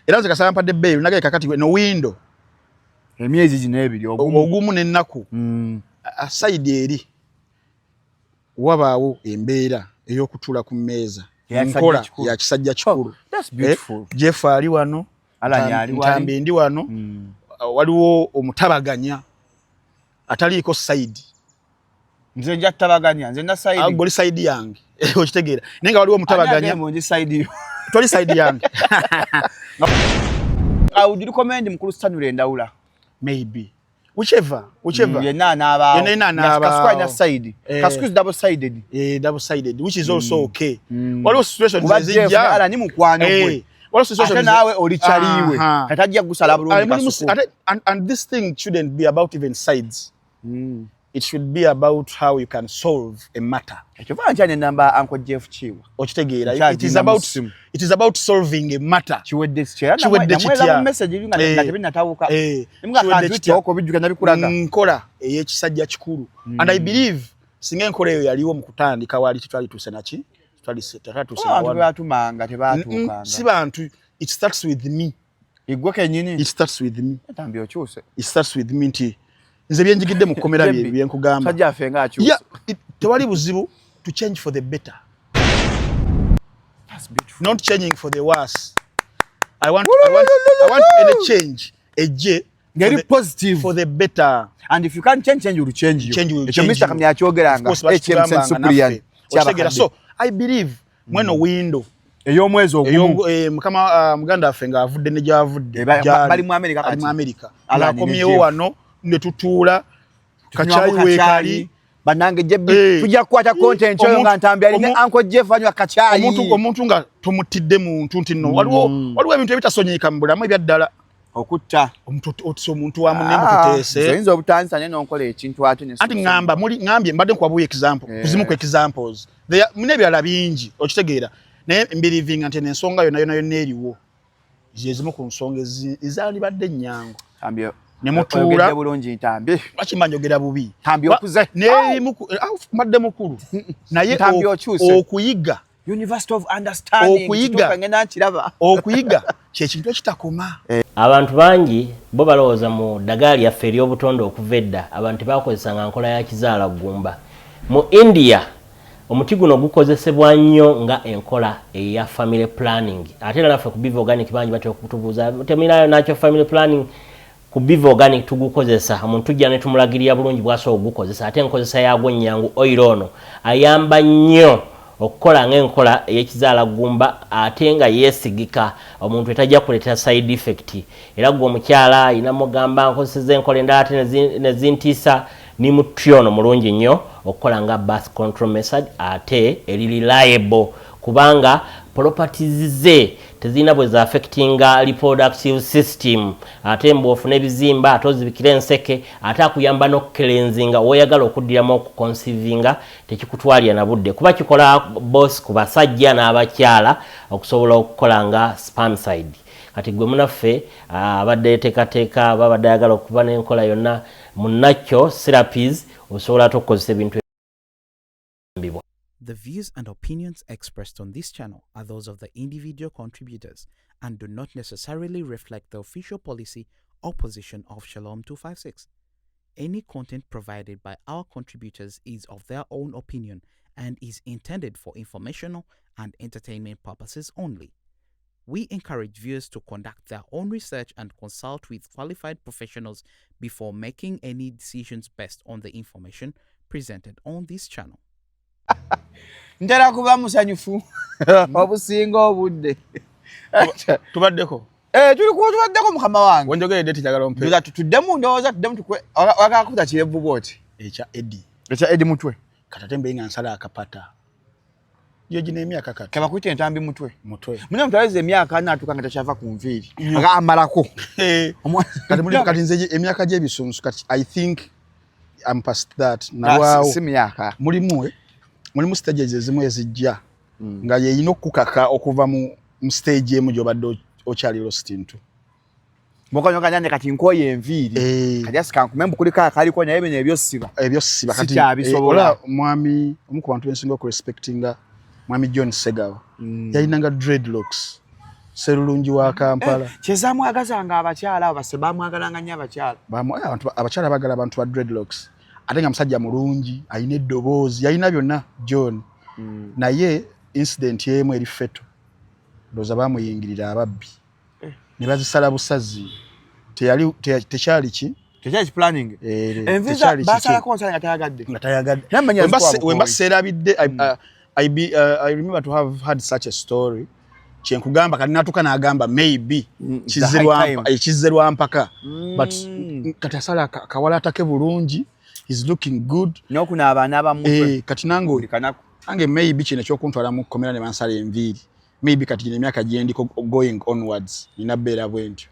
Era nze kasaba mpadde bail nagaye kakati no window Emyezi gino 2, ogumu. Ogumu n'ennaku. Aside eri wabaawo embeera ey'okutuula ku mmeeza Eya kisajja nkola kikulu. ya kisajja kikulu. Oh, that's beautiful. Eh, Jeff ali wano. Alan ali wali. Ntambi ndi wano. Waliwo omutabaganya ataliiko side. Nze nja kutabaganya, nze na side. Goli side yange, okitegeera? Naye nga waliwo omutabaganya. Ani side yo? Toli side yange. I would recommend mukulu Stanley Ndawula. Maybe whichever, whichever. Yenna anaabaawo. Yenna anaabaawo. Kasuku alina side. Kasuku is double sided. Eh, double sided, which is also okay. Waliwo situations Kuba Jeff ne ezijja. Alan mukwano gwe. Eh, waliwo situations Ate naawe oli kyaliwe. Kati ajja kugusala bulungi Kasuku. And this thing shouldn't be about even sides. It should be about how you can solve a matter. Ekyo va nkyane namba Uncle Jeff Kiwa. Okitegeera? Nkyagina It is mu about ssimu. It is about solving a matter. Kiwedde kitya? Kiwedde Namwera kitya? mu message nga nga tebinnatawuka. Eh, Nimuga kiwedde kantu kitya? oko bijjuka nabikulaga. Nkola ey'ekisajja kikulu, and I believe singa enkola eyo yaliwo mu kutandika, waali tetwali tuuse naki, tetwali tuuse na Abantu wano. bebatumanga tebaatuukanga. Si bantu, it starts with me. Igwe kennyini. It starts with me. Ntambi okyuse. It starts with me nti nze byenjigidde mu kkomera bye Jebbi, byenkugamba. Sajja affe nga akyuse. Yeah, tewali buzibu to change for the better. That's beautiful. Not changing for the worse. I want any change ejje Ngeri for the, positive. for the better. And if you can't change, change will change you. Change will Ekyo change Mr. you. Kamya akyogeranga. Of course, HM bakitugambanga Cyprian. naffe. Okitegeera? So I believe mweno window Ey'omwezi ogumu. Eyo, mukama, muganda waffe ng'avudde ne gy'avudde. Eh, gy'ali. bali mu America Ali kati. mu America. Alan ne Ng'akomyewo Jeff. wano ne tutuula Tunywamu kacaayi weekali. Bannange Jebbi, Eh. tujja kukwata content oyo nga Ntambi alina Uncle Jeff anywa kacaayi. Omuntu nga tomutidde muntu nti nno waliwo ebintu ebitasonyeka mu bulamu ebyaddala. Okutta. Omuntu otise omuntu wa munne Ah, mututeese. nze oyinza obutandisa naye n'onkola ekintu ate ne Anti ŋŋamba muli ŋŋambye mbadde nkuwa example kuzimu ku examples. Muna ebirala bingi, okitegeera? Naye mbelievinga nti eno ensonga yonna yonna yonna eriwo zezimu ku nsonga ezandibadde ennyangu Ntambi, ne mutuula. oyogedde bulungi, Ntambi. Lwaki mba njogera bubi? Ntambi okuze. N'erimu mbadde mukulu naye Ntambi okyuse. okuyiga University of Understanding. Okuyiga. Kituuka ngenda nkiraba. Okuyiga kyekintu ekitakoma. Abantu bangi bo balowooza mu ddagala lyaffe ery'obutonde okuva edda abantu tebakozesanga nkola ya kizaala ggumba. Mu India omuti guno gukozesebwa nnyo nga enkola eya family planning. Ate era naffe ku Biva Organic bangi batera okutubuuza, "Temulinayo nakyo family planning?" Ku Biva Organic tugukozesa, omuntu tujja ne tumulagirira bulungi bw'asobola okugukozesa, ate enkozesa yaagwo nnyangu. Oil ono ayamba nnyo okukola ng'enkola ey'ekizaala ggumba, ate nga yeesigika, omuntu etajja kuleetera side effect. Era gwe omukyala ayina mugamba, "Nkozeseza enkola endala ate nezintiisa," ni muti ono mulungi nnyo okukola nga birth control method, ate eri reliable kubanga properties ze tezirina bwe zaaffectinga reproductive system. Ate mbw'ofuna ebizimba ate ozibikira enseke, ate akuyamba n'okucleansinga weeyagala okuddiramu okuconceivinga, tekikutwalira na budde kuba kikola both ku basajja n'abakyala okusobola okukola nga spermicide. Kati gwe munaffe abadde yeteekateeka, aba abadde ayagala okuba n'enkola yonna munakyo therapies, osobola ate okukozesa ebintu mbibwa. The views and opinions expressed on this channel are those of the individual contributors and do not necessarily reflect the official policy or position of Shalom 256. Any content provided by our contributors is of their own opinion and is intended for informational and entertainment purposes only. We encourage viewers to conduct their own research and consult with qualified professionals before making any decisions based on the information presented on this channel. Ntera kuba musanyufu obusinga obudde. Tubaddeko. Eh, tuli ku tubaddeko, mukama wange. Wenjogeredde tijagala ompe. Ndowooza tuddemu, ndowooza tuddemu tukwe wakakuta kirevu bwoti. Ekya Edi. Ekya Edi Mutwe. Kati ate mbe nga nsala akapata yo gino emyaka kati. Kabakuyita Entambi Mutwe. Mutwe. Mune mutaweza emyaka 40 atuuka nga takyava ku nviiri aga amalako. Eh, kati muli kati nze emyaka gy'ebisunsu kati I think I'm past that, nalwawo. Si myaka. Mulimu mulimu stages ezimu ezijja nga yeyina okukaka okuva mu stage emu gy'obadde okyali lost into. Mukanyoganya kati nkooye enviiri. Kati asika nkume mbukuliko akaliko, naye bino ebyosiba Ebyosiba kati Sikyabisobola. Ola mwami omu ku bantu bensinga okurespectinga, mwami John Segawa, yalinanga dreadlocks. Serulungi wa Kampala. Kyezamwagazanga abakyala abo base bamwagalanga nnyo abakyala. Abantu abakyala bagala abantu ba dreadlocks, ate nga musajja mulungi, alina eddoboozi, yalina byonna John. Naye incident emu eri fatal, ndowooza bamuyingirira ababbi ne bazisala busazi. Teyali tekyali ki? Tekyali planning. Envi Tekyali kiki. Basalako nsala nga tayagadde. Nga tayagadde. Naye manya azikuwa Wemba bukoyi. seerabidde, I remember to have had such a story. Kyenkugamba kati natuuka n'agamba maybe The high time. Kizze lwa mpaka, but kati asala kawalaata ke bulungi, is looking good. N'okunaaba anaaba mu mutwe. Eh, kati nange Buli kanaku. Nange maybe kino ekyokuntwala mu kkomera ne bansala enviiri, maybe kati gino emyaka gyendiko going onwards nina bbeera bwe ntyo.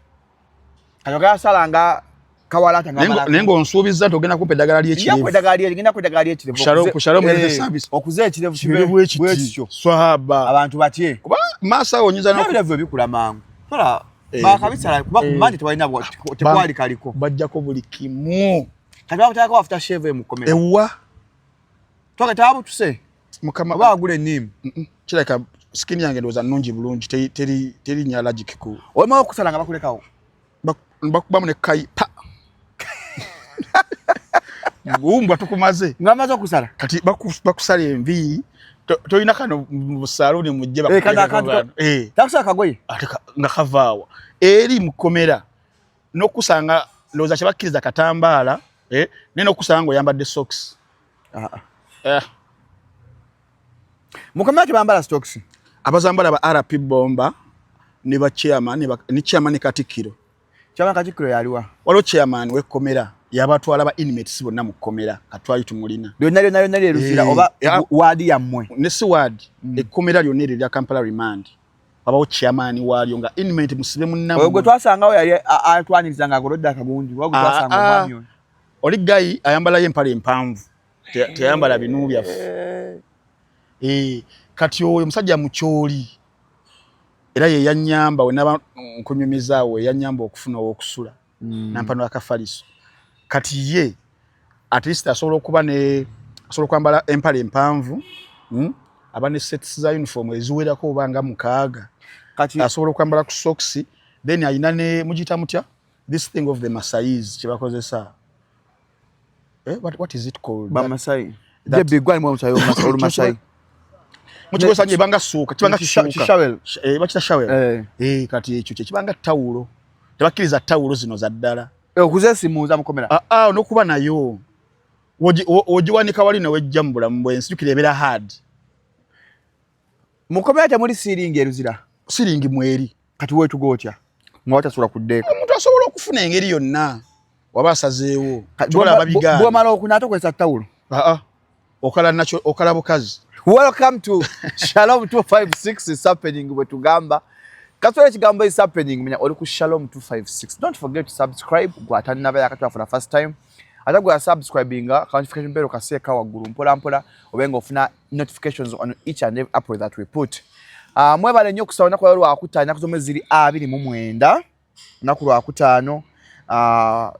Kati ogasala nga kawalaata nga Naye ng'onsuubizza nti ogenda kumpa eddagala Nja ly'ekirevu. Ngenda ku eddagala ly'ekirevu. Ku Shalom Health Service. Okuza ekirevu kibe kibe bwe kiti. Bwe kityo. Swahaba. Abantu batye. Kuba maaso awo onyinza N'ebirevu ebikula mangu. Tola Eh. bakabisala kuba ku mande tewalina tekwali kaliko. Bajjako buli kimu. Kati bakuteekako after shave mu kkomera. Ewa. Twage tewabutuse. Mukama. Oba wagula enniimu. Kirabika skin yange ndowooza nnungi bulungi, teri nya allergic ku Olemawo okusala nga bakulekawo. Bakubamu ne kayi pa gumbwa tukumaze. Nga bamaze okusala. Kati bakusala enviiri, tolina kano mu saluuni mujje Eh, kano bakuteekeko akantu bano. Eh. Takusala kagoye. Ate nga kavaawa eri mukomera n'okusanga ndowooza kyebakkiriza katambaala, eh, naye n'okusanga ng'oyambadde socks. Ah, ah. Eh. Mukomera tebambala socks. Abazambala ba RP Bomba ne ba chairman ne chairman Katikkiro. Chairman Katikkiro yaliwa? Waliwo chairman w'ekkomera yabatwala ba inmates bonna mu kkomera, katwali tumulina. Lyonna lyonna lyonna lyeruzira Eh, oba waadi yammwe? Ne si waadi, ekkomera lyonna eryo erya Kampala Remand wabawo chairman waalyo nga inmate musibe munnammwe. Oyo gwe twasangawo yali atwaniriza ng'agolodde akagundi, oba gwe Ah, twasanga ah. omwami oyo? Oli guy ayambalayo empale empanvu, teyambala binu byaffe. Eh, kati oyo musajja mukyoli era ye yannyamba we naba nkunyumizaawo, yannyamba okufuna ow'okusula, nampa n'akafaliso. Kati ye at least asobola okuba ne asobola okwambala empale empanvu, Aba ne sets za uniform eziwerako oba nga 6. Kati asobola okwambala ku socks, then ayina ne mugiyita mutya, this thing of the Masais kyebakozesa, eh, what is it called? Bamasai. Debbie gwali mu Masai olumasai. Mukikozesa nyo ebanga suuka, kibanga kisuuka. Kishawel. Eh, bakita shawel. Eh. Eh, kati ekyo kye kibanga tawulo. Tebakkiriza tawulo zino za ddala. Eh, okuzeesimuuza mukomera. Ah, ah, n'okuba nayo ogiwanika wali newejja mu bulamu bw'ensi, jjukira ebeera hard. Mukomera temuli siiringi eruzira? Siringi mweri. Kati weetuga otya nga watasula ku ddeeka? Omuntu asobola okufuna engeri yonna waba asazeewo. Kyobola babigaana. Bw'omala okunaata okozesa tawulo? Ah, ah. Okala nakyo, okala bukazi. Welcome to Shalom 256 is happening bwe tugamba. Kasole ekigambo is happening menya oli ku Shalom 256. Don't forget to subscribe gwe atannaba yakatula for the first time. Ate gwe subscribinga ka notification bell kaseeka waggulu mpola mpola obe ng'ofuna notifications on each and every upload that we put. Mwebale nnyo okusaba olunaku lwa Lwakutaano, ennaku z'omwezi ziri 29, lunaku Lwakutaano.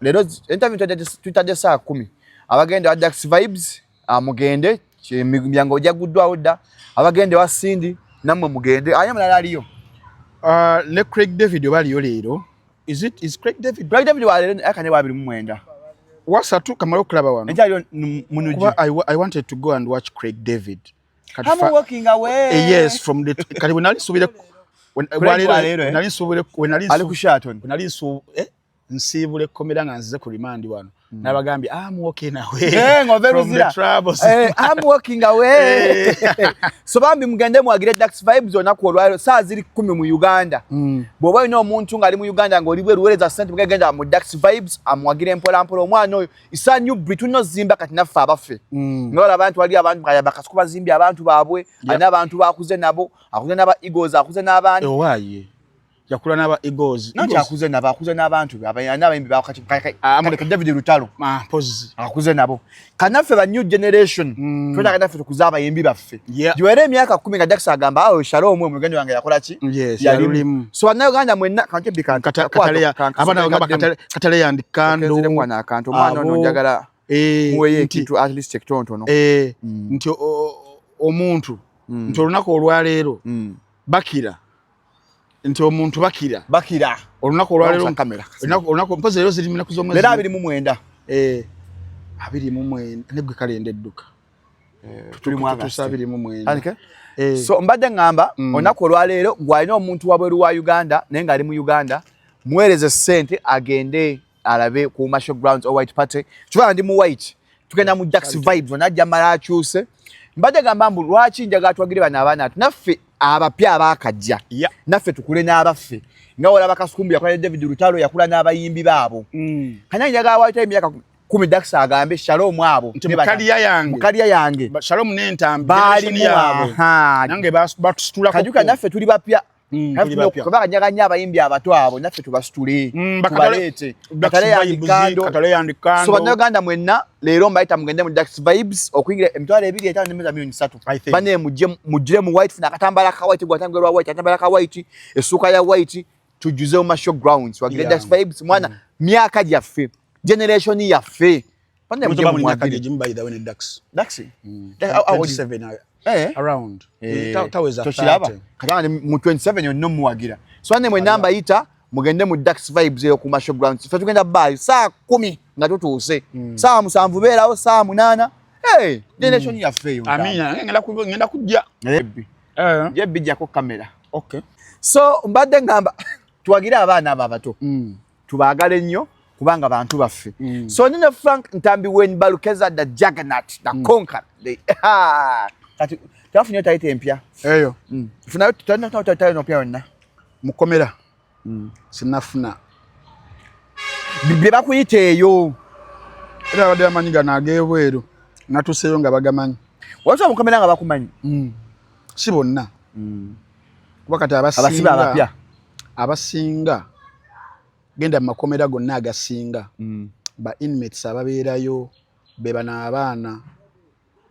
Leero interview tuyitadde saa 10. Abagenda wa Dax Vibes, mugende, emiryango gyaguddwawo dda. Abagenda wa Cindy nammwe mugende. Ani mulala aliyo? Ne Craig David oba aliyo leero? Is Craig David? Craig David wa leero aka ne wa 29. Wasatu kamala okulaba wano. Enkya aliyo Munugi. Kuba I wanted to go and watch Craig David. Kati I'm walking away. Yes, from the kati when nali nsuubire when Craig waleero, wa leero, eh? nali nsuubire when nali Ali ku Sheraton. When nali nsiibula ekkomera nga nzize ku remand wano. Nabagambye, I'm walking away. Ng'ova From the Luzira. troubles. I'm walking away. So bambi mugende mwagire Dax Vibes olunaku olwaleero saa ziri 10 mu Uganda. Bw'oba olina omuntu ng'ali mu Uganda ng'oli bweru weereza ssente mugende genda mu Dax Vibes amuwagire mpola mpola omwana oyo. It's a new breed, tulina ozimba kati naffe abaffe. Nga olaba nti waliyo abantu kaya bakasuku bazimbye abantu baabwe, alina abantu bakuze nabo, akuze n'aba Eagles, akuze n'abandi. Owaaye. Yakula n'aba Eagles. Nanti Eagles. akuze nabo, akuze n'abantu be, alina abayimbi ba kati, Ah, kati David Lutalo. Ah, mpozi. Akuze nabo. Kanaffe ba new generation, twetaaga naffe tukuze abayimbi baffe. Giwere emyaka 10 nga Dax agamba, awo Shalom mwe muganda wange yakola ki? Yes, Yalimu. yalulimu. So bannayuganda mwenna, kanke bi kantu, kakwata, kanka, Abaana bagamba kaddemu. Katale and Kando. Okenzere mwana akantu, omwana ono Abo, njagala muweeyo nti ekintu at least ekitonotono. Nti omuntu, nti olunaku olwaleero, bakira Nti omuntu bakira. Bakira. Olunaku olwaleero kamera. Olunaku mpozi leero ziri munaku z'omwezi. Leero 29. 29 negwe kalenda edduka. Tuli mu August. 29. So mbadde ngamba olunaku olwaleero gwalina omuntu wabweru wa Uganda naye ng'ali mu Uganda, muweereze ssente agende alabe ku Marshall Grounds or White Party. Kiba ndi mu white, tugenda mu Dax Vibes, onajja mala akyuse. Mbadde ngamba mbu lwaki njagala twagire bano abaana naffe abapya abaakajja, naffe tukule n'abaffe. Nga olaba Kasukumbu yakula ne David Lutalo, yakula n'abayimbi baabo. Kanya njagala waayitayo emyaka 10 Dax agambe Shalom abo mukaliya yange Shalom n'entambi baalimu nange batusitulako. Kajuka naffe tuli bapya, kubanga njagala nnyo abayimbi abato abo naffe tubasitule tubaleete. Katale yandikando. So Bannayuganda mwenna leero mbayita mugende mu Dax Vibes okuyingira 25,000 ne 3,000,000. Banne mujjire mu white, funa akatambala ka white, gwatambala lwa white, akatambala ka white, essuuka ya white, tujjuze mu Marshall Grounds wagire Dax Vibes. Mwana myaka gyaffe, generation yaffe. Bane mujje mu myaka gye by the way ne Dax. Dax? 27 around. Taweza 30. Katanga mu 27 yonna muwagira. So ane mwenna mbayita mugende mu Dax Vibes eyo ku Marshall Grounds. Ffe tugenda baayo saa 10 nga tutuuse. Saa 7 beerawo, saa 8. Hey, generation yaffe eyo. Amina, ngenda kujja. Je bijjako kamera. Okay. So mbadde ngamba tuwagire abaana abo abato. Tubaagale nnyo kubanga bantu baffe. So nina Frank Ntambi Wen Balukeza the Juggernaut, the Conqueror. Kati tafunye title empya. Eyo. Funa title empya yonna. Mukomera. Sinafuna. Bye bakuyita eyo. Era abadde bamanyi gano ag'ebweru. Natuseeyo nga bagamanyi. Waliwo mukomera nga bakumanyi? Si bonna. Kuba kati abasinga abasinga genda mu makomera gonna agasinga ba inmates ababeerayo be bano abaana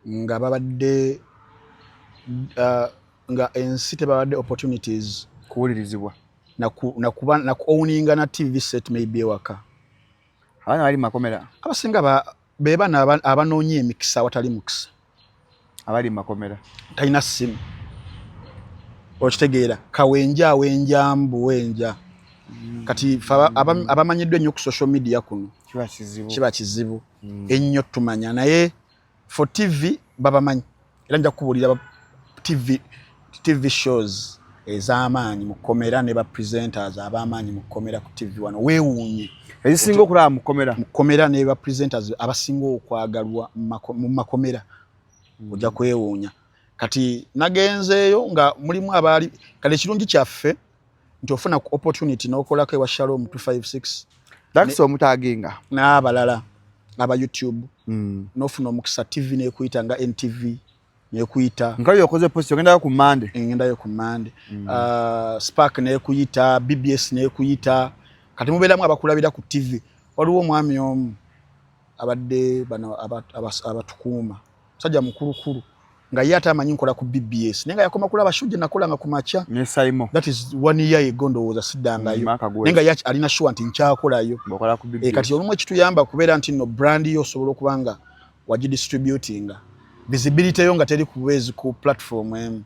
nga babadde nga ensi tebabadde opportunities kuwulirizibwa na ku-owninga na TV set maybe ewaka. Abaana bali mu makomera abasinga be bano abanoonya emikisa awatali mukisa. Abali mu makomera talina ssimu, okitegeera, kawenja awenja mbuwenja. Kati abamanyiddwa ennyo ku social media kuno kiba kizibu ennyo tumanya, naye for TV babamanyi. Era nja kukubuulira TV shows ez'amaanyi mu kkomera ne ba presenters ab'amaanyi mu kkomera ku TV wano weewuunye. Ezisinga okulaba mu kkomera. Mu kkomera ne ba presenters abasinga okwagalwa mu makomera ojja kwewuunya. Kati nagenzeeyo nga mulimu abaali kale ekirungi kyaffe nti ofuna ku opportunity n'okolako ewa Shalom 256 Dax omutaginga n'abalala aba YouTube, n'ofuna omukisa TV n'ekuyita nga NTV n'ekuyita. Nkayo okoze post ogendayo ku Monday. Ngendayo ku Monday. Spark n'ekuyita, BBS n'ekuyita. Kati mubeeramu abakulabira ku TV. Waliwo omwami omu abadde bano abatukuuma, musajja mukulukulu nga ye ate amanyi nkola ku BBS, naye nga yakoma kulaba show gye nakolanga ku makya ne Saimo. That is 1 year ago ndowooza siddangayo, naye nga ye alina sure nti nkyakolayo. Kati olumu ekituyamba kubeera nti nno brand yo osobola okuba nga wagidistributinga visibility yo nga teri kubeezi ku platform emu.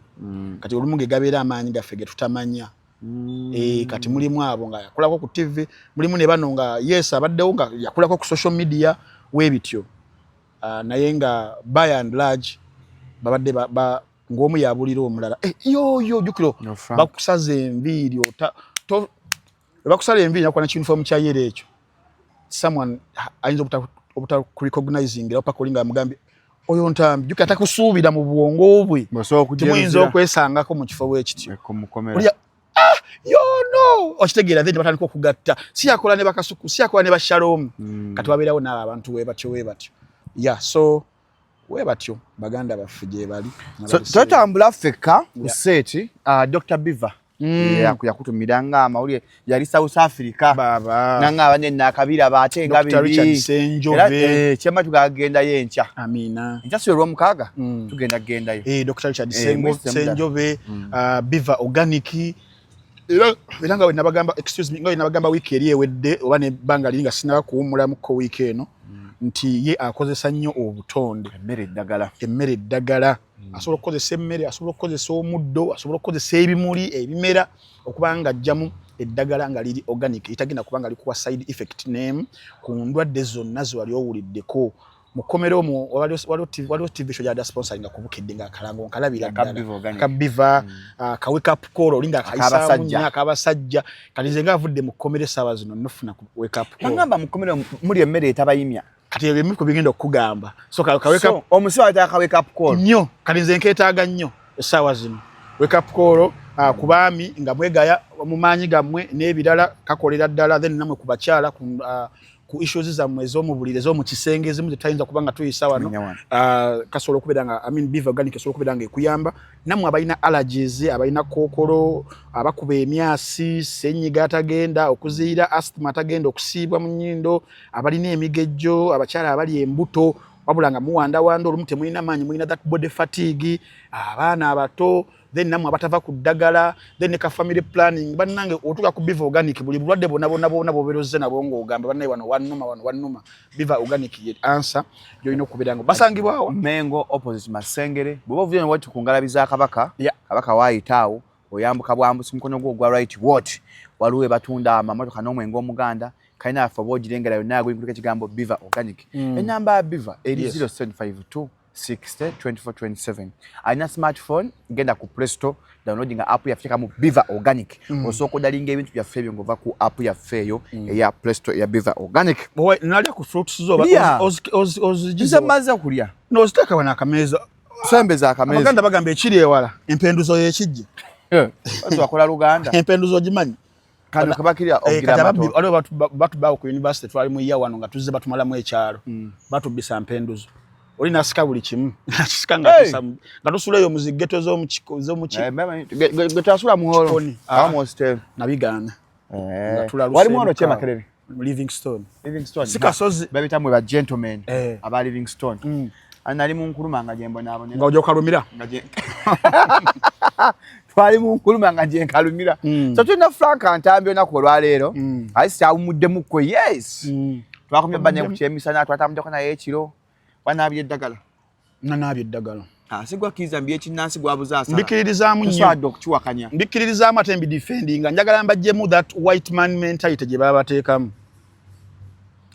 Kati olumu ge gabeera amaanyi gaffe ge tutamanya. Kati mulimu abo nga yakolako ku TV, mulimu ne bano nga yes abaddewo nga yakolako ku social media weebityo. Naye nga by and large babadde ng'omu yabulira omulala. Yo jjukira bakusaza enviiri, bakusala enviiri nakuwa na uniform kya yere ekyo. Someone ayinza obutakurecognizingira era paka olinga amugambye oyo Ntambi, jjukira takusuubira mu bwongo bwe, timuyinza okwesangako mu kifo bwekityo. Yono okitegeera, then batandika okugatta, si yakola ne Bakasuku, si yakola ne Bashalom. Kati wabeerawo n'abo abantu webatyo webatyo. Yeah, so webatyo baganda baffe gye bali. So twetambula ffekka ku set, Dr. Biva yakutumira nga amawulire, yali South Africa nanga abanene nakabira baate nga Dr. Richard Senjove kyema tugagendayo enkya. Amina. Enkya si olwomukaaga tugenda kugendayo. Dr. Richard Senjove, Biva Organic. Era nga nabagamba, excuse me, nga nabagamba wiiki eri ewedde oba nebbanga liri nga sinaba kuwummulamuko wiiki eno. Nti ye akozesa nnyo obutonde. Emmere eddagala. Emmere eddagala. Asobola okukozesa emmere, asobola okukozesa omuddo, asobola okukozesa ebimuli, ebimera, okuba nga ajjamu eddagala nga liri organic, litagenda kuba nga likuwa side effect nemu ku ndwadde zonna zewali owuliddeko. Mu kkomera omwo waliwo TV show gyada sponsoringa ku Bukedde, nga akalango nkalabira Aka ddala. Biva Organic. Akabiva, ka wake up call, oli nga akayisaamu Ak'abasajja. nnyo, ak'abasajja. Kati nze nga avudde mu kkomera essaawa zino, nofuna ku wake up call. Bagamba mu kkomera muli emmere etabayimya. Kati ebyo ebimu ku bigenda okukugamba. So ka wake up So, omusibe ayita ka wake up call. Nnyo. Kati nze nkeetaaga nnyo essaawa zino wake up call, ku baami nga mwegaya mu maanyi gammwe n'ebirala, kakolera ddala. Then nammwe ku bakyala, ku issues zammwe ez'omu buliri, ez'omu kisenge, ezimu zetayinza kuba nga tuyisa wano. Menya wano. Kasobola okubeera nga, I mean, Biva Organic esobola okubeera nga ekuyamba nammwe abalina allergies, abalina kookolo, abakuba emyasi, senyiga atagenda, okuziyira asthma atagenda, okusiibwa mu nnyindo, abalina emigejjo, abakyala abali embuto wabula nga muwandawanda, olumu temulina maanyi, mulina that body fatigue, abaana abato, then nammwe abatava ku ddagala, then ne ka family planning. Bannange, otuuka ku Biva Organic, buli bulwadde bwonna bwonna bwonna bw'obeera ozze nabwo ng'ogamba, "Bannaye, wano wannuma, wano wannuma," Biva Organic ye answer gy'olina okubeera nga basangibwawa. Mengo, opposite Masengere. Bw'oba ovudde wati ku ngalabi za Kabaka, Yeah. Kabaka waayita awo, oyambuka bwambusi, mukono gwo ogwa right what waliwo ebatunda amamotoka n'omwenge omuganda. Kalina affe oba ogirengera yonna yaguli, ekigambo Biva Organic. Enamba ya Biva eri 0752 60 24 27. Alina smartphone, genda ku Play Store, downloading app yaffe, teekamu Biva Organic. Osooka odalinga ebintu byaffe ebyo ng'ova ku app yaffe eyo eya Play Store eya Biva Organic. Nalya ku fruits zo. Lya. Nze mmaze okulya. Noziteeka wano akameeza. Sembeza akameeza. Abaganda bagamba ekiri ewala empenduzo y'ekijja. Wakola Luganda. Empenduzo ogimanyi? Kano kabakirya. Eh, ogira kati ababbi amatooke. waliwo batubaawo ku university, twali mu year wano nga tuzze batumalamu ekyalo, batubbisa mpenduzo. Oli nasika buli kimu, nakisika nga Hey! nga tusula eyo mu zigeto z'omuki. Eh, gwe twasula muholo. Kikoni. Almost. Nabigaana. Nga tulaluse. Wali muholo ki Emukaaga. Makerere? Livingstone. Livingstone. Si kasozi. Babita mwe ba gentlemen Eh. aba Livingstone. Ani nali mu Nkuluma nga gye mbonaabonera. Nga ojja okalumira. Nga gye twali mu Nkuluma nga gye nkalumira. So tulina Frank Ntambi olunaku olwaleero. Aye sikyawummuddemukko, yes. Twakomye bba ne ku kyemisana, twatambuddeko naye ekiro. Wanaabye eddagala. Nanaabye eddagala. Ah, si gwakkiriza mu byekinnansi, gwabuze asala. Mbikkiririzaamu nnyo. Tosobola okukiwakanya. Mbikkiririzaamu ate mbidefendinga. Njagala mbaggyemu that white man mentality gye baba bateekamu.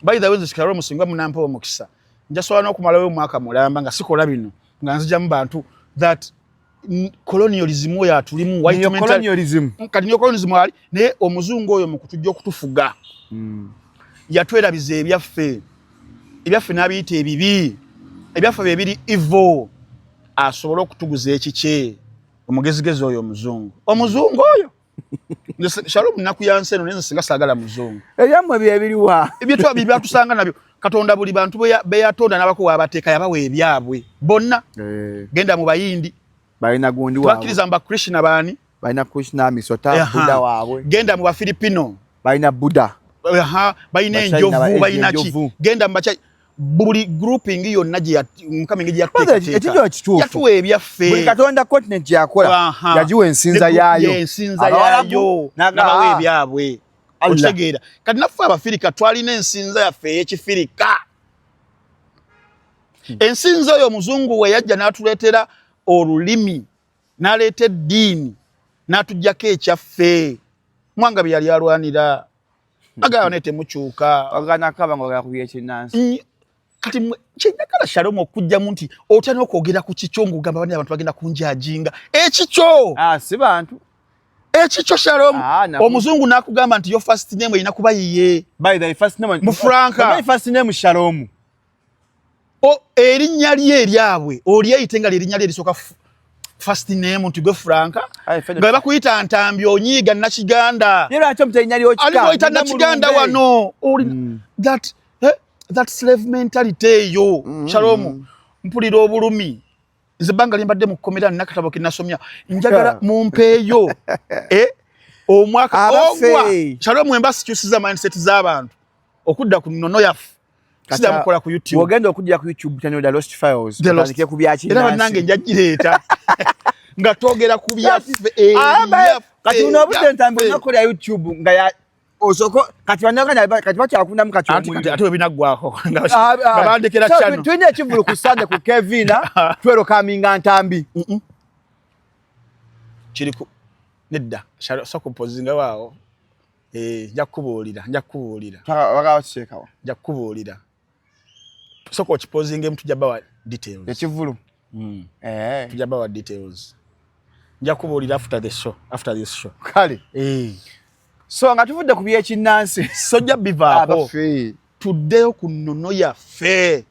By the way, nze Shalom, singa munampa omukisa, njasobola n'okumalawo omwaka mulamba nga sikola bino, nga nzijamu bantu that colonialism oyo atulimu, white mentality. Colonialism. Kati neocolonialism ali naye omuzungu oyo mu kutujja okutufuga, yatwerabiza ebyaffe, ebyaffe n'abiyita ebibi, ebyaffe bye biri evil, asobole okutuguza ekikye. Omugezigezi oyo omuzungu, omuzungu oyo. Nze Shalom, nnaku ya nsi eno, naye nze singa saagala muzungu. Ebyammwe bye biriwa? Ebyetwa byatusanga nabyo. Katonda buli bantu be yatonda n'abakuwa abateeka, yabawa ebyabwe bonna. Genda mu Bayindi, Balina gundi waabwe. tebakkiriza mu Bakrishna baani? Balina Krishna, misota, Aha. Buddha waabwe. Genda mu Bafilipino. Balina Buddha. Aha, balina Bachina enjovu, ba balina ki. enjovu. Genda mu bacha, buli grouping yonna gye Mukama engeri gye Kwanza yatuteekateeka. ekyo kituufu. Yatuwa ebyaffe. Buli katonda continent gyakola yagiwa ensinza yaayo. Ensinza Abawarabu, yaayo, nabawa ebyabwe. Allah. Okitegeera? Kati naffe Abafirika twalina ensinza yaffe ey'Ekifirika. Ensinza oyo omuzungu we yajja n'atuleetera olulimi, n'aleeta eddiini, n'atuggyako ekyaffe. Mwanga bye yali alwanira agaba, naye temukyuka. Wagana kaba nga bagala kubya ekinnansi. Kati mwe kyenjagala Shalom okujjamu nti otya n'okwogera ku kikyo ng'ogamba bani abantu bagenda kunjajinga ekikyo. Ah, si bantu. Ekikyo, Shalom. Ah, omuzungu n'akugamba nti yo first name erina kuba yiye. By the first name. Mu Franka. By first name Shalom. O erinnya lye eryabwe olyeyite nga lyerinnya lye erisooka, first name nti gwe Franka, Aye, Federo. nga bakuyita Ntambi, onyiiga Nakiganda. Ye lwaki omuta erinnya ly'okika? Ali oyita Munda Nakiganda mulumbe. wano oli that slave mentality eyo. Shalom, mpulira obulumi. Nze ebbanga lye mbadde mu kkomera, nina akatabo ke nasomya, njagala mumpeeyo omwaka Abaffe. ogwa. Shalom, emba sikyusiza mindset z'abantu okudda ku nnono yaffe, sidda mukola ku YouTube. Bw'ogenda okujja ku YouTube channel The Lost Files, The Lost. otandike ku bya Era kinnansi. bannange, njagireeta nga twogera ku byaffe. Ah, kati buno obudde Ntambi ebyaffe. olina okukolera YouTube nga ya Osoko kati bannayuganda kati bakyakundamu kati Anti kati omuliro. ate webinaggwako nga Ah, nga ah. bandekera So, channel. Tulina ekivulu ku Sunday ku Kevina, twerokaminga Ntambi. Kiri ku nedda sokupozinga waawo. Eh, nja kukubuulira, nja kukubuulira. Bagaba bakiteekawa. Nja kukubuulira. Soka okipozinga, tujja bawa details. Ekivulu. Eh. Tujja bawa details. Nja kubuulira after the show, after this show. Kale. Eh. So nga tuvudde ku byekinnansi. Sojja bivaako. Abaffe. Tuddeyo ku nnono yaffe,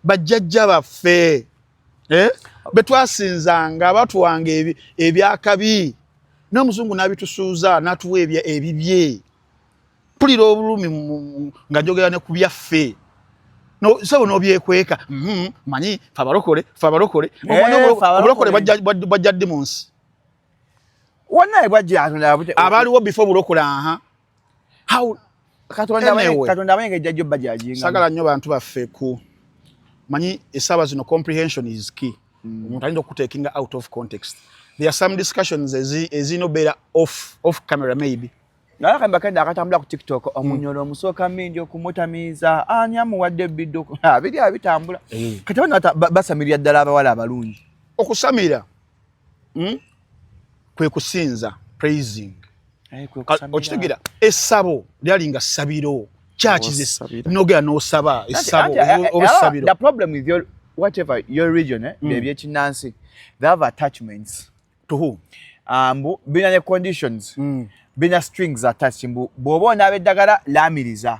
bajjajja baffe, eh? Betwasinzanga batuwanga ebyakabi n'omuzungu n'abitusuuza n'atuwa ebibye. Mpulira obulumi nga njogera ne ku byaffe. No, sebo n'obyekweka. Manyi fe abalokole, fe abalokole. Eh, Omanyi fe abalokole. Obulokole bwajja ddi mu nsi? Wonna bwajja Katonda Abaaliwo before bulokole, aha. How Katonda Anyway. Katonda amanyi ng'ejja jjo bajajinga. Sagala nnyo bantu baffe ku manyi essaawa zino comprehension is key. Omuntu ayinza okutekinga out of context. There are some discussions ezirina obeera off camera maybe. Naye akayimba kenda akatambula ku TikTok, omunyolo omusooka mingi okumutamiiza, ani amuwadde ebiddo biri abitambula. Kati bano basamirira ddala abawala abalungi. Okusamira, Kwe kusinza, praising. Okitegeera, essabo lyali nga ssabiro, church Osabira. nogera n'osaba essabo oba essabiro. The problem with your whatever your region, eh, ebyekinnansi, they have attachments. To who? Mbu bina ne conditions, bina strings attached, mbu bw'oba onaaba eddagala laamiriza.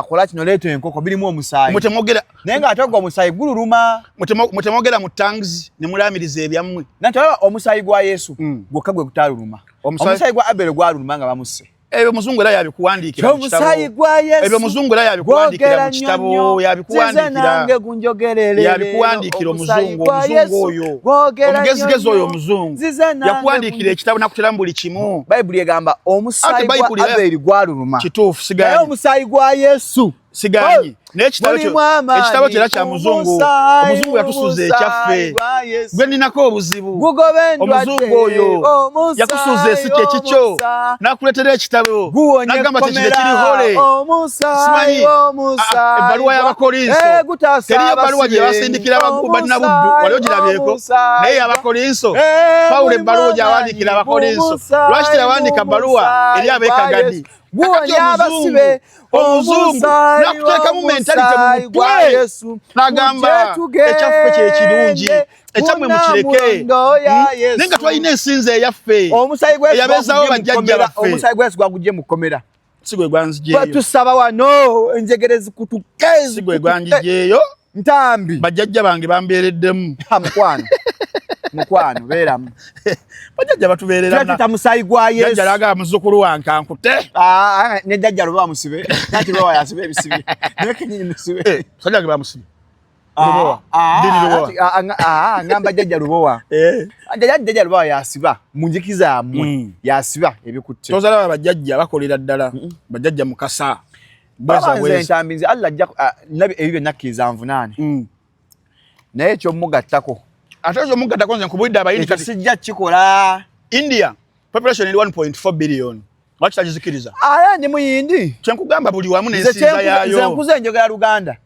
Kola kino, leeta enkoko, birimu omusaayi. Mutemwogera Naye ng'ate ogwo omusaayi gululuma. Mutemwogera mu tongues ne mulaamiriza ebyammwe. Nanti olaba omusaayi gwa Yesu gwokka gwe gutaaluluma. Omusaayi gwa Abel gwaluluma nga bamusse. Ebyo muzungu era yabikuwandiikira mu kitabo. Omusaayi gwa Yesu Ebyo muzungu era yabikuwandiikira gwogera mu kitabo. nnyo nnyo. Yabikuwandiikira. Zize nange gunjogerere. Yabikuwandiikira Omusaayi omuzungu. gwa Omuzungu Yesu oyo gwogera omugezigezi nnyo oyo nnyo. omuzungu Zize nange yakuwandiikira ekitabo nakuteramu buli kimu. Bayibuli egamba omusaayi Ate gwa Bayibuli Abeli gwaluluma, Kituufu. naye Sigaanyi. omusaayi gwa Yesu Sigaanyi, naye ekitabo mulimu amaanyi. Ekitabo kyo era kya muzungu. Omusaayi, Omuzungu yatusuza omusaayi ekyaffe. gwa Yesu. Gwe ninako obuzibu, Gugoba endwadde. omuzungu oyo Omusaayi, yakusuuza esi kyekikyo omusaayi. n'akuleetera ekitabo Guwonya n'agamba kino ekkomera. kiri holy. Omusaayi, Simanyi, omusaayi ebbaluwa y'Abakolinso. Eh, gutaasa Teriyo ebbaluwa gye abasibe. basindikira bannabuddu, wali ogirabyeko? Omusaayi. Naye Abakolinso, Eh, Pawulo mulimu ebbaluwa gy'awandiikira amaanyi. Abakolinso, Omusaayi, lwaki teyawandiika bbaluwa eri omusaayi ab'ekagadi? gwa Yesu. Guwonya abasibe. Omuzungu Omusaayi, n'akuteekamu mentality mu omusaayi gwa mutwe Yesu. n'agamba Mujje ekyaffe kye kirungi, tugende ekyammwe mukireke. kunamulondo ya Yesu. Naye nga twalina ensinza eyaffe Omusaayi gwa Yesu eyabeezaawo gwagujje mu bajjajja kkomera. baffe. Omusaayi gwa Yesu gwagujje mu kkomera. Si gwe gwanzijeeyo. Tusaba wano enjegere zikutuke. Si gwe gwanjijeeyo. Ntambi. Bajjajja bange bambeereddemu. Ha, mukwano, mukwano, beeramu. Bajjajja batubeerera. Tuyita musaayi gwa Yesu. Jjajja lagamba muzzukulu wange ankute. Ah, ah, ne jjajja luba musibe, nati luba yasibe ebisibe, naye kenyini musibe. Eh, sajja wange bamusibe Lubowa. Dini Lubowa. Ngamba jjajja Lubowa. Eh. Jjajja Lubowa yasiba mu njikiza yammwe. Yasiba ebikutte. Tozalaba bajjajja bakolera ddala bajjajja Mukasa. Bweza Baba nze bweza. Ntambi, nze Allah ajja nabi ebyo byonna kkiriza nvunaane, naye ekyomugattako Ate ekyo mugattako, nze nkubulidde Abayindi ekyo kati sijja kukikola. India population eri 1.4 billion, lwaki tagizikiriza? Aya, ndi Muyindi. Kyenkugamba, buli wamu Nze n'ensinza nze yaayo. nkuze njogera Luganda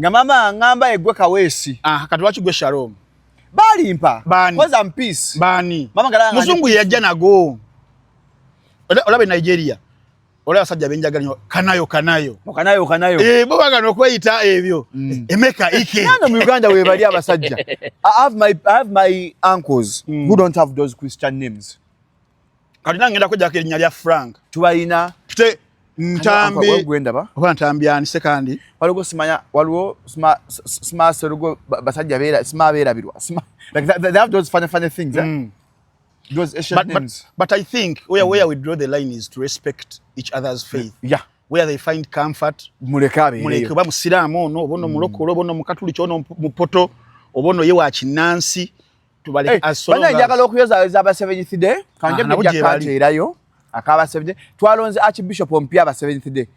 nga mama aŋŋamba egwe Kaweesi. Ah, kati lwaki gwe Shalom? Balimpa. Baani? Cause I'm peace. Baani? Mama galanga. Muzungu ye yajja nago. Olaba e Nigeria, olaba abasajja benjagala nnyo, Kanayo Kanayo. Kanayo Kanayo. Eh, bo bagana okweyita ebyo. Emeka Ike. Nano mu Uganda webali abasajja. I have my uncles who don't have those Christian names. Kati nange ngenda kwejjako erinnya lya Frank. Tubalina. Tute Ntambi. Gwendaba. Oba Ntambi ani sekandi? Waliwo simanya, waliwo sima serugo, basajja beera sima beerabirwa. Sima like that, they have those funny funny things, eh? Those Asian names. But I think where we draw the line is to respect each other's faith. Where they find comfort, Muleke abeereyo. Muleke, oba musiraamu ono, oba ono mulokole, oba ono mukatuliki, ono mupoto, oba ono ye wa kinnansi, tubaleke Hey, as so long bana as njagala okuyozaayoza aba Seventh Day. Kanje Ah, nabo mujja gye bali. kanteerayo akaba Seventh Day. Twalonze Archbishop omupya aba Seventh Day.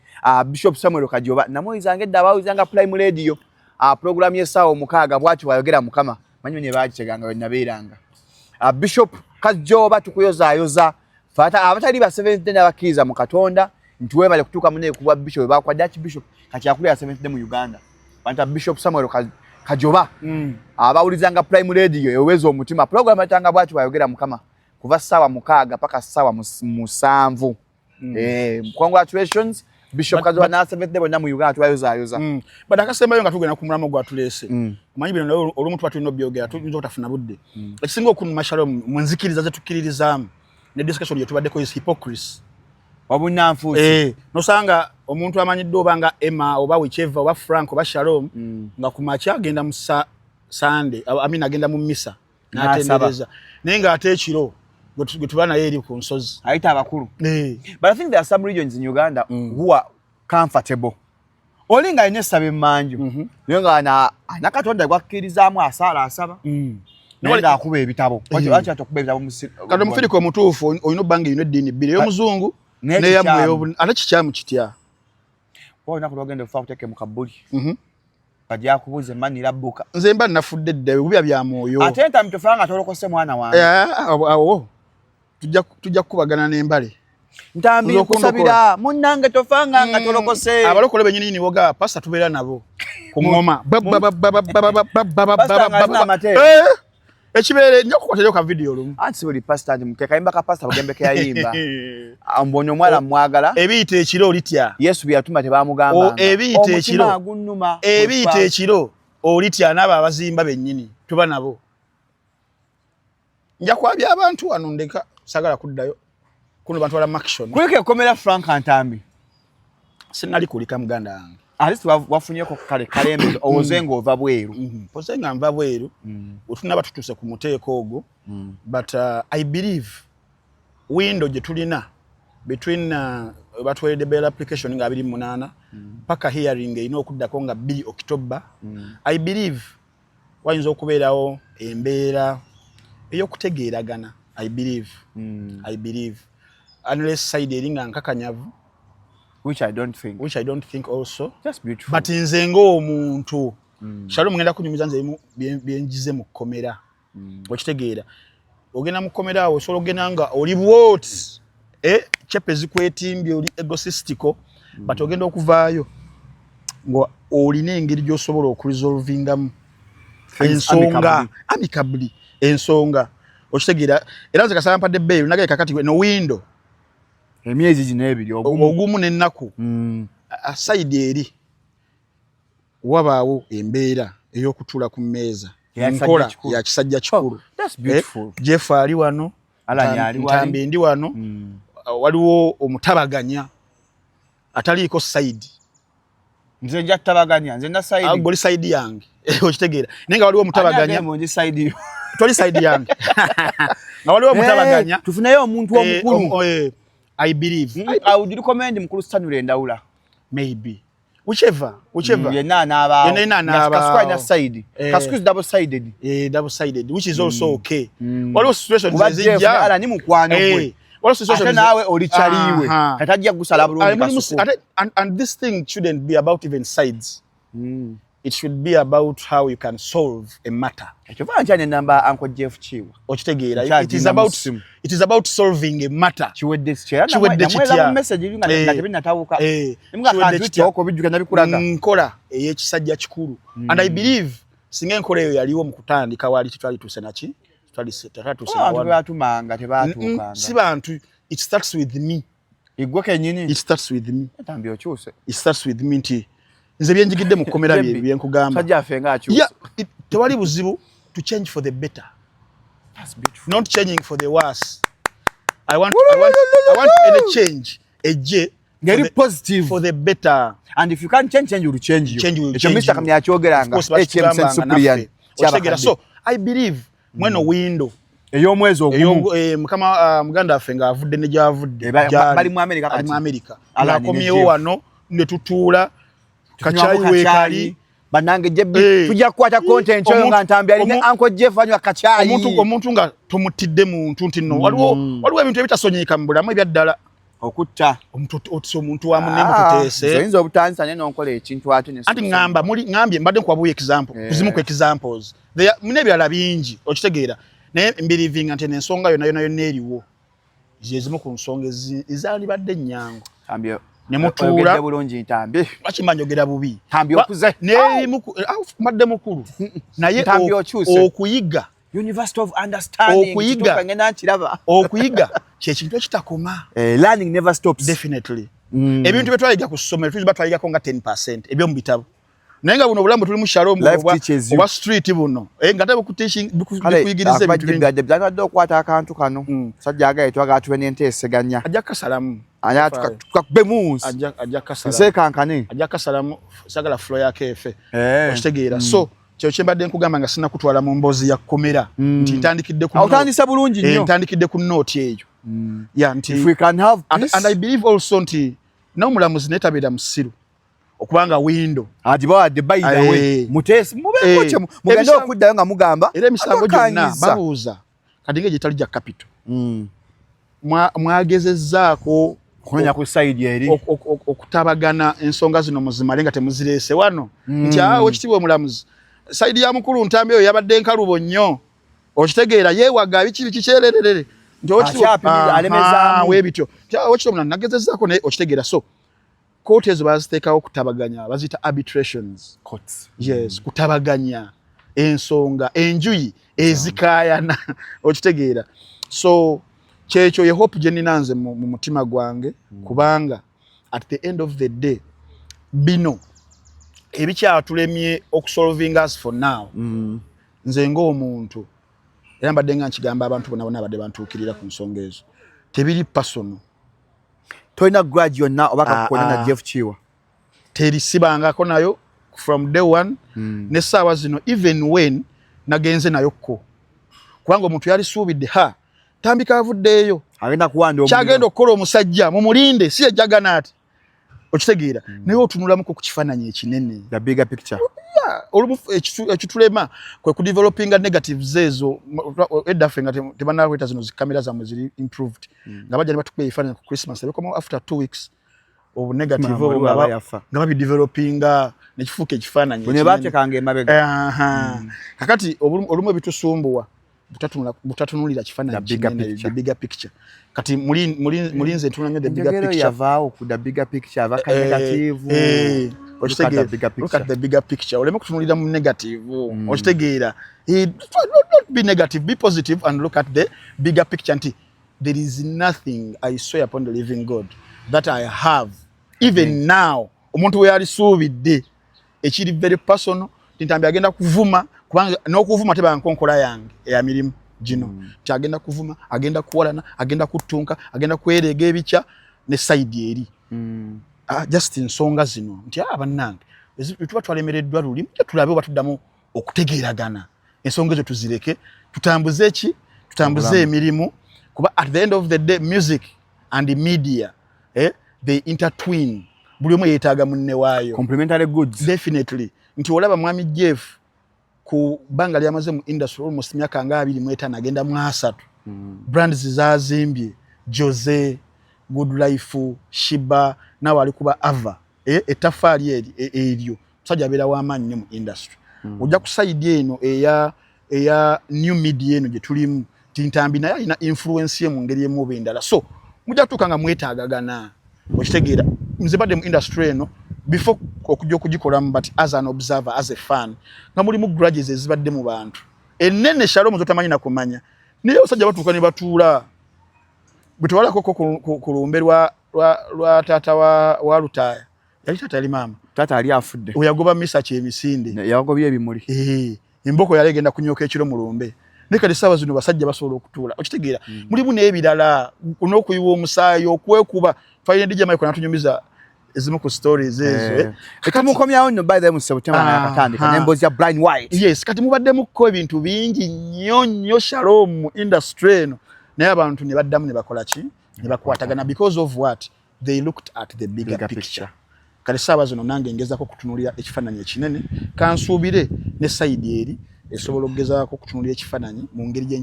Bishop Samuel Kajoba. Namuwulizanga edda, abawulizanga Prime Radio. Program y'essaawa 6, bw'ati bw'ayogera Mukama. Manyi ne baagiteganga we nabeeranga. Bishop Kajoba, tukuyozaayoza. Fata abatali ba Seventh Day n'abakkiriza mu Katonda. Nti webale kutuuka munaye kubwa bishop bakwadde archbishop, kati akulira Seventh Day mu Uganda, banta Bishop Samuel Kajoba. Abawulizanga Prime Radio eweza omutima, program atanga bwati bwayogera Mukama kuva ssaawa 6 paka ssaawa 7. Congratulations, Bishop Kajoba na Seventh Day bonna mu Uganda, tubayozaayoza. But akasembayo nga tugenda ku mulamwa gwatuleese, omanyi bino naye olumu tuba tulina obyogera, tuyinza obutafuna budde. Ekisinga okunuma, Shalom, mu nzikiriza ze tukkiririzaamu ne discussion gye tubaddeko is hypocrisy. Obunanfuusi. Nosanga omuntu amanyiddwa oba nga Emma oba whichever oba Frank oba Shalom, nga ku makya agenda mu Sunday, I mean agenda mu misa n'atendereza, naye ng'ate ekiro gwe tuba naye eri ku nsozi. Ayita abakulu. But I think there are some regions in Uganda who are comfortable. Oli nga alina essaba emmanju, naye nga alina Katonda gwakkirizaamu, asaala, asaba, naye ng'akuba ebitabo. Lwaki ate okuba ebitabo Kati omufirika omutuufu olina obba nga erina eddiini bbiri, ey'omuzungu Naye n'eyammwe kikyamu. Ate kikyamu kitya? Olunaku lwogenda okufa kuteeke mu kabuli, bajja kubuuza emmanira bbuka. Nze mba nafudde dda, ebibya bya mwoyo. Ate ntambi tofa nga tolokose, mwana wange. Awo tujja kukubagana n'embale. Ntambi, Nze nkusabira munnange, tofanga nga tolokose. Abalokole bennyini niwoga pasita tubeera nabo ku ŋŋoma. Pastor nga alina amateeka. Ekibeere nja kukwatirayo ka vidiyo olumu. Anti si buli pasita nti ke kayimba ka Pasita Bugembe ke yayimba. Mbonye omwala mwagala. Ebiyita ekiro olitya. Yesu bye yatuma tebamugambanga. Ebiyita ekiro. Omutima gunnuma. Ebiyita ekiro olitya, n'abo abazimba bennyini tuba nabo. Nja kwabya abantu wano, ndeka sagala kuddayo kuno, bantwala maction. Kuliko ekomera, Frank Ntambi. Sinali kulika, muganda wange. At least wafunyeko kale kalembe owoze ng'ova bweru. Poze nga nva bweru, wetunaba tutuuse ku muteeko ogwo. But I believe window gye tulina between batweredde bail application nga 28 paka hearing erina okuddako nga 2 October, I believe wayinza okubeerawo embeera ey'okutegeeragana. I believe, I believe unless side eri nga nkakanyavu. Which I don't think. Which I don't think also. Just beautiful. But nze ng'omuntu, Shalom, ngenda kunyumiza nze ebimu byenjize mu kkomera. Okitegeera, ogenda mu kkomera awo osobola ogenda nga oli bwoti, chepe zikwetimbye, oli egotistical, but ogenda okuvaayo nga olina engeri gy'osobola okuresolvingamu ensonga amicably, ensonga, okitegeera? Era nze kasaba mpadde bail nagaye kakati no window Emyezi gino ebiri, ogumu. Ogumu n'ennaku. Aside eri wabaawo embeera ey'okutuula ku mmeeza, nkola ya kisajja kikulu. Oh, that's beautiful. Jeff ali wano, Ntambi ndi wano, waliwo omutabaganya ataliiko side. Nze nja kutabaganya, nze na side. Goli side yange, okitegeera? Naye nga waliwo omutabaganya. Ndi side yo. Toli side yange, nga waliwo omutabaganya. Tufuneyo omuntu omukulu. I believe I would recommend Mukulu Stanley Ndawula. Maybe whichever, whichever. Yenna anaabaawo. Yenna anaabaawo. Kasuku alina side. Kasuku is double sided. Double sided, which is also okay. Waliwo situations ezijja. Ala ni mukwano gwe. Waliwo situations. Ate naawe oli kyaliwe. Kati ajja gusala bulungi Kasuku. And this thing shouldn't be about even sides. It should be about how you can solve a matter. Kyova nkyane namba Uncle Jeff Kiwa. Okitegeera? It is about solving a matter. Kiwedde kitya? Kiwedde kitya? Message nga nga tebinnatawuka. Kiwedde kitya? Okubijjuka nabikulaga. Nkola ey'ekisajja kikulu. And I believe singa enkola eyo yaliwo mu kutandika, waali tetwalituuse naki? Tetwalituuse. Abantu bebatumanga tebatuukanga. Si bantu, it starts with me. Igwe kennyini. It starts with me. Ntambi okyuse. It starts with me nti nze byenjigidde mu kkomera bye byenkugamba. Sajja affe nga akyuse. Yeah, tewali buzibu to change for the better. That's beautiful. Not changing for the worse. I want any change ejje ngeri positive. For the better. And if you can't change, change will change you. Change will Ekyo change. Mr. Kamya akyogeranga. HM Supriyan. Okitegeera? So I believe mweno window ey'omwezi ogumu, mukama, muganda waffe ng'avudde ne gy'avudde, bali mu America. Ali mu America, ng'akomyewo wano ne tutuula kacyayi weekali. Bannange jebbi, tujja kukwata content oyo nga Ntambi alina Uncle Jeff anywa kacyayi. Omuntu nga tomutidde muntu nti nno waliwo ebintu ebitasonyiyika mu bulamu ebyaddala. Okutta. Omuntu otise omuntu wa munne mututeese. Oyinza obutandisa naye nonkola ekintu ate. Anti ŋŋamba muli ŋŋambye mbadde nkuwabuyo example kuzimu ku examples, muna ebirala bingi, okitegeera? Naye mbelievinga nti ensonga yonna yonna yonna eriwo zezimu ku nsonga ezaalibadde ennyangu. Ne mutuula. Bulungi, Ntambi. Lwaki mba njogera bubi? Ntambi, okuze. Nerimu mbadde mukulu, naye Ntambi, okyuse. okuyiga University of Understanding. Okuyiga. Kituuka ngenda nkiraba. Okuyiga kyekintu ekitakoma. Learning never stops. Definitely. Ebintu bye twayiga ku ssomero tuba twayigako nga 10% ebyo mu bitabo, naye nga buno obulamu tuli mu Shalom Life teaches you. Obwa street buno, nga ate Kale bukuyigiriza ebintu bingi. Byabadde okwata akantu kano. Sajja agaye twagala tube n'enteeseganya. Ajja kasalamu. Anya tukakubemu nsi. Ajja kasalamu. Nseekankane. Ajja kasalamu, sagala flow yake efe. Okitegeera? So kyo kyembadde nkugamba nga sinakutwala mu mboozi ya kkomera nti ntandikidde ku Otandise bulungi nnyo. Ntandikidde ku note eyo ya nti If we can have peace. And I believe also nti n'omulamuzi naye tabeera musiru okubanga window Agibawadde, by the way. Muteesi mubeeko kye mugende okuddayo nga mugamba. Era emisango gyonna Atwakanyizza. babuuza kati nga egitali gya capital, mwagezezzaako Kunoonya ku side eri. Okutabagana ensonga zino muzimale nga temuzireese wano? Nti awo ekitiibwa omulamuzi, side ya mukulu Ntambi eyo yabadde nkalubo nnyo, okitegeera, yeewaga biki biki kyererere, nti Akyapimira, alemezaamu. Weebityo, nti awo ekitiibwa omulamuzi nagezezzaako, naye okitegeera. So kooti ezo baziteekawo kutabaganya, baziyita arbitrations. Courts. Yes, kutabaganya ensonga enjuyi ezikaayana, okitegeera? So kyekyo ye hope gye nina nze mu mutima gwange, kubanga at the end of the day bino ebikyatulemye okusolving us for now, nze ng'omuntu, era mbadde nga nkigamba abantu bonna bonna abadde bantuukirira ku nsonga ezo, tebiri personal. Tolina grudge yonna oba Ah, kakukona na ah. Jeff Kiwa? Terisibangako nayo from day one n'essaawa zino, even when nagenze nayo ko, kubanga omuntu yalisuubidde ha Tambika avuddeeyo agenda kuwanda omuliro. Kyagenda okukola omusajja mumulinde, si ejagana ati, okitegeera? Naye otunulamuko ku kifaananyi ekinene, The bigger picture. Olumu ekitulema kwe kudevelopinga negatives ezo. Edda ffe nga tebanakweta zino zikamera zammwe ziri improved, nga bajja ne batukuba ebifaananyi ku Christmas, ebikomawo after 2 weeks, obunegative Mama, obwo waliwo aba yafa. nga babidevelopinga nekifuuka ekifaananyi Bwe ne ekinene. batekanga emabega. Aha. Kakati olumu ebitusumbuwa butatunulira kifaananyi The bigger kinene, picture. the bigger picture. Kati muli nze ntunula nnyo the bigger Enjogero picture. yavaawo ku the bigger picture, ava ka negative. Look at the Okitegeera? bigger Look at picture. the bigger picture, oleme kutunulira mu negative, okitegeera? Not be negative, be positive and look at the bigger picture nti there is nothing, I swear upon the living God, that I have even now, omuntu we yalisuubidde ekiri very personal nti Ntambi agenda kuvuma, kubanga n'okuvuma teba nkonkola yange eya mirimu gino, nti agenda kuvuma, agenda kuwalana, agenda kutunka, agenda kwereega ebikya ne side eri. Just ensonga zino nti bannange, tuba twalemereddwa luli, mujja tulabe oba tuddamu okutegeeragana, ensonga ezo tuzireke, tutambuze eki, tutambuze Obulamu. emirimu, kuba at the end of the day music and media, they intertwine, buli omu yeetaaga munne waayo. Complementary goods. Definitely, nti olaba mwami Jeff ku bbanga lyamaze mu industry, almost myaka nga 25 agenda mu 30, brands zazimbye, Jose, Good Life, Sheebah, nawe ali kuba ava ettaffaali eri eryo, musajja abeera w'amaanyi nnyo mu industry. Ojja ku side eno eya new media eno gye tulimu, nti Ntambi naye alina influence ye mu ngeri emu oba endala, so mujja kutuuka nga mwetaagagana, okitegeera? Nze badde mu industry eno before okujja okugikolamu, but as an observer, as a fan, nga mulimu grudges ezibadde mu bantu enene, Shalom, zotamanyi nakumanya, naye abasajja batuuka ne batuula. Bwe twalakoko ku lumbe lwa taata wa Lutaaya, yali taata, yali maama. Taata ali afudde. We yagoba misa kyemisinde. Yagobye ebimuli. Emboko yali egenda kunyoka ekiro mu lumbe, naye kati essaawa zino basajja basobola okutuula, okitegeera? Mulimu n'ebirala n'okuyiwa omusaayi, okwekuba. Twalina DJ Michael natunyumiza ezimu ku stories ezo. Tumukomyawo nno, by the way, mu September nakatandika n'emboozi ya Brian White. Yes, kati mubaddemukko ebintu bingi nnyo nnyo, Shalom, mu industry eno, naye abantu ne baddamu ne bakola ki, ne bakwatagana, because of what they looked at, the bigger Bigger picture. picture. Kale saawa zino nange ngezaako okutunuulira ekifaananyi ekinene, kansuubire ne side eri esobola okugezaako okutunuulira ekifaananyi mu ngeri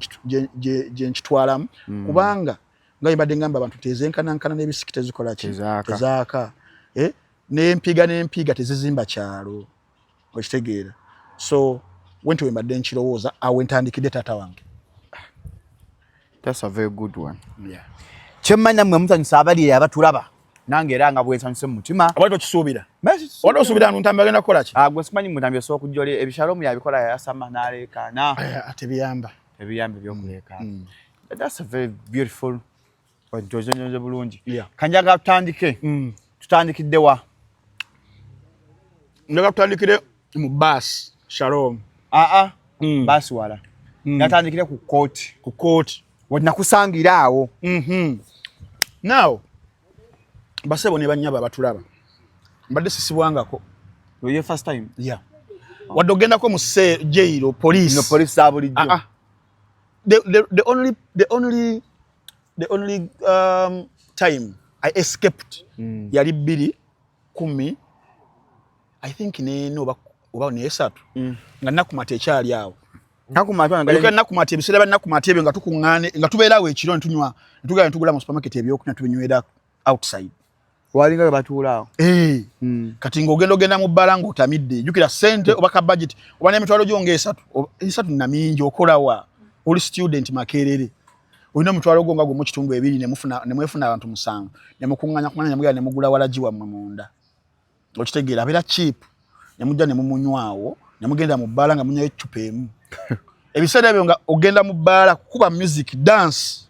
gye nkitwalamu, kubanga nga bwe mbadde ngamba abantu, tezenkanankana n'ebisiki tezikola ki? Tezaaka. Tezaaka. N'empiga n'empiga tezizimba kyalo, okitegeera? So wenti we mbadde nkirowooza, awo ntandikidde, taata wange. That's a very good one. Yeah. Kyemmanyi nammwe musanyusa abali eyo abatulaba. Nange era nga bwensanyuse mu mutima. Obadde tokisuubira? Obadde osuubira nti Ntambi agenda kukola ki? Ah, gwe simanyi Mutambi osobola okujja oli ebishalomu yabikola, yayasama n'aleekaana. Tebiyamba. Ebiyamba ebyokuleekaana. That's a very beautiful point, ozonyonze bulungi. Kanjaga tutandike. Tutandikidde wa? Njagala tutandikire mu baasi, Shalom. Aa, baasi wala. Natandikire ku kooti. Ku kooti. Wenakusangira awo. Now, basebo ne bannyabo abatulaba, mbadde sisibwangako. Yo first time? Yeah, wadde ogendako mu jail, police. No, police za bulijjo. Ah, ah. The only time I escaped yali 2010, I think, nene oba nesatu, nga Nakumata ekyali awo. Nakumata. Nakumata, ebiseera bya Nakumata ebyo nga tukuŋŋaane, nga tubeera awo ekiro netunywa, netugala netugula mu supermarket ebyokunywa, tubinywera outside. Walinga we batuula awo. Eh. Kati ng'ogenda ogenda mu bbala ng'otamidde, jjukira ssente oba ka budget oba n'emitwalo gyo ng'esatu, esatu namingi, okolawa? Oli student Makerere, olina omutwalo gwo nga gumu kitundu ebiri, ne mwefuna abantu musanvu, ne mukuŋŋaanya kuŋŋaanya, ne mugenda ne mugula walagi wammwe munda, okitegeera, abeera cheap, ne mujja ne mumunywawo, ne mugenda mu bbaala nga munywayo eccupa emu. Ebiseera ebyo nga ogenda mu bbaala kukuba music, dance,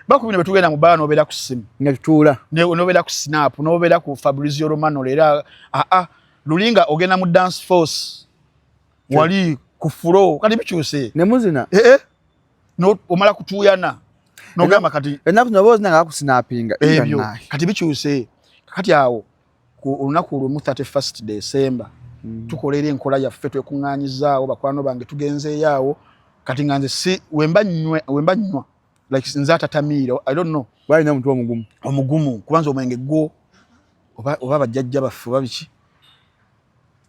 bakubino bwe tugenda mu bbaala n'obeera ku ssimu. Nga tutuula. Nobeera ku Snap, nobeera ku Fabrizio Romano. Leero aa lulinga ogenda mu dance force wali ku floor, kati bikyuse. Ne muzina. Eh, eh. No, omala kutuuyana nogamba kati Ennaku zino oba ozina nga bakusinapinga. Ebyo kati bikyuse. Kati awo ku olunaku lumu, 31st December, tukolera enkola yaffe, twekuŋŋaanyizaawo bakwano bange, tugenzeeyo awo. Kati nga nze si wemba nywe, wemba nywa, like nze atatamiira, I don't know. Balina omutwe omugumu. Omugumu, kubanza omwenge gwo oba bajjajja baffe oba biki,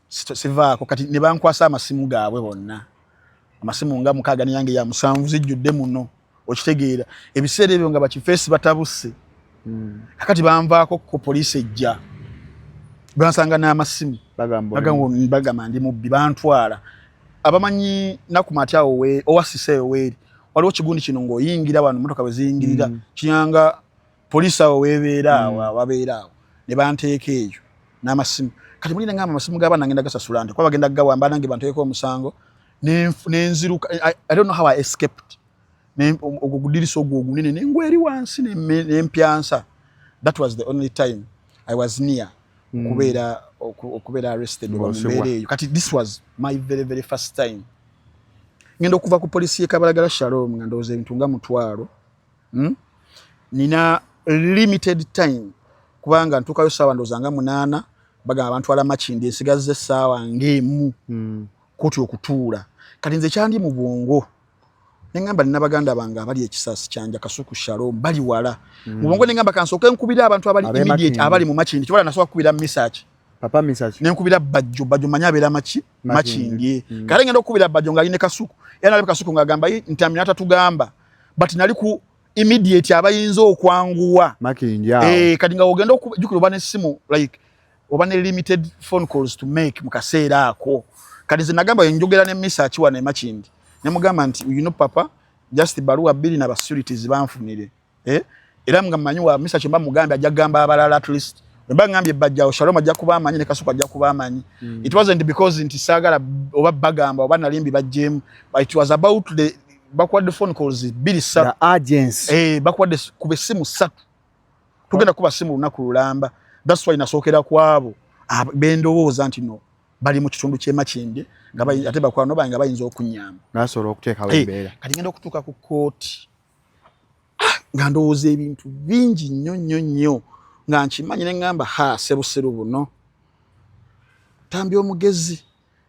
sivaako. Kati ne bankwasa amasimu gaabwe bonna, amasimu nga 6 neyange ya 7 zijjudde muno, okitegeera. Ebiseera ebyo nga bakifeesi batabuse. Kakati banvaako ku poliisi ejja bansanga n'amasimu. Bagamba Bagamba ndi mubbi, bantwala. Abamanyi Nakumati awo Oasis eyo weeri, waliwo kigundi kino ng'oyingira wano motoka bwe ziyingirira, kinyanga poliisi awo weebeera awo, wabeera awo, ne banteeka eyo n'amasimu. Kati muli nengamba amasimu g'abaana ngenda gasasula nti kuba bagenda gawamba, nange banteeko omusango. Nenziruka. I don't know how I escaped. Ogwo gudirisa ogwo ogunene, nengwa eri wansi nempyansa. That was the only time I was near okubeera arrested oba mu Ng'osibwa. mbeera eyo. Kati this was my very very first time. Ngenda okuva ku polisi y'e Kabalagala, Shalom, nga ndowooza ebintu nga 10,000, Nina limited time kubanga ntuukayo ssaawa ndowooza nga 8, bagamba bantwala Makindi, ensigazza essaawa ng'emu kooti okutuula. Kati nze kyandi mu bwongo neŋŋamba nina baganda bange abali ekisasi kyanja, Kasuku, Shalom, bali wala. Mu bwongo neŋŋamba kansooke nkubira abantu abali Ab'e immediate Makindye. Abali mu Makindi. Kibala nasooka kukubira Misaki. Papa Misaki. Nenkubira Bajjo. Bajjo manyi abeera maki Makindye. Makindye. Kale ngenda okukubira Bajjo ng'ali ne Kasuku, era nalaba Kasuku ng'agamba, "Yi, Ntambi n'atatugamba," but nali ku immediate abayinza okwanguwa. Makindye awo. Eh, kati nga ogenda okujjukira oba n'essimu, like oba ne limited phone calls to make mu kaseera ako. Kati nze nagamba njogera ne Misaki wano e Makindye, ne mugamba nti, "You know, papa, just baluwa bbiri na basurities banfunire." Eh, era nga mmanyi wa Misaki, mba mugambe ajja kugamba abalala. At least mba ngambye Bajjawo, Shalom ajja kuba amanyi, ne Kasuku ajja kuba amanyi. It wasn't because nti saagala oba bagamba oba nalimbi bajjeemu, but it was about the bakuwadde phone calls bbiri, ssatu. The urgency. Eh, bakuwadde kuba essimu ssatu, tugenda kuba simu lunaku lulamba. That's why nasookera ku abo bendowooza nti no bali mu kitundu ky'e Makindye nga ate bakwano bange bayinza okunyamba. Nasobola okuteekawo Eh, embeera. Kati ngenda okutuuka ku kooti, nga ndowooza ebintu bingi nnyo nnyo nnyo, nga nkimanyi, ne ŋŋamba, ha, sebuseru buno Tambi omugezi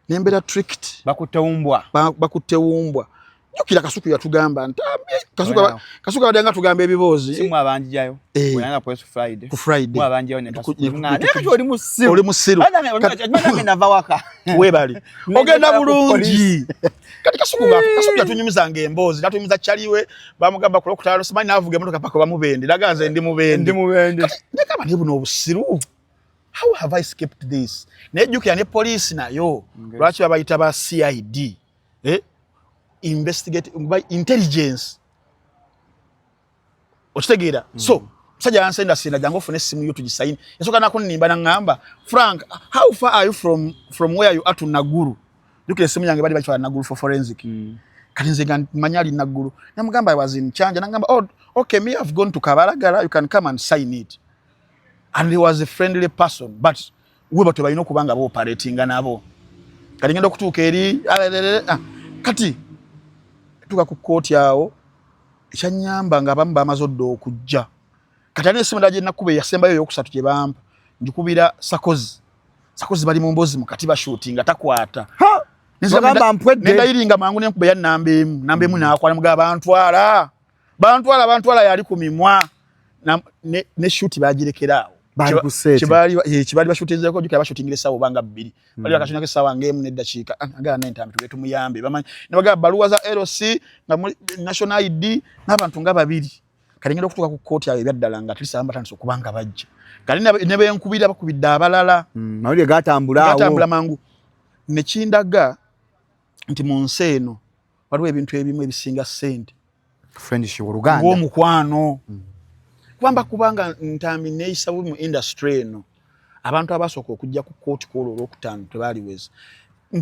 nembeera tricked. Bakutte wumbwa. Bakutte wumbwa. Jjukira Kasuku yatugamba Ntambi Kasuku. Wenawo. Kasuku abadde nga tugamba ebiboozi. Simu abanjijayo. Eh. Wenanga ku Friday. Ku Friday. Mu abanjijayo ne Kasuku. Ne Kati oli musiru. Oli musiru. Nange nava waka. Webali ogenda Nengenda ku bulungi. Kati Kasuku nga Kasuku yatunyumizanga emboozi, natunyumiza kyaliwe bamugamba ku Lwokutaano simanyi naavuga emotoka paka bamubende, naga nze ndi mubende. Ndi mubende. Kati negamba naye buno obusiru, how have I escaped this? Naye jjukira ne poliisi nayo lwaki babayita ba CID, eh? Investigate by intelligence, okitegeera? So Musajja yansendasenda, "Jangu ofune essimu yo tugisayini." Yasooka nakunnimba, naŋŋamba, "Frank, how far are you from where you are to Naguru?" Jukira essimu yange bali bakitwala Naguru for forensic. Kati nze nga manya ali Naggulu. Namugamba, "I was in Kyanja." Nagamba, "Oh, okay, me, I've gone to Kabalagala, you can come and sign it." And he was a friendly person, but we batwe balina okuba nga booperatinga nabo. Kati ngenda okutuuka eri, ah, kati tuuka ku kooti awo, ekyanyamba nga abamu bamaze odda okujja. Kati alina essimu endala gye nakuba, eyasembayo eyokusatu gye bampa, njikubira Sakozi. Sakozi bali mu mbozi mukati bashootinga, takwata. Ogamba mpwedde. Nendayiringa mangu, nenkuba eya namba emu, namba emu nakwala, mugaba, "Bantwala, bantwala, bantwala." Yali ku mimwa ne shoot bagirekera awo. Bali ku set. Kyebaali bashutinzeko, jukira bashutingira essaawa obanga 2, bali bakashutinako essaawa ng'emu n'eddakiika. Ah, agala nentambi tugende tumuyambe. Bamanyi ne bagamba baluwa za LC nga muli national ID n'abantu nga babiri. Kati ngenda okutuuka ku kooti awo, ebyaddala nga tulisa batandise okuba nga bajja. Kati ne benkubira bakubidde abalala. Mawulire gatambula awo. Gatambula mangu, nekindaga nti mu nsi eno waliwo ebintu ebimu ebisinga ssente. Friendship, oluganda. Ng'omukwano, kubamba kubanga Ntambi neeyisa bubi mu industry eno. Abantu abasooka okujja ku kooti kwolwo olwokutaano tebaaliweza.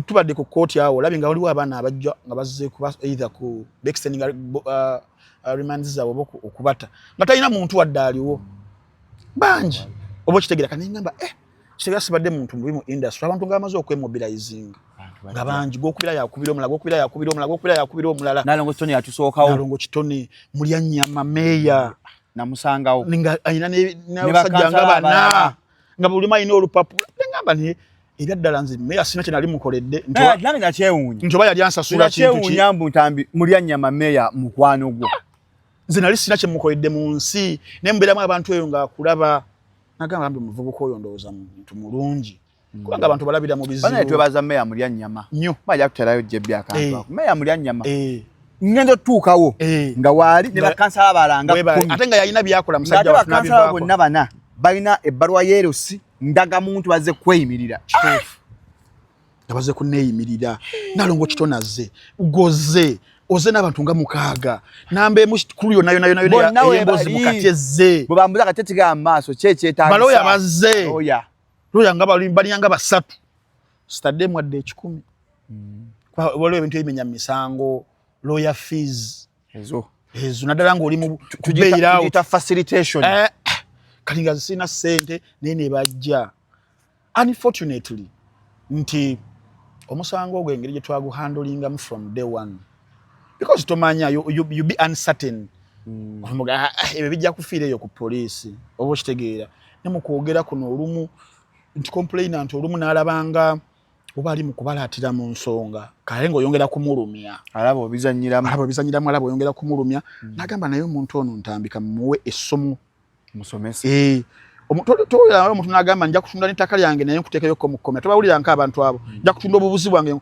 Tubadde ku kooti awo, olabye nga waliwo abaana abajja nga bazze kuba either ku extending remands zaabwe oba okubata nga talina muntu wadde aliwo, bangi oba okitegeera. Kati ngamba, eh, kitegeera sibadde muntu mubi mu industry. Abantu nga bamaze okwemobilizinga nga bangi, gwokubira yakubira omulala, gwokubira yakubira omulala, gwokubira yakubira omulala. Nalongo Kitone yatusookawo. Nalongo Kitone, Mulyanyama, meeya. Namusangawo. Nga alina n'abasajja nga bakansala bana abalala. Nga buli omu alina olupapula. Neŋŋamba naye ebyaddala nze meeya sina kye nali mukoledde nti Nange nakyewuunya. Nti oba yali ansasula kintu ki? Nakyewuunya mbu Ntambi Mulyanyama meeya mukwano gwo. Nze nali sina kye mukoledde mu nsi, naye mubeeramu abantu eyo ng'akulaba, nagamba mbi omuvubuka oyo ndowooza muntu mulungi, kubanga abantu balabira mu Banaye, bizibu. twebaza meeya Mulyanyama. Nnyo. Bajja kuterayo jebbi akantu ako. Meeya Mulyanyama, ngenda otutuukawo nga waali ne bakansala balanga Webale. 10. Ate nga yalina byakola Ng'ate musajja waffe bakansala n'abivaako. bonna bana balina ebbaluwa y'erosi ndagamuntu, bazze kweyimirira. Kituufu, nga bazze kuneeyimirira. Nalongo Kitone azze, goze oze n'abantu nga mukaaga, namba emu kulu yonna yonna yonna Bonna yonna ey'emboozi webali. mukati ezze. Bwe bambuza kati ekigamba mu maaso ki ekyetaagisa? Balooya bazze. Looya. Looya nga balina nga basatu, sitadde wadde 100. Kuba waliwo ebintu ebimenya mu misango, lawyer fees. Ezo. Ezo naddala ng'oli mu bail out. Tugiyita facilitation. Eh, kati nga sirina ssente, naye ne bajja. Unfortunately nti omusango ogwo engeri gye twaguhandlingamu from day one, because tomanya, you be uncertain. Omuga, "Ah, ah, ebyo bijja kufiira eyo ku poliisi," oba okitegeera. Ne mu kwogera kuno olumu nti complainant olumu n'alabanga oba ali mu kubalaatira mu nsonga, kale ng'oyongera kumulumya. Alaba obizanyiramu. Alaba obizanyiramu, alaba oyongera kumulumya. N'agamba, "Naye omuntu ono ntambika muwe essomo." Musomesa. Eh, towulira omuntu n'agamba, "Nja kutunda n'ettaka lyange naye nkuteekeyoko mu kkomera." Tobawulira nk'abantu abo, "Nja kutunda obubuzi bwange,"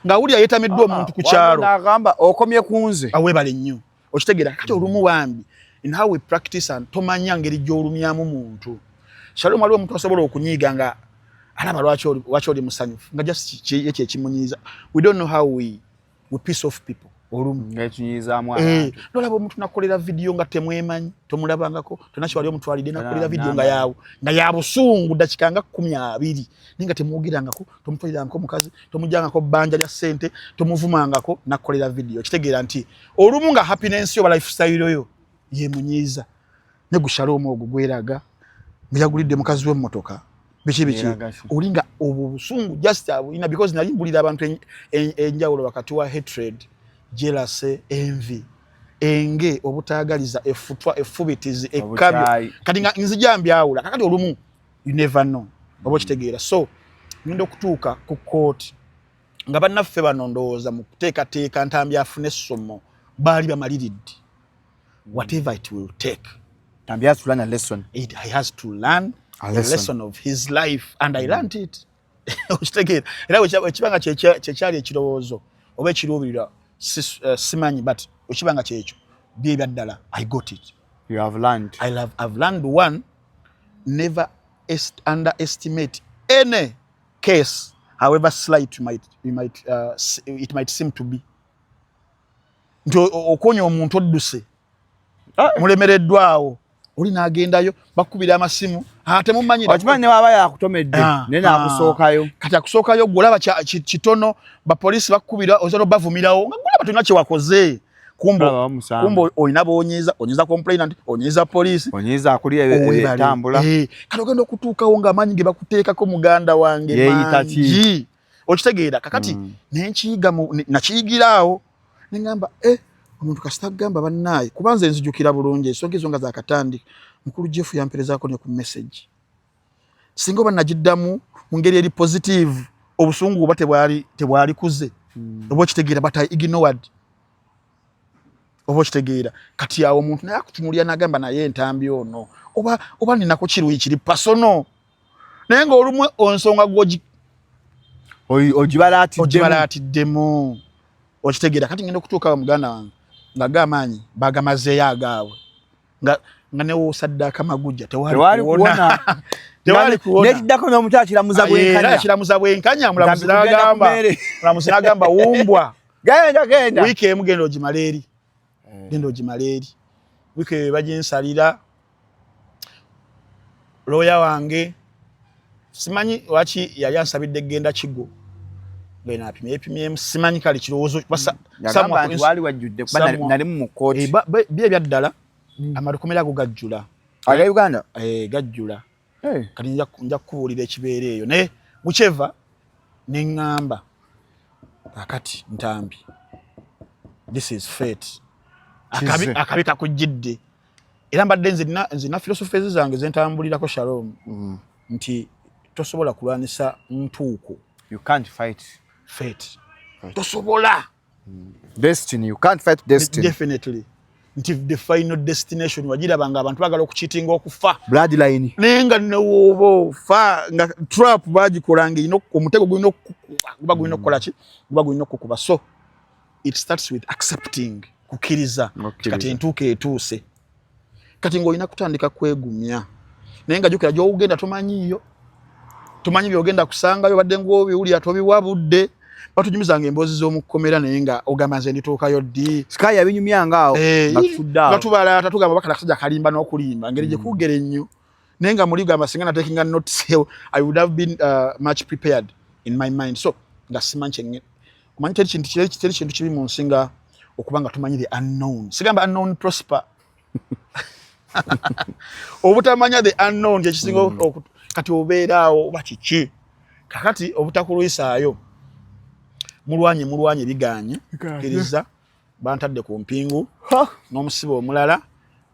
ng'awulira yeetamiddwa omuntu ku kyalo. Nagamba okomye ku nze. Aweebale nnyo, okitegeera. Kati olumu bambi in how we practice and tomanya ngeri gy'olumyamu muntu. Shalom, waliwo omuntu asobola okunyiiga nga alaba lwaki oli musanyufu, nga just ekyo ekimunyiiza. We don't know how we piss off people olumu. Ngaekinyizaamu Eh, abantu. Nolaba omuntu nakolera vidiyo nga temwemanyi, tomulabangako, tonaki wali omutwalidde, nakolera vidiyo nga namba. yabu nga ya busungu dakika nga 20, naye nga temwogerangako, tomutwalirangako mukazi, tomujjangako bbanja lya ssente, tomuvumangako, nakolera vidiyo. Kitegeera nti olumu nga happiness yo oba lifestyle yo yemunyiiza. Ne gushalom ogwo gweraga nga yagulidde mukazi w'emmotoka, biki biki. Yeraga ki? Oli nga obwo busungu just abulina, because nali mbulira abantu enjawulo wakati wa hatred, jealousy, envy, enge, obutaagaliza, effutwa, effubitizi, ekkabyo. Obukyayi. Kati nga nzija mbyawula. Kakati olumu you never know, oba okitegeera. So ngenda okutuuka ku kooti nga bannaffe bano ndowooza mu kuteekateeka Ntambi afune essomo baali bamaliridde, whatever it will take. Ntambi has to learn a lesson. He has to learn A a lesson. lesson of his life, and I learned it, okitegeera. Era bwe kiba nga kyekyali ekirowoozo oba ekiruubirirwa, simanyi, but wekiba nga kyekyo byebya ddala, I got it. You have learned. I've learned one: never underestimate any case, however slight it might seem to be, nti okwonya omuntu odduse mulemereddwawo. Oli n'agendayo, bakubira amasimu, ate mumanyi. Okimanyi ne waba yakutomedde, naye nakusookayo. Kati akusookayo, gwe olaba kitono, bapoliisi bakubira, oyinza nobavumirawo nga gwe olaba tolina kyewakoze. Kumbe Olaba bamusamba. Kumbe olina bonyiza, onyiza complainant, onyiza poliisi. Onyiza akuli Owebale. etambula. Kati ogenda okutuukawo ng'amaanyi ge bakuteekako, muganda wange, Yeeyita ki? mangi, okitegeera? Kakati nenkiyiga nakiyigira awo, neŋŋamba, eh, omuntu kasita gamba bannaaye, kuba nze nzijukira bulungi ensonga ezo nga zakatandika, mukulu Jeff yamperezaako ne ku message, singa oba nagiddamu mu ngeri eri positive, obusungu oba tebwali kuze, oba okitegeera? But I ignored, oba okitegeera? Kati awo omuntu naye akutunulira n'agamba, naye entambi ono oba ninako kiruyi kiri personal, naye ng'olumu ensonga gwogi Ogibalaatiddemu. Ogibalaatiddemu, okitegeera? Kati ngenda okutuuka muganda wange nga gamaanyi bagamazeeyo agaabwe, nga newoosaddaaka magujja tewali Tewali kuwona. kuwona. Tewali kuwona. Nekiddako n'omukyala kiramuza Era bwenkanya. kiramuza bwenkanya, mulamuzi Ntambi kugenda ku n'agamba, mmere. mulamuzi n'agamba, wumbwa, Genda genda. Wiiki emu genda ogimala eri, genda ogimala eri. Wiiki eyo baginsalira. Looya wange simanyi lwaki yali ansabidde genda Kigo, ngeno apimye epimyemu, simanyi kale kirowoozo Yagamba nti waali wajjudde kuba nalimu mu kkooti. Bye ebyaddala, amalukomera ago gajjula. Aga Uganda. Gajjula. Kati nja kukubuulira ekibeera eyo, naye whichever, neŋŋamba akati Ntambi, this is fate. Akabi, Kize. akabi kakujjidde. Era mbadde nze nzina philosophies zange zentambulirako, Shalom, nti tosobola kulwanisa ntuuko. You can't fight Fate tosobola. Destiny, you can't fight destiny. Definitely, nti the final destination wagiraba nga abantu bagala okukitinga okufa. Bloodline. Naye nga newooba ofa nga trap bagikola nga erina omutego gulina okukuba, guba gulina okukola ki, guba gulina okukuba. So it starts with accepting, kukkiriza. Okukkiriza. Kati entuuko etuuse, kati ng'olina kutandika kwegumya, naye nga jjukira gy'ogenda tomanyiiyo, tomanyi byogenda kusangayo, badde ng'obiwulira tobiwa budde, batunyumizanga emboozi z'omukomera, naye nga ogamba nze ndituukayo ddi? Sky yabinyumyanga awo nga tutudde awo. Nga tubala tatugamba bakala kasajja kalimba n'okulimba ngeri gye kwogera ennyo, naye nga muli gamba singa natakinga notes, I would have been much prepared in my mind. So nga simanyi kyenge, omanyi teri kintu kibi mu nsi nga okuba nga tumanyi the unknown. Sigamba unknown prosper, obutamanya the unknown kyekisinga. Kati obeera awo oba kiki? Kakati obutakulwisaayo, mulwanye mulwanye, biganye, kkiriza bantadde ku mpingu n'omusibe omulala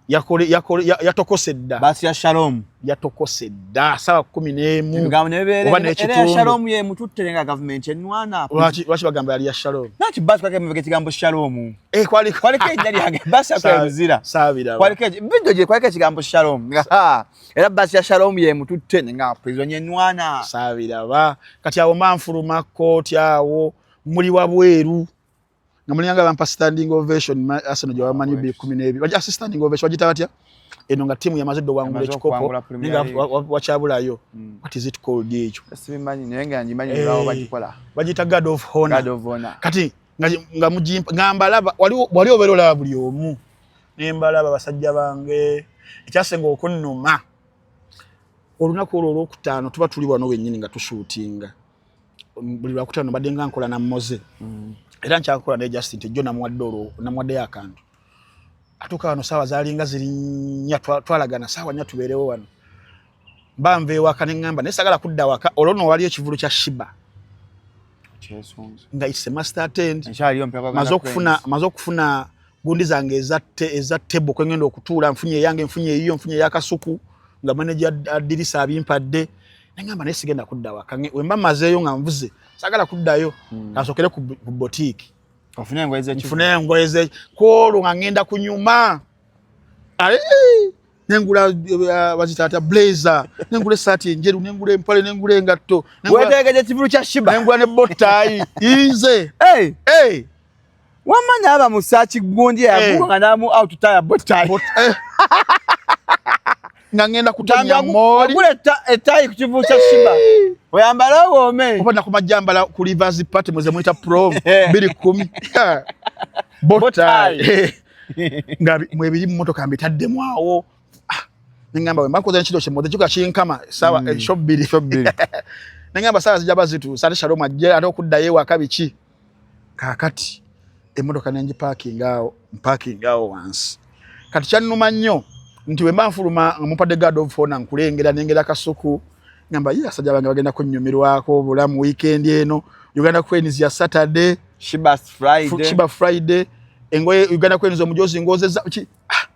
yatokose dda. Baasi ya Shalom. Yatokose dda saawa 11 Ebigambo ne bibeera oba era ya n'ekitundu. Shalom ye mututte nga gavumenti enwana. Lwaki bagamba yali ya Shalom? Naki baasi kwaliko emabega ekigambo Shalom. Eh, Kwaliko erinnya lyange, baasi yako eruzira. Saabiraba. Kwaliko video gye kwaliko ekigambo Shalom. Ha, era baasi ya Shalom ye mututte nga prison enwana. Saabiraba. Kati awo manfuluma kkooti, awo muli wabweru nga mulinganga bampa standing ovation, Arsenal gye bamanyi 2012, bajja standing ovation bagiyita batya eno nga ttiimu yamaze dde owangula Yamaze ekikopo okuwangula Premier naye nga League. wakyabulayo, what is it called ekyo? Sibimanyi, naye nga ngimanyi bawo bagikola. Bagiyita guard of honor. Guard of honor. Kati nga mugimpa nga mbalaba, wali obeera olaba buli omu, ne mbalaba basajja bange. Ekyasinga okunnuma, olunaku olwo olwokutaano tuba tuli wano wennyini nga tushootinga. Buli lwakutaano mbadde nga nkola na Moze, era nkyakola naye Justin tejjo namuwadde olwo namuwaddeyo akantu. Atuuka wano saawa zalinga ziri 4, twalagana saawa 4 tubeerewo wano. Mba nva ewaka ne ŋŋamba naye sagala kudda waka, olwo nno waliyo ekivulu kya Sheebah nga it's a must attend. Nkyaliyo mpya. Maze okufuna gundi zange eza table kwengenda okutuula, nfunye eyange, nfunye eyiyo, nfunye eyakasuku nga manager adirisa abimpadde. Neŋŋamba naye sigenda kudda waka, wemba mazeeyo nga nvuze sagala kuddayo, kansokere ku boutique. Ofune engoye z'ekivulu. Nfune engoye ze kwolwo nga ŋŋenda kunyuma. Ale, nengula bazitaata blazer, nengula esaati enjeru, nengula empale, nengula engatto, Wetegeje ekivulu kya Sheebah. Nengula ne bow tie nze. Hey! Hey! Wamma naaba mu saaki gundi yaguka nga namu out tie bow tie. Nga ngenda kutanya mooli. Ogula etayi ku kivulu kya Sheebah. Oyambale owoome. Oba nakumajjambala ku Rivers Party muze muyita prom 210 bow tie nga mwebiri mu motoka mbitaddemu awo. Ah, Nengamba we mbakoze ekiro kyemmoze kikola kinkama essaawa show 2. Show 2. Nengamba saawa zijja bazituusa, ate Shalom ajje ate okuddayo ewaka biki. Kaakati emmotoka nengiparkinga awo, mparkinga awo wansi. Kati kyannuma nnyo nti bwe mba nfuluma nga mumpadde guard of honor, nkulengera nengera Kasuku, ngamba ye abasajja bange bagenda kunnyumirwako obulamu weekend eno. Uganda Cranes ya Saturday, Sheebah Friday, Sheebah Friday, engoye Uganda Cranes omujozi ngozeza ki. Ah,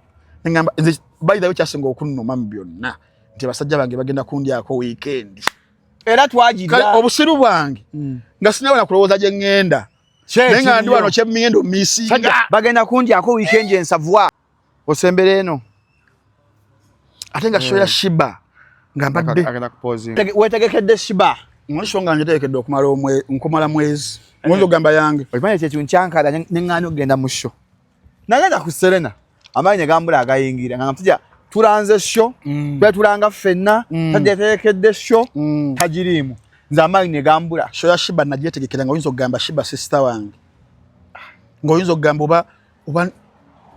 ngamba nze by the way kyasinga okunnuma mu byonna nti abasajja bange bagenda kundyako weekend. Era twagirya. Obusiru bwange nga sinabona kulowooza gye ŋŋenda, naye nga ndi wano kyemmiyendo misinga. Bagenda kundyako weekend ensavwa osembera eno. Ate nga show ya Sheebah nga mbadde wetegekedde Sheebah. Show nga njetegekedde okumala nkumala mwezi oyinza okugamba yange. Okimanyi ekyo ekintu kyankala ne ŋŋaana okugenda mu show. Nagenda ku Serena, amaanyi ne gambula agayingira nga tujja tulanze show, tuba tulanga ffenna, tajja show tagiriimu, nze amaanyi ne gambula. Show ya Sheebah nagyetegekera nga oyinza okugamba Sheebah sister wange, ng'oyinza okugamba oba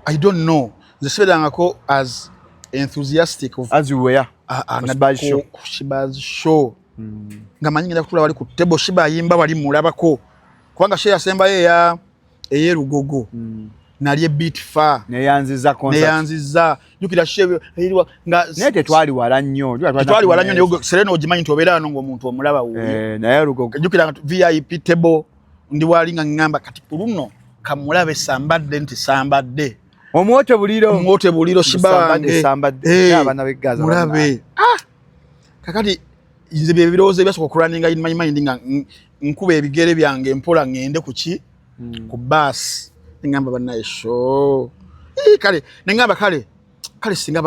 I don't know, nze sibeerangako as enthusiastic of as you were ku Sheebah's show nga manyi ngenda kutula wali ku table, Sheebah ayimba wali mulabako, kubanga show yasembayo eya ey'erugogo nali ebit far. Neyanziza concert, neyanziza jukira show nga naye tetwali wala nnyo. Tetwali wala nnyo, naye Serena ogimanyi nti obeera wano ng'omuntu omulaba wuyo. Eh, naye Lugogo jukira nga VIP table ndi wali nga ŋŋamba kati ku luno kamulabe sambadde nti sambadde. Omwote buliro. Omwote buliro Sheebah wange. Sambadde abaana b'Egaza. Mulabe. Ah, kakati nze bye birowoozo ebyasooka okurunninga in my mind nga nkuba ebigere byange mpola ŋŋende ku ki, ku baasi. Neŋŋamba bannaye show kale, neŋŋamba kale kale singa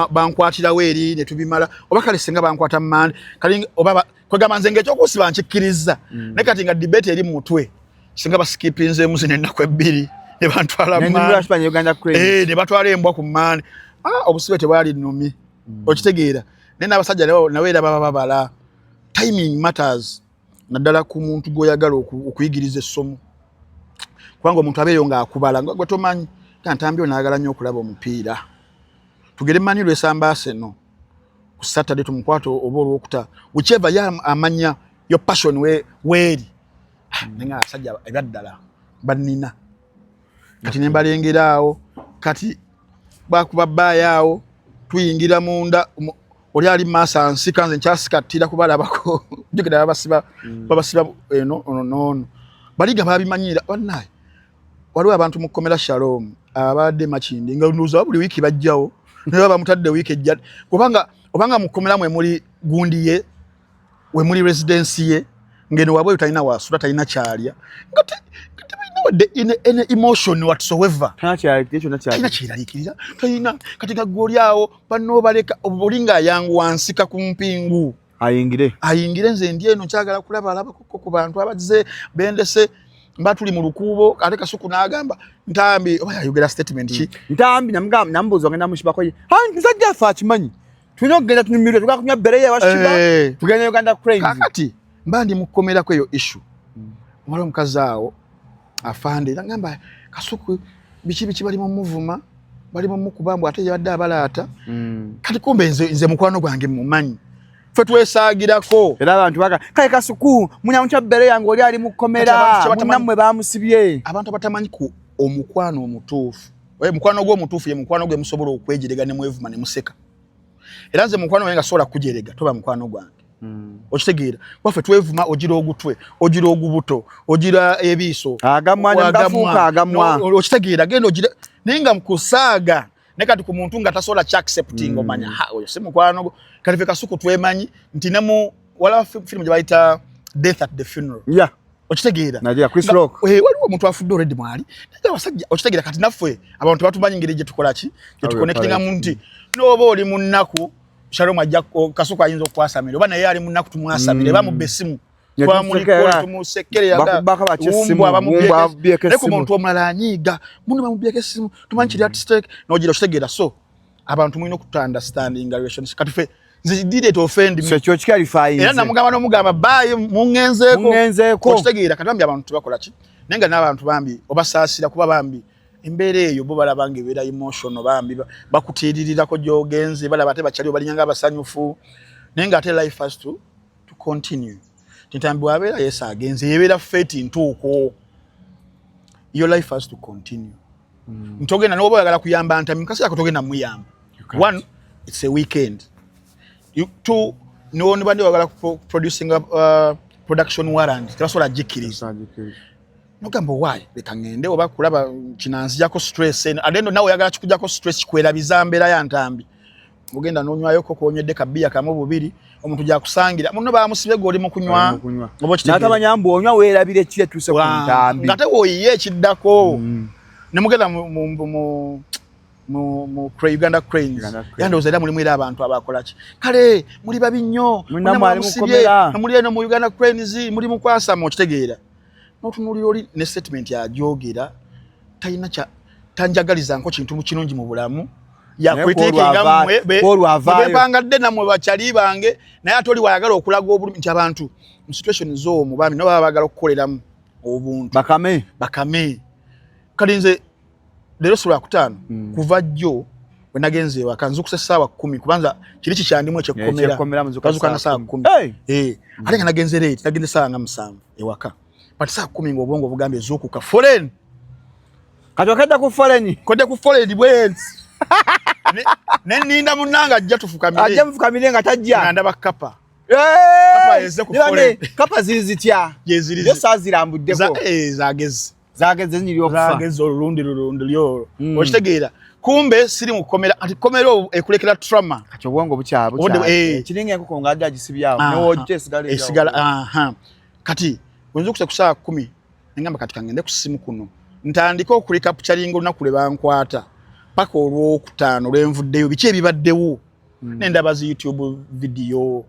bankwatirawo eri ne tubimala, oba kale singa bankwata mande kale, oba kwegamba nze ngaekyokusiba nkikkiriza. Naye kati nga debate eri mu mutwe, singa basikipinzeemu zino ennaku 2 ne bantwala ne batwala embwa ku mande. Ah, obusibe tebwali nnumi. Okitegeera? Naye n'abasajja nawe era baba babala timing matters, naddala ku muntu gw'oyagala okuyigiriza essomo, kubanga omuntu abeeyo ng'akubala nga gwe tomanyi nga Ntambi ono ayagala nnyo okulaba omupiira, tugere mani lwesamba Arsenal ku Saturday tumukwate oba olwokuta, whichever ye amanya your passion weeri. Ah, naye nga abasajja ebyaddala bannina kati ne mbalengera awo, kati bakuba bbaayo awo tuyingira munda, oli ali maaso ansika, nze nkyasikattira kubalabako. Jjukira babasiba babasiba eno ono noono, baliga babimanyira bannaye. Waliwo abantu mu kkomera Shalom abadde Makindi nga ndowooza buli wiiki bajjawo, naye baba bamutadde wiiki ejja, kubanga obanga mu kkomera mwe muli gundi ye we muli residence ye, ngeno wabweru talina wasula, talina kyalya, nga tebalina wadde any emotion whatsoever. Talina kyeraliikirira, talina. Kati nga gwe oli awo banno baleka oli ng'ayanguwa nsika ku mpingu ayingire. Ayingire, nze ndi eno nkyagala kulaba alabakoko ku bantu abazze bendese, mba tuli mu lukuubo, ate Kasuku n'agamba Ntambi oba yayogera statement ki. Ntambi namugamba, nambuuza ogenda mushibako ye, musajja afe akimanyi tulina okugenda tunyumirwe, tugenda kunywa bbereya wa Sheebah, tugenda Uganda Cranes. Kakati mba ndi mukukomerako eyo issue, waliwo omukazi awo afande era ngamba Kasuku biki biki, bali mumuvuma, bali mumukuba mbu ate yabadde abalaata. Kati kumbe nze mukwano gwange mumanyi, ffe twesaagirako. Era abantu baga kale Kasuku munyamutya bbere yange oli ali mu Kati kkomera abantu kye batamanyi- munnammwe bamusibye. Abantu abatamanyi ku omukwano omutuufu, mukwano gwo omutuufu ye mukwano gwe musobola okwejerega ne mwevuma ne museka. Era nze mukwano wange nga sobola kujerega, toba mukwano gwange. Okitegeera? Waffe twevuma, ogira ogutwe, ogira ogubuto, ogira ebiiso. Agamwa ne gafuuka agamwa. Okitegeera? Genda ogira naye nga mukusaaga, naye kati ku muntu nga tasobola kyaccepting, omanya ha oyo si mukwano gwo. Kati ffe Kasuku twemanyi nti ne mu wala firimu gye bayita Death at the Funeral. Okitegeera? Nagira Chris Rock. Waliwo omuntu afudde already mwali, naye abasajja, okitegeera? Kati naffe abantu batumanyi ngeri gye tukola ki, gye tuconnectingamu, nti n'oba oli mu nnaku, Shalom ajja, Kasuku ayinza okukwasamira, oba naye ali mu nnaku tumwasamire, bamubba essimu Ne twamuliko tumusekerera. Bakubako baki essimu, Wumbwa, wumbwa abamubyeko naye ku essimu. muntu omulala anyiiga, muno bamubyeko essimu, tumanyi kiri at stake, nogira okitegeera? So abantu mulina okutu-understandinga relationship. Kati ffe nze did it offend me? So ekyo kikalifayinze. Era namugamba n'omugamba baayi mungenzeeko. Mungenzeeko. Okitegeera? Kati bambi abantu tebakola ki, naye nga n'abantu bambi obasaasira, kuba bambi Embeera eyo bo balaba nga ebeera emotional, bambi bakutiiririrako gy'ogenze, balaba ate bakyaliwo balinganga abasanyufu, naye nga ate life has to continue. Ntambi wabeera yes agenze, yebeera fate ntuuko, your life has to continue. Ntogenda noba oyagala kuyamba Ntambi, mukaseera ako togenda muyamba. One, it's a weekend. Two, nibandi oyagala producing production warrant, tebasobola gikkiriza. Nogamba, why? Leka ngende oba kulaba kinanzijako stress eno. Ate nawe oyagala kikujjako stress, kikwerabiza mbeera ya Ntambi. Ogenda nonywayoko konywedde kabiya kamu bubiri, omuntu gyakusangira muno bamusibye gwe oli mu kunywa. Oba okitegeera? N'atamanya mbu onywa weerabira ekiri etuuse ku Ntambi. Ngate woyiye ekiddako nemugenda mu Uganda Cranes. Uganda Cranes. Yandowooza era mulimu era abantu abakolaki, kale muli babi nnyo. Mulina Muna mwali mwamusibye, mukomera. Muli eno mu Uganda Cranes muli mukwasama. Okitegeera, n'otunuulira oli ne statement ajogera, talina kya tanjagaliza nko kintu kirungi mu bulamu. Yakwiteekenga mmwe kwolwo avaayo. Bepangadde nammwe bakyali bange, naye ate oli wayagala okulaga obulumi nti abantu mu situation z'omwo bambi nabo baba baagala okukoleramu obuntu. Bakame. Bakame. Kati nze leero si lwakutaano, kuva jjo bwe nagenze ewaka nzukusa essaawa 10, kubanza kiri kikyandimu ekyekkomera. Ekyekkomera muzuuka bazukanga ssaawa saawa 10. Hey! Eh, ate nga nagenze late, nagenze saawa nga 7 ewaka, but saawa 10 ng'obwongo bugambye zuukuka foreign. Kati okedde ku foreign. Kodde ku foreign bwenti. Ne ninda munnange ajja tufukamire. Ajja mufukamire nga tajja. Nga ndaba kapa. Hey! Kapa eze ku Ne bane, foreign. Kapa ziri zitya? Gyeziri. Yo saazirambuddeko. Zagezi. Zageze zinyiri okufa. Zagezi olulundi lulundi lyolwo. Okitegeera, kumbe siri mu kkomera, ati kkomera ekulekera trauma. Kati obwongo bukyaba bukyaba. Kiringa enkoko ng'adde agisibyawo. Newojja esigala eryawo. Esigala, aha. Kati wenzukusa ku saawa 10, nengamba kati kangende ku ssimu kuno ntandike okurecapturinga olunaku lwe bankwata paka olwokutaano lwenvuddeyo, biki ebibaddewo. Nendaba zi YouTube video,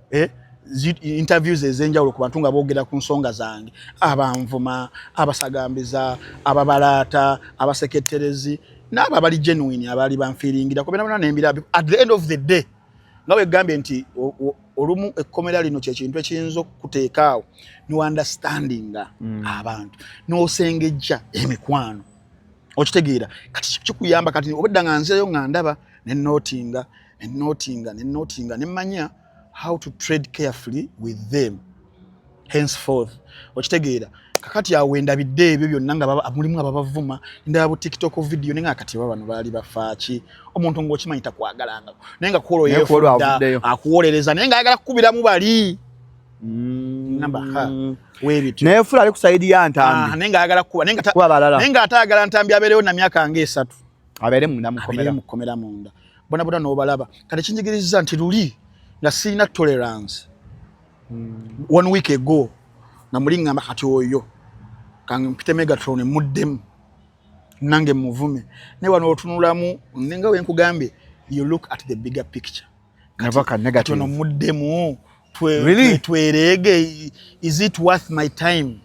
interviews ez'enjawulo ku bantu nga boogera ku nsonga zange, abanvuma, abasagambiza, ababalaata, abaseketterezi n'abo abali genuine abaali banfiiringira kubera bona nembira. At the end of the day, nga wegambye nti olumu ekkomera lino kyekintu ekiyinza okukuteeka awo nounderstandinga abantu n'osengejja emikwano. Okitegeera, kati kikuyamba. Kati obedda nga nzirayo nga ndaba nenotinga, nenotinga, nenotinga, nemanya how to trade carefully with them henceforth. Okitegeera, kakati awo wendabidde ebyo byonna nga mulimu ababavuma, ndaba bu TikTok video, naye nga kati baba bano baali bafaaki? Omuntu ng'okimanyi takwagalanga, naye nga kwolwo Naye kwolwo yeefudda avuddeyo. akuwolereza, naye ng'ayagala kukubiramu bali. Ngamba, ha, weebityo. Naye fula ali ku side ya Ntambi. Ah, naye ng'ayagala kukuba, naye nga Kuba balala. naye ng'ate ayagala Ntambi abeerewo na myaka ng'esatu. Abeere munda Abeere mukomera. mu kkomera munda, bona bona n'obalaba. Kati kinjigiriza nti luli nga sirina tolerance. One week ago nga muli ngamba kati oyo kampite Megatron muddemu nange muvume, naye wano otunulamu nenga wenkugambye, you look at the bigger picture. Never ka Kati negative. ono muddemu Really? twereege, is it worth my time?